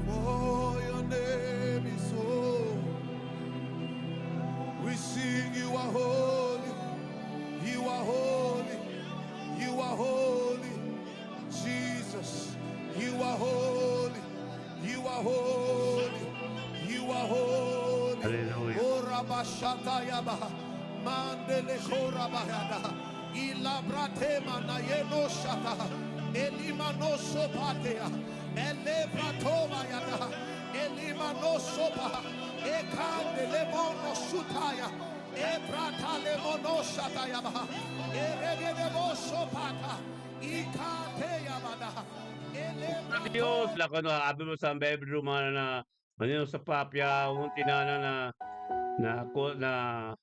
For your name is holy. We sing you are holy. You are holy. You are holy. Jesus, you are holy. You are holy. You are holy. Hallelujah. Oh, Rabashatayaba. Mandele Korabahada. Ilabratema nayeno shata. Elimano sopatea. Elebratoma yada. Elimano sopa. Ekande lemono sutaya. Ebrata lemono shatayaba. Eregedebo sopata. Ikate yamada. Dios, la cuando abrimos ang Bible ruman na manino sa papia un tinana na na ko na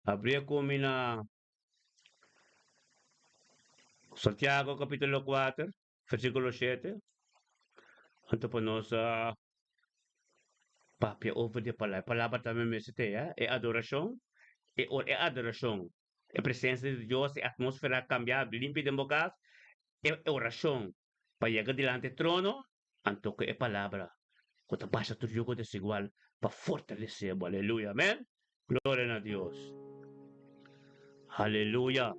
abria kumi na Santiago capítulo 4 versículo 7. Anto pa nos sa papia over di palabra. Palabra tambe mester eh? E adorashon, e, e adorashon, e presensia di Dios, e atmósfera kambia, limpi den bo kas, e orashon, pa yega dilanti trono, anto ku e palabra, ku ta pasa tur yugo desigual, pa fortalesé, aleluya, amèn. Gloria na Dios. Aleluya.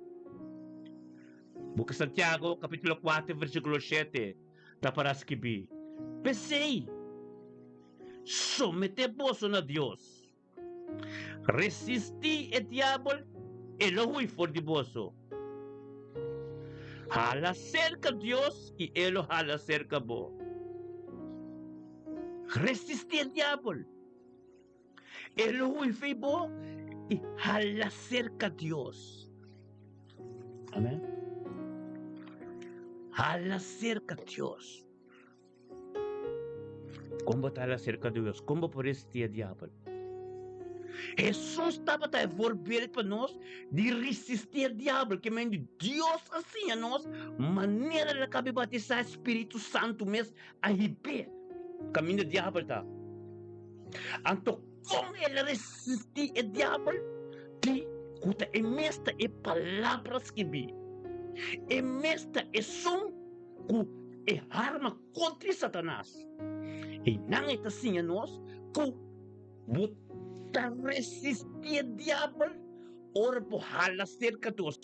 Buki Santiago, kapítulo 4, versíkulo 7, ta para skibí. P'esei, someté boso na Dios. Resistí e diabel, e lo hui for di boso. Hala serka Dios i E lo hala serka bo. Resistí e diabel. E lo hui fei bo i hala serka Dios. Amen. Hala serka Dios. Kon bo ta hala serka Dios? Kon bo por resistí e diabel? Hesus tabata e voorbeeld pa nos di resistí e diabel. Ke men di Dios a siña nos manera el a kabi batisá, Spiritu Santu mes a hib'é kaminda diabel ta. Anto kon el a resistí e diabel? Di ku ta e mes ta e palabra skibí. E mes ta esun ku e harma kontra Satanas. Einan e ta siña nos ku bo ta resistí e diabel ora bo hala serka Dios.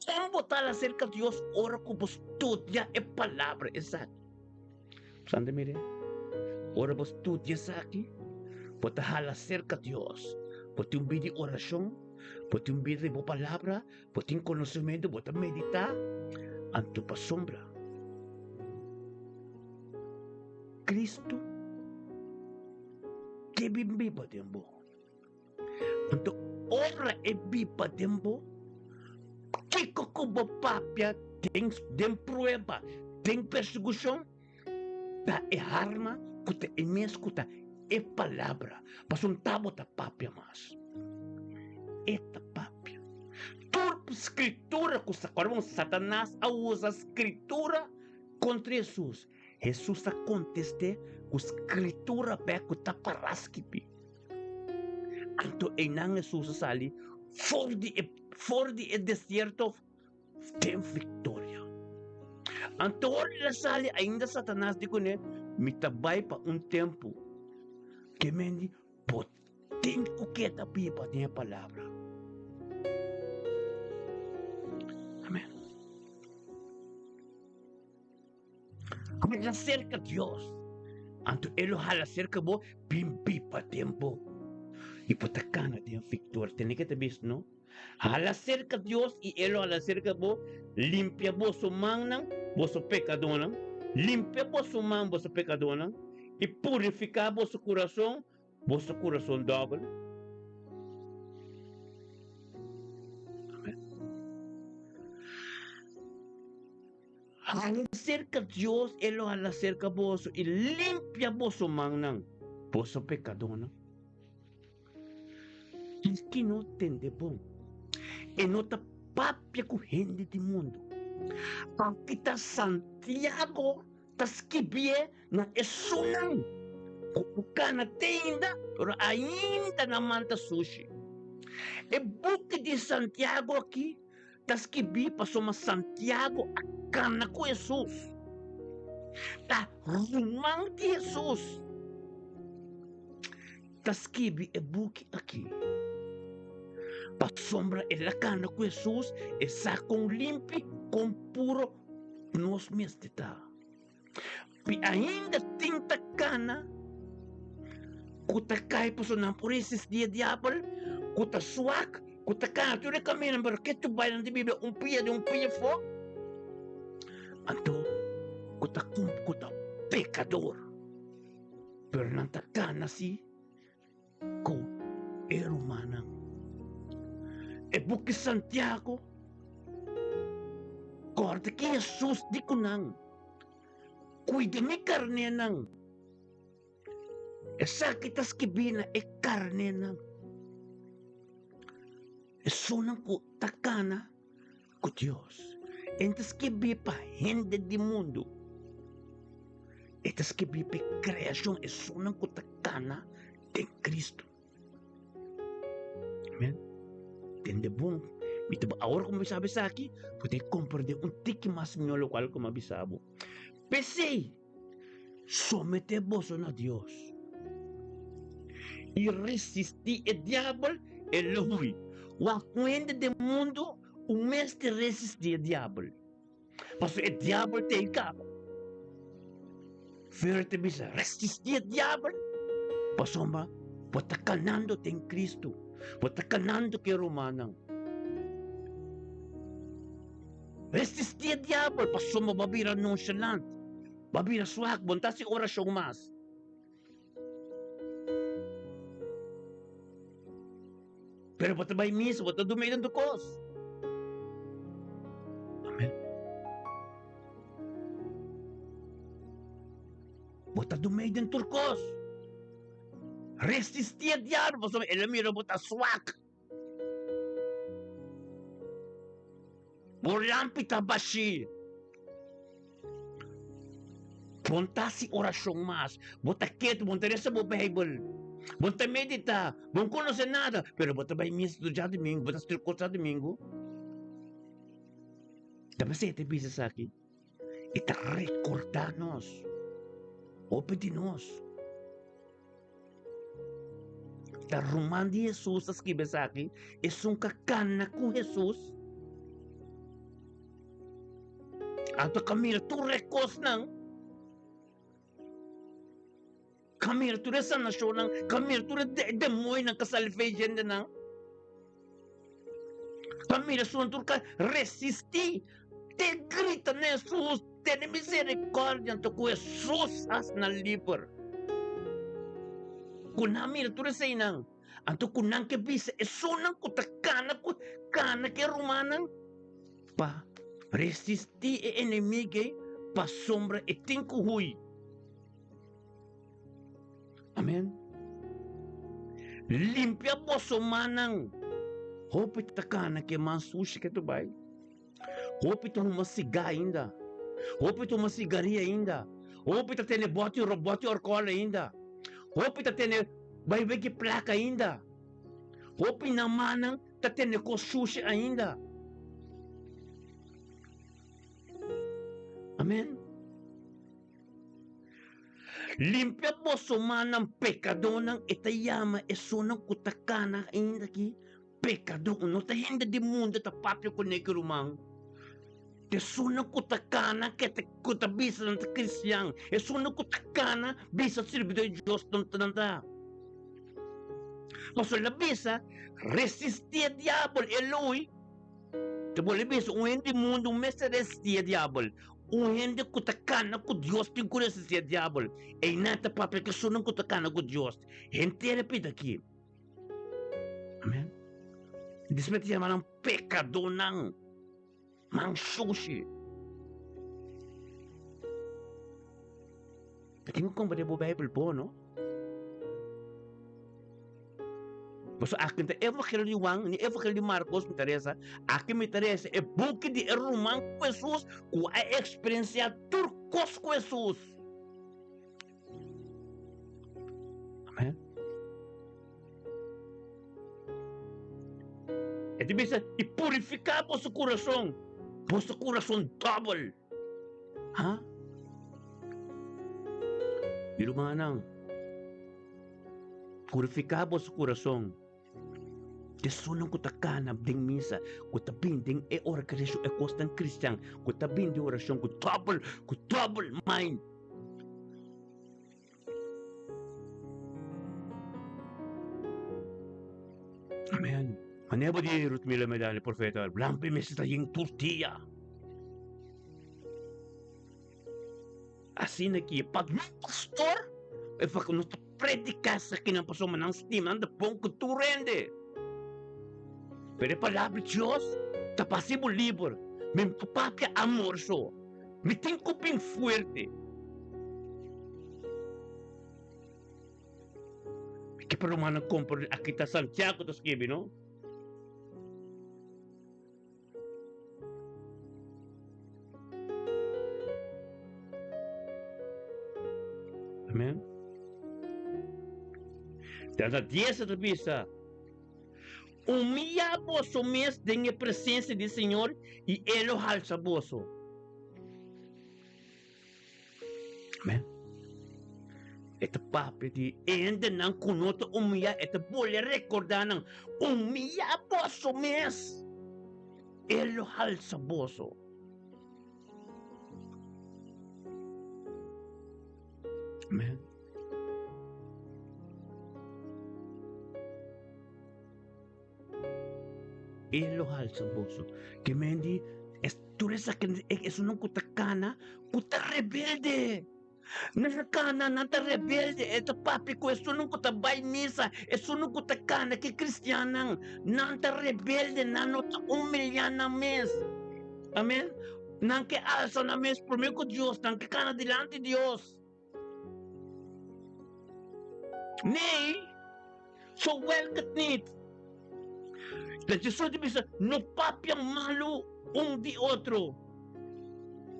Kon bo ta hala serka Dios ora ku bo studia e Palabra esaki? Santa mire, ora bo studia esaki, bo ta hala serka Dios. Bo tin un bida di orashon, bo tin un bida di bo Palabra, bo tin konosementu, bo ta meditá, anto pasobra Kristu ke bin biba den bo. Anto ora e biba den bo, kiko ku bo papia den den prueba, den persekushon, ta e harma ku ta e mes ku ta e palabra, pasobra ta bo ta papia mas. E ta papia. Tur skritura ku sa, ora bon Satanas a usa skritura kontra Hesus, Hesus a kontest'é ku skritura bek ku ta pará skibí. Anto einan Hesus a sali for di e for di e desierto den viktoria. Anto ora el a sali ainda Satanas di kuné, Mi ta bai pa un tempu. Ke men di, Bo tin ku keda biba den e palabra. Amen. Hala serka Dios, anto E lo hala serka bo, bin biba den bo, i bo ta gana den viktoria. Tene ke ta bisa, no? Hala serka Dios i E lo hala serka bo, limpia boso mannan, boso pekadónan, limpia boso man, boso pekadónan, i purifiká boso kurason, Boso kurason dòbel. Amen. Hala serka Dios, E lo hala serka boso i limpia boso mannan, boso pekadónan. Ki no tende bon, e no ta papia ku hende di mundu. Aki ta Santiago ta skibié na esunnan ku a kana te ainda, pero ainda nan man ta sushi. E buki di Santiago aki ta skibí pasobra Santiago a kana ku Hesus. Ta ruman di Hesus ta skibi e buki aki. Pasobra el a kana ku Hesus, e sa kon limpi, kon puro nos mester ta. Pi ainda tin ta kana ku ta kai pasobra nan por resistí e diabel, ku ta swak, ku ta kana tur e kaminda, pero ke tu bai nan di Biblia un pia den un pia afó, anto ku ta ku ta pekador, pero nan ta kana si. Ku e rumannan. E buki Santiago kòrda ki Hesus di ku nan, Kuida mi karnénan. Esaki ta skibí na e karnénan, esunnan ku ta kana ku Dios. E ta skibí pa hende di mundu. E ta skibí pa e kreashon, esunnan ku ta kana den Kristu. Amen. Tende bon. Mi ta awor ku mi bisa bo esaki, bo ta komprendé un tiki mas mihó lokual ku mi a bisa bo. P'esei, someté boso na Dios i resistí e diabel, e lo hui. Wak un hende den mundu ku mester resistí e diabel, pasobra e diabel ta ei kaba. Fer ta bisa, Resistí e diabel, pasobra bo ta kanando den Kristu, bo ta kanando ku e rumannan. Resistí e diabel pasobra bo a bira nonchalant, bo a bira swak, bo no ta hasi orashon mas. Pero bo ta bai misa, bo ta dumei den tur kos. Amen. Bo ta dumei den tur kos. Resistí e diabel pasobra el a mira bo ta swak. Bo lampi ta bashí. Bo no ta hasi orashon mas. Bo ta ketu, bo no ta resa bo Beibel. Bo no ta meditá, bo no konosé nada, pero bo ta bai misa tur djadumingu, bo ta hasi tur kos djadumingu. Ta p'esei e ta bisa esaki. E ta rekordá nos, hopi di nos. Ta ruman di Hesus ta skibi esaki, esun ka kana ku Hesus. Anto ka mira tur e kosnan, ka mira tur e sanashonnan, ka mira tur e demoñonan ka sali fe e hendenan. Pa mira su tur ka resistí te grita na Hesus, Tene misericordia anto ku Hesus hasi nan liber. Ku nan mira tur eseinan, anto ku nan ke bisa esunnan ku ta kana ku kana ku e rumannan pa resistí e enemigu ei pasobra e tin ku hui. Amen. Limpia boso mannan. Hopi ta kana ke man sushi ke tu bai. Hopi ta huma siga ainda. Hopi ta huma sigaria ainda. Hopi ta tene boti boti alcohol ainda. Hopi ta tene bai weki plaka ainda. Hopi nan mannan ta tene kos sushi ainda. Amen. Limpia boso mannan, pekadónan, e ta yama esunnan ku ta kana ainda aki pekadó. No ta hende di mundu ta papia kuné ki ruman. Ta esunnan ku ta kana ke ta ku ta bisa nan ta kristian, esunnan ku ta kana bisa sirbidó di Dios nan ta nan ta. Pasobra el a bisa, Resistí e diabel, e lo hui. Ta bolbe bisa, un hende di mundu mester resistí e diabel. Un hende ku ta kana ku Dios tin ku resistí e diabel. Einan ta papia ku esunnan ku ta kana ku Dios. Henter e pida aki. Amen. Despues ta yama nan pekadónan. Man sushi. Bo tin ku komprende bo Beibel bon, no? Pasobra aki no ta Evangelio di Juan ni Evangelio di Marcos mi ta resa, aki mi ta resa e buki di e ruman ku Hesus ku a eksperensiá tur kos ku Hesus. Amen. E ta bisa, i purifiká boso kurason, boso kurason dòbel. Ha? Mi rumannan, purifiká boso kurason. Esunnan ku ta kana den misa, ku ta bin den e organisashon, e kosnan kristian, ku ta bin den orashon ku dòbel, ku dòbel mind. Amen. Manera bo di Ruth Miller Medani, profeta, lampi mester ta yen tur dia. Asina ki pa mi pastor, e fa ku nos ta prediká esakinan pasobra nan stima, nan ta bon ku tur hende. Pero e palabra di Dios ta pa hasi bo liber. Mi no ta papia amor so. Mi tin ku bin fuerte. Mi ke pa rumannan komprende aki ta Santiago ta skibi, no? Amen. Dan na dies ta bisa, Humilla boso mes den e presencia di Señor y E lo halsa boso. Amen. E ta papia di hendenan ku no ta humillá, e ta bolbe rekordá nan, Humillá boso mes, e lo halsa boso. Amen. E lo halsa boso. Ke men di. Es tur esaki esunnan ku ta kana ku ta rebelde. Nan ta kana, nan ta rebelde. E ta papia ku esunnan ku ta bai misa, esunnan ku ta kana ki kristiannan. Nan ta rebelde, nan no ta humiliá nan mes. Amen. Nan ke alsa nan mes promé ku Dios, nan ke kana dilanti Dios. Nee, zo werkt het niet. Dat Jesus di bisa, no papia malu un di otro.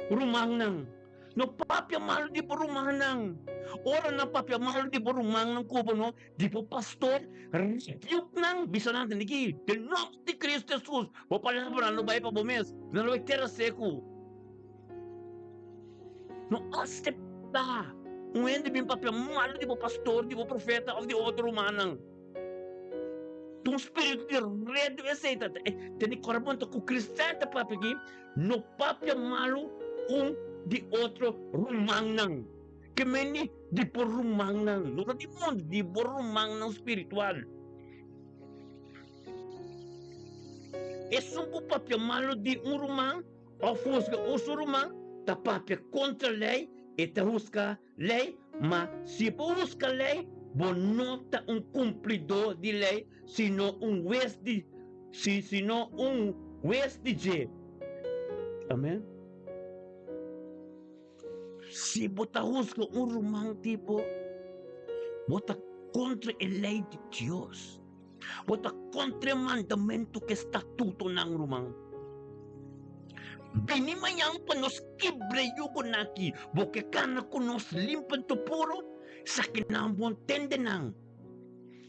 Rumannan, no papia malu di bo rumannan. Ora nan papia malu di bo rumannan ku bo no, di bo pastor, rebuke nan, bisa nan, niki, den nomber di Cristo Jesus, bo palabranan lo bai pa bo mes, nan lo bai tera seku. No aseptá un hende bin papia malu di bo pastor, di bo profeta òf di otro rumannan. Ta un spiritu di redu esei ta. Tene kòrda bon ta ku kristian ta papia aki, no papia malu un di otro rumannan. Ke mende di bo rumannan, no ta di mundu, di bo rumannan spiritual. Esun ku papia malu di un ruman Òf husga un su ruman ta papia kontra lei, e ta husga lei, ma si bo husga lei, bo no ta un kumplidó di lei, sino un hues di, si, sino un hues di dje. Amen. Si bo ta husga un ruman di bo, bo ta kontra e lei di Dios. Bo ta kontra e mandamentu ku e statutonan, ruman. Bini mañan pa nos kibra e yugonan aki. Bo ke kana ku nos limpi anto puru? Esakinan bo tende nan.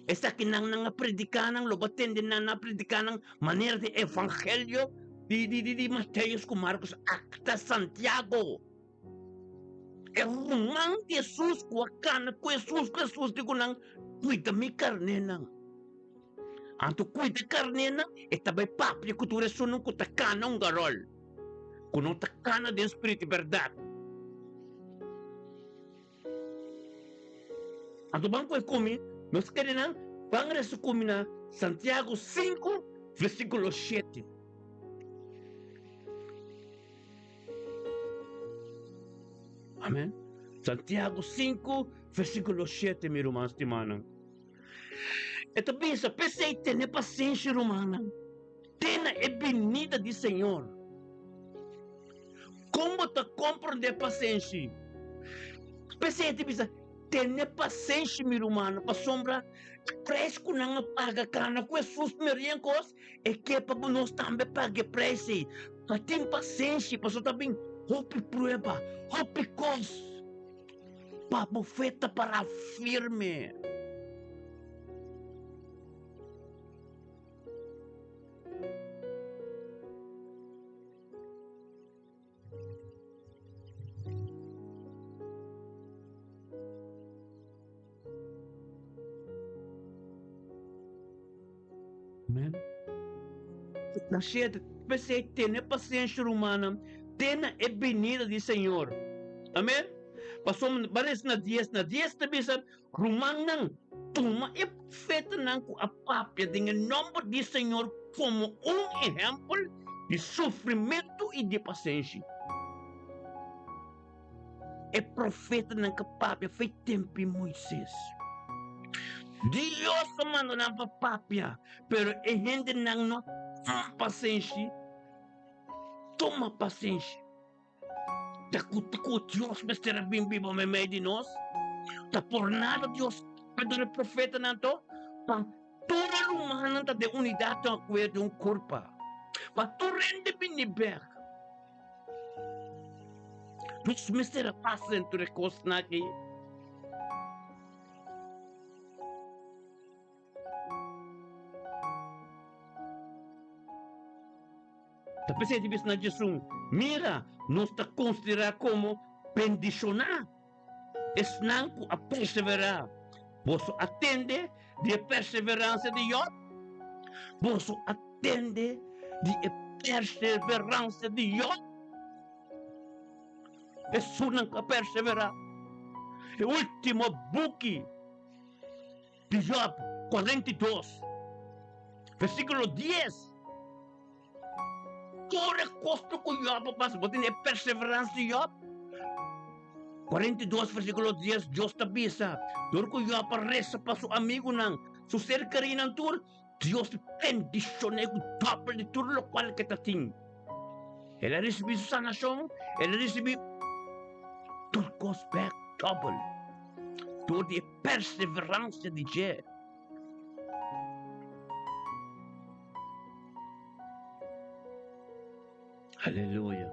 Esakinan nan a prediká nan, lo bo tende nan a prediká nan manera di evangelio di di di Mateus ku Marcos akta Santiago. E ruman di Hesus ku a kana ku Hesus, ku Hesus di ku nan, Kuida mi karnénan. Anto kuida karnénan, e ta bai papia ku tur esunnan ku ta kana un garòl, ku no ta kana den spiritu di bèrdat. Anto ban ku e kumi, nos kere nan ban resa kumi na Santiago 5, versíkulo 7. Amen. Santiago 5, versíkulo 7, mi ruman stimanan. E ta bisa, p'esei tene pasenshi, rumannan, te na e binida di Señor. Kon bo ta komprondé pasenshi? P'esei e ta bisa, tene pasenshi, mi rumannan, pasobra e preis ku nan a paga kana ku Hesus murié kos, E ke pa bo nos tambe paga e preis ei. Pa tin pasenshi, pasobra ta bin hopi prueba, hopi kos pa bo fe ta para firme. Amen. Na shete, p'esei tene pasenshi, rumannan, te na e binida di Señor. Amen. Pasobra ba resa na dies, na dies ta bisa, Rumannan, tuma e profetanan ku a papia den e nòmber di Señor komo un ehèmpel di sufrimentu i di pasenshi. E profetanan ku a papia foi tempu di Moises. Dios a manda nan pa papia, pero e hendenan no tuma pasenshi. Tuma pasenshi. Ta ku ta ku Dios mester a bin biba meimei di nos? Ta por nada Dios a duna e profetanan anto? Pa tur e rumannan ta den unidat den akuerdo un kurpa. Pa tur hende bini bek. Nos mester a pasa den tur e kosnan aki. Ta p'esei di bisa na Jesús, Mira, nos ta konsiderá komo bendishoná esnan ku a perseverá. Boso a tende di e perseveransia di Jòb? Boso a tende di e perseveransia di Jòb? Esunnan ku a perseverá. E último buki. Di Jòb 42, versíkulo 10. Tur e kosto ku Yòb a pasa, bo tene e perseveransia di Yòb? 42 versíkulo 10, Dios ta bisa, dor ku Yòb a resa pa su amigunan, su ser kerínan tur, Dios bendishon'é ku dòbel di tur lokual ku e ta tin. El a risibí su sanashon, el a risibí tur kos bèk dòbel dor di e perseveransia di dje. Aleluya.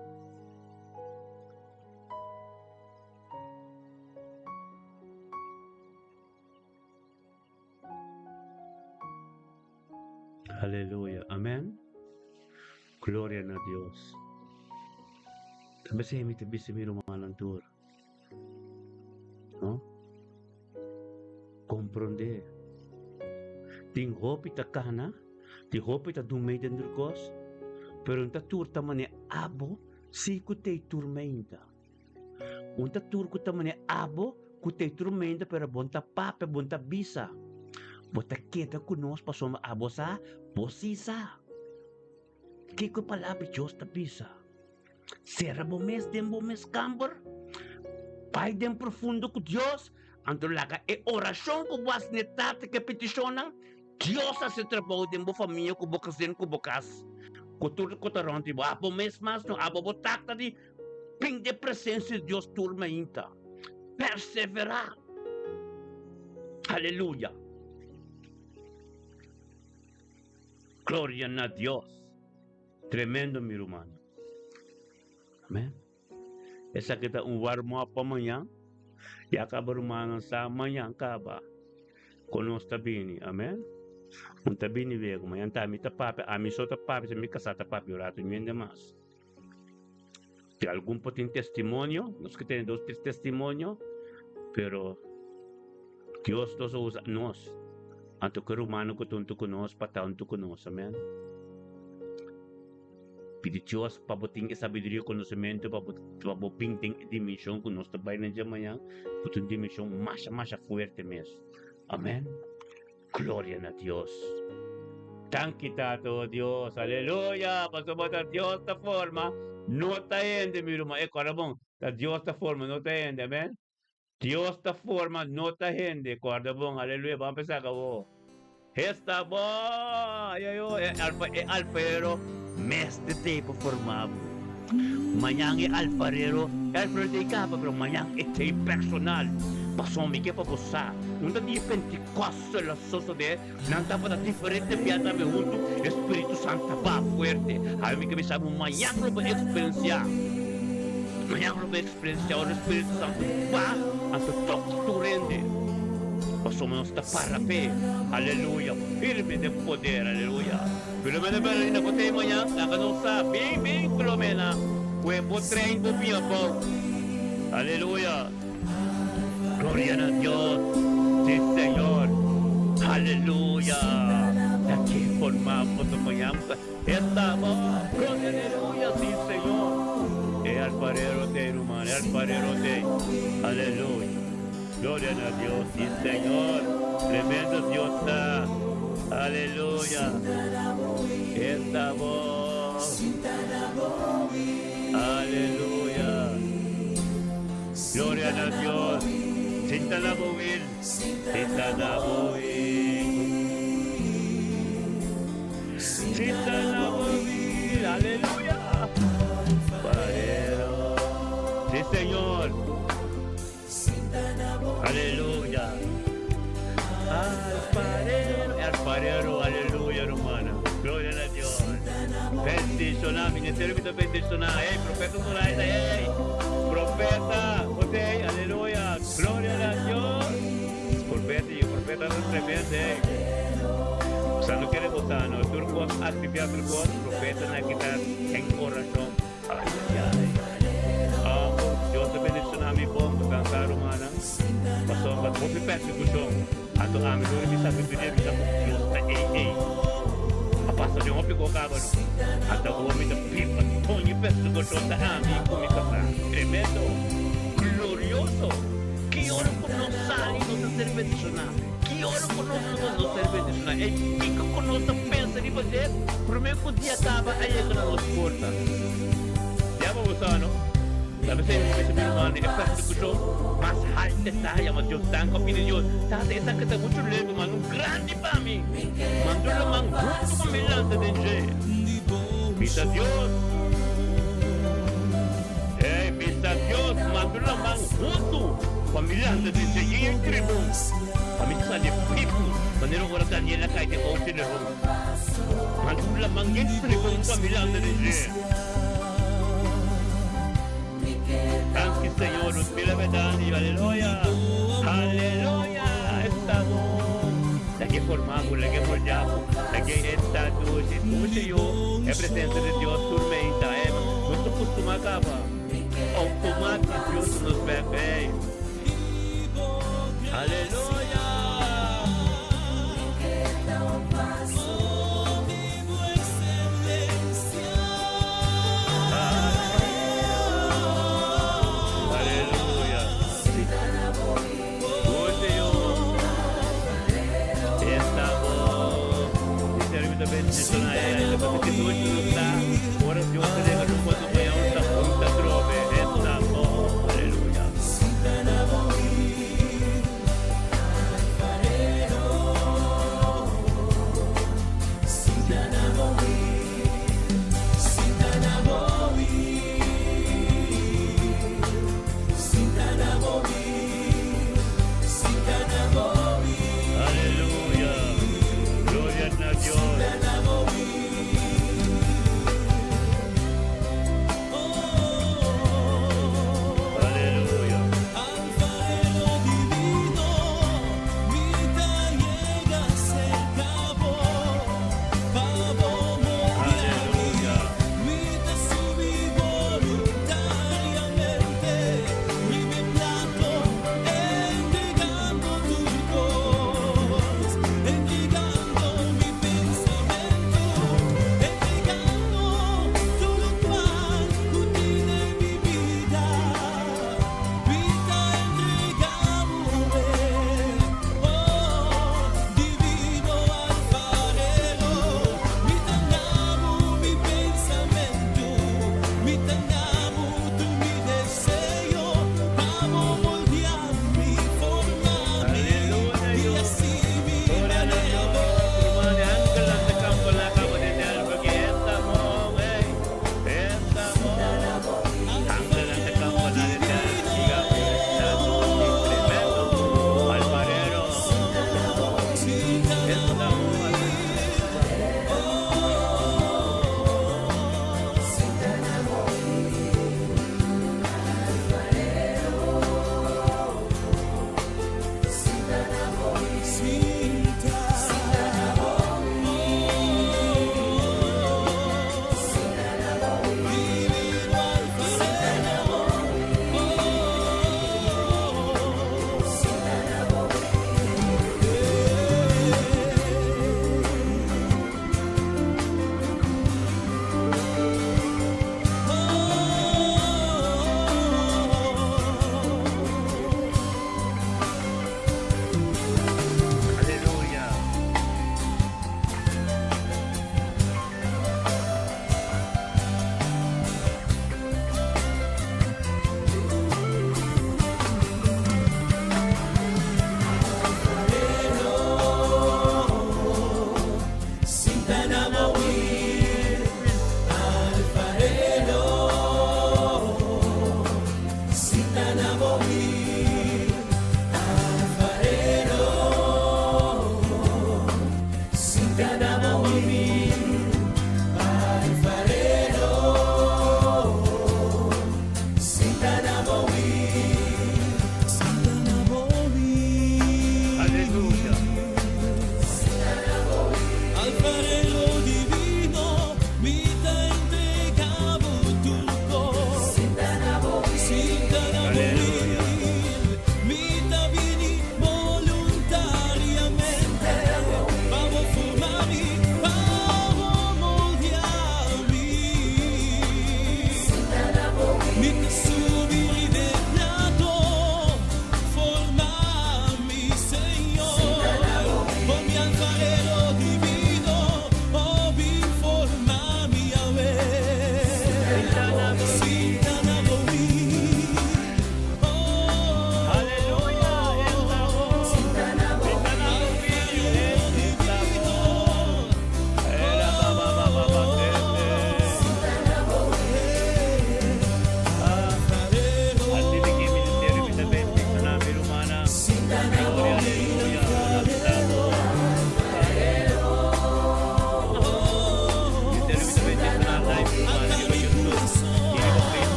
Aleluya. Amen. Gloria na Dios. Tambe se mi te bisa mi rumannan tur. No? Comprende. Tin hopi ta kana, tin hopi ta dun mei den kos, pero ta tur ta mane abo si ku te turmenta. Un ta tur ku ta mane abo ku te turmenta, pero bon ta papia, bon ta bisa. Bo ta keda ku nos pasobra abo sa, bo si sa. Kiko e palabra di Dios ta bisa? Sera bo mes den bo mes kamber, bai den profundo ku Dios, anto laga e orashon ku bo hasi na e Tata ku e petishonnan, Dios hasi e trabou den bo famia ku bo gezin ku bo kas, ku tur ku ta rònt di bo. Abo mes mas no, abo bo tata di bin den presensia di Dios tur mainta. Perseverá. Aleluya. Gloria na Dios. Tremendo mi ruman. Amen. Esaki ta un warm up pa mañan. Ya kaba rumannan sa mañan kaba ku nos ta bini. Amen. Un ta bini wego. Mañan ta mi ta papia. Ami so ta papia. Si mi kasá ta papia un rato ñuen de mas. Si algun por tin testimonio, nos ke tene dos tres testimonio, pero Dios nos a usa nos. Anto ku rumannan ku ta huntu ku nos pa ta huntu ku nos. Amen. Pidi Dios pa bo tin e sabiduria i konosementu pa bo pa bo bin den e dimenshon ku nos ta bai na dje mañan, ku ta un dimenshon masha masha fuerte mes. Amen. Gloria na Dios. Danki Tata, oh Dios. Aleluya. Pasobra ta Dios ta forma, no ta hende, mi ruman. E kòrda bon, ta Dios ta forma, no ta hende. Amen. Dios ta forma, no ta hende. Kòrda bon, aleluya. Ban pensa ka bo. Esta bo! Ay, ay, oh. E alfa, e alfarero mester t'ei pa forma bo. Mañan e alfarero, e alfarero t'ei kaba, pero mañan e t'ei personal. Pasobra mi ke pa bo sa, un ta di Pentikòstel a sosodé, nan tabata diferente bia tambe huntu, e Spiritu Santu ta baha fuerte. Awe mi ke bisa bo, mañan lo bo eksperensiá. Mañan lo bo eksperensiá ora e Spiritu Santu baha, anto toka tur hende. Pasobra nos ta para p'e, aleluya, firme den poder, aleluya. Filomena Berlina, bo ta ei mañan? Laga nos sa. Bin, bin, Filomena. Kue bo trein bo bin abou. Aleluya. Gloria na Dios. Si, Señor. Aleluya. Ta ke forma bo ta mañan? Esta bo. Gloria, aleluya. Si, Señor. E alfarero t'ei, ruman. E alfarero t'ei. Aleluya. Gloria na Dios. Si, Señor. Tremendo Dios ta. Aleluya. Esta bo. Aleluya. Gloria na Dios. Sinta na bo wil. Sinta na bo wil. Sinta na bo wil. Aleluya. Parero. Si, Señor. Aleluya. Alfarero, alfarero, aleluya, hermana. Gloria a Dios. Bendicioná, ministerio mi ta bendicioná. Hey, profeta Zoraida, hey. Profeta, José, aleluya. Gloria a Dios. Profeta, y profeta no tremendo, hey. O sea, no quiere gozar, no. Turcos, actividad turcos, profeta na quitar en corazón. Ay, ay, ay. Amo, Dios ta bendiciona mi bon pa cansa rumannan. Pasobra hopi persecucion. Anto ami dor di mi sabiduria mi sa cu Dios ta ey ey. A pasa den hopi cu caba no. Ata awor mi ta biba toñi persecucion ta ami cu mi casa. Tremendo. Glorioso. Ki ora cu nos sali nos ta ser bendiciona. Ki ora cu nos nos ser bendiciona. bendishoná. E kiko ku nos ta pensa riba dje promé ku dia kaba a yega na nos porta. Ya bo sa no? Ta p'esei mi mester bira humano e persekushon mas haltu e ta yama Dios danki a pidi Dios, Tata esaki ta muchu leu ma no grandi pa mi. Manda un laman huntu ku mi lanta den dje. Bisa Dios, Ey, bisa Dios, manda un laman huntu pa mi lanta den dje yen tribon, pa mi sali bibu, manera ora Daniel a kai den ouchi leon. Manda un laman yen tribon pa mi lanta den dje. Danki Señor, nos mira bedandi, aleluya, aleluya, esta bon. Laga e forma bo, laga e moldia bo, laga e ta dushi. Dushi yo, e presencia di Dios tur meinta, e nos ta costuma caba. Automatic Dios ta nos bek, ey. Aleluya! Aleluya. Goce yo. Esta bo. Dice mi ta bendiciona e ta que dushi nos ta. Ora Dios ta llega no cuando mañana ta junta trobe. Esta bo. Aleluya. Aleluya. Gloria na Dios.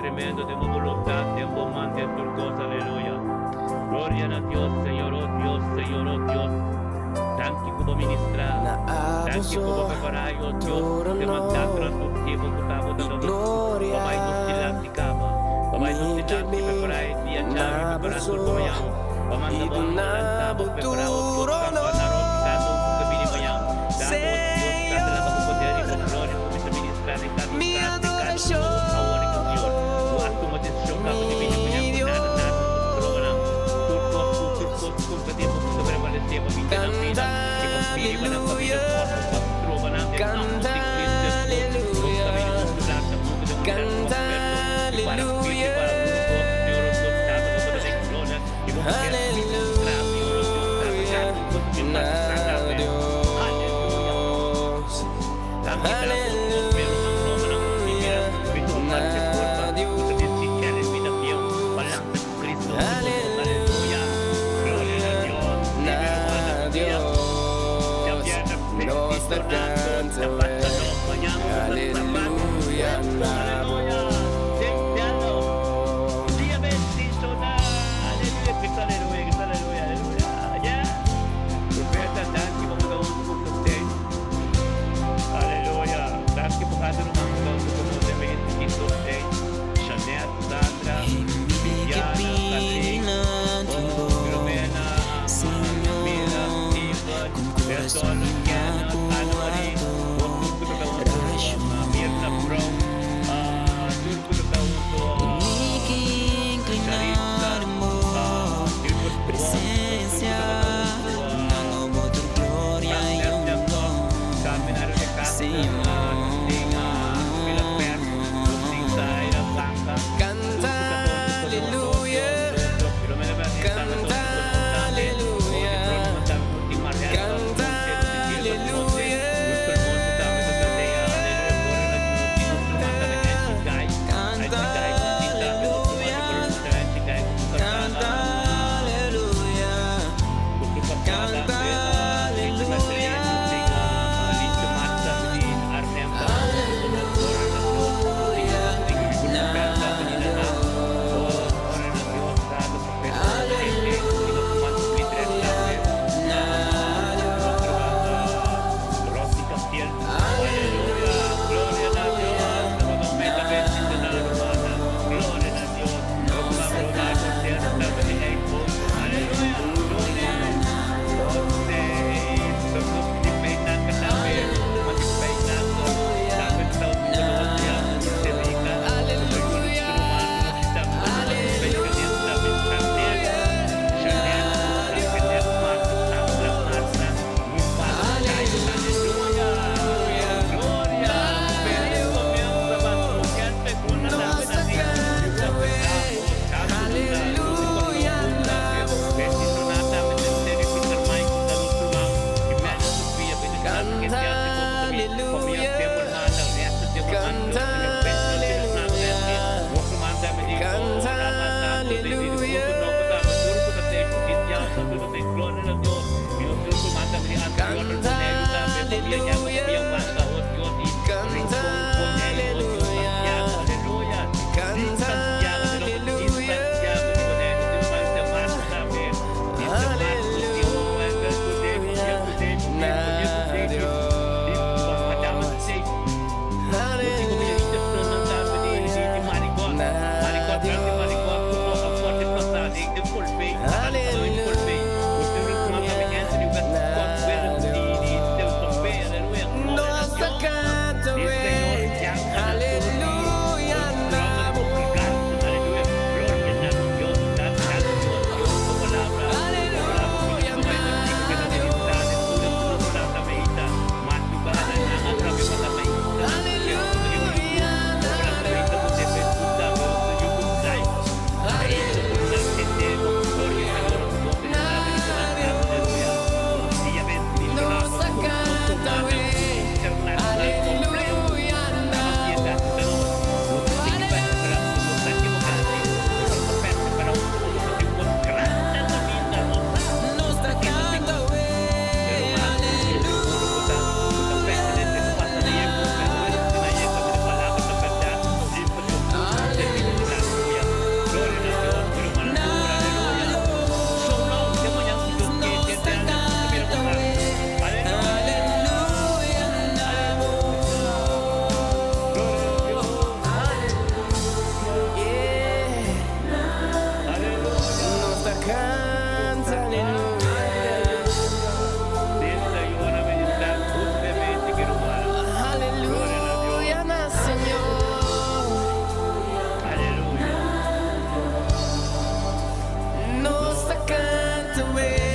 tremendo den bo boluntat, den bo man, den tur kos. Aleluya. Gloria na Dios, Señor, oh Dios, Señor, oh Dios. Danki ku bo ministrá. Na Danki ku bo abuso prepará, oh Dios, tur te mandato na honor tur tiempo ku ta bo i ta dando Pa bai nos gloria. dilanti kaba. Pa bai nos Mi ke dilanti bin prepará e dia na djawe, prepará tur boso pa mañan. Pa manda i bo angel duna lanta bo bo prepará, oh Dios, tur tantu na rònt honor. kada un ku ta bini mañan. Dado, oh Dios, tata laga bo poder i bo Señor, gloria kuminsá ministrá den kada un mi kas, den kada un hogar awor aki, Señor. Bo a tuma desishon kaba di bini mañan adoración, ku mi nada, nada no ta stroba nan. Tur kos ku tur Dios. kos ku ta den bo ku ta prevalesé pa bini den nan Canta bida i pa bini pa nan famia aleluya, forsa pa stroba nan den nòmber canta di Cristo Jesus. Nos ta bini aleluya, huntu lanta huntu den unidat canta kompleto i para firme aleluya, para duru kos, Señor, oh Dios, Tata, pa bo ta den gloria i bo poder ministrá, Señor, oh Dios, Tata, aleluya. kada un kos ku mi Na Away.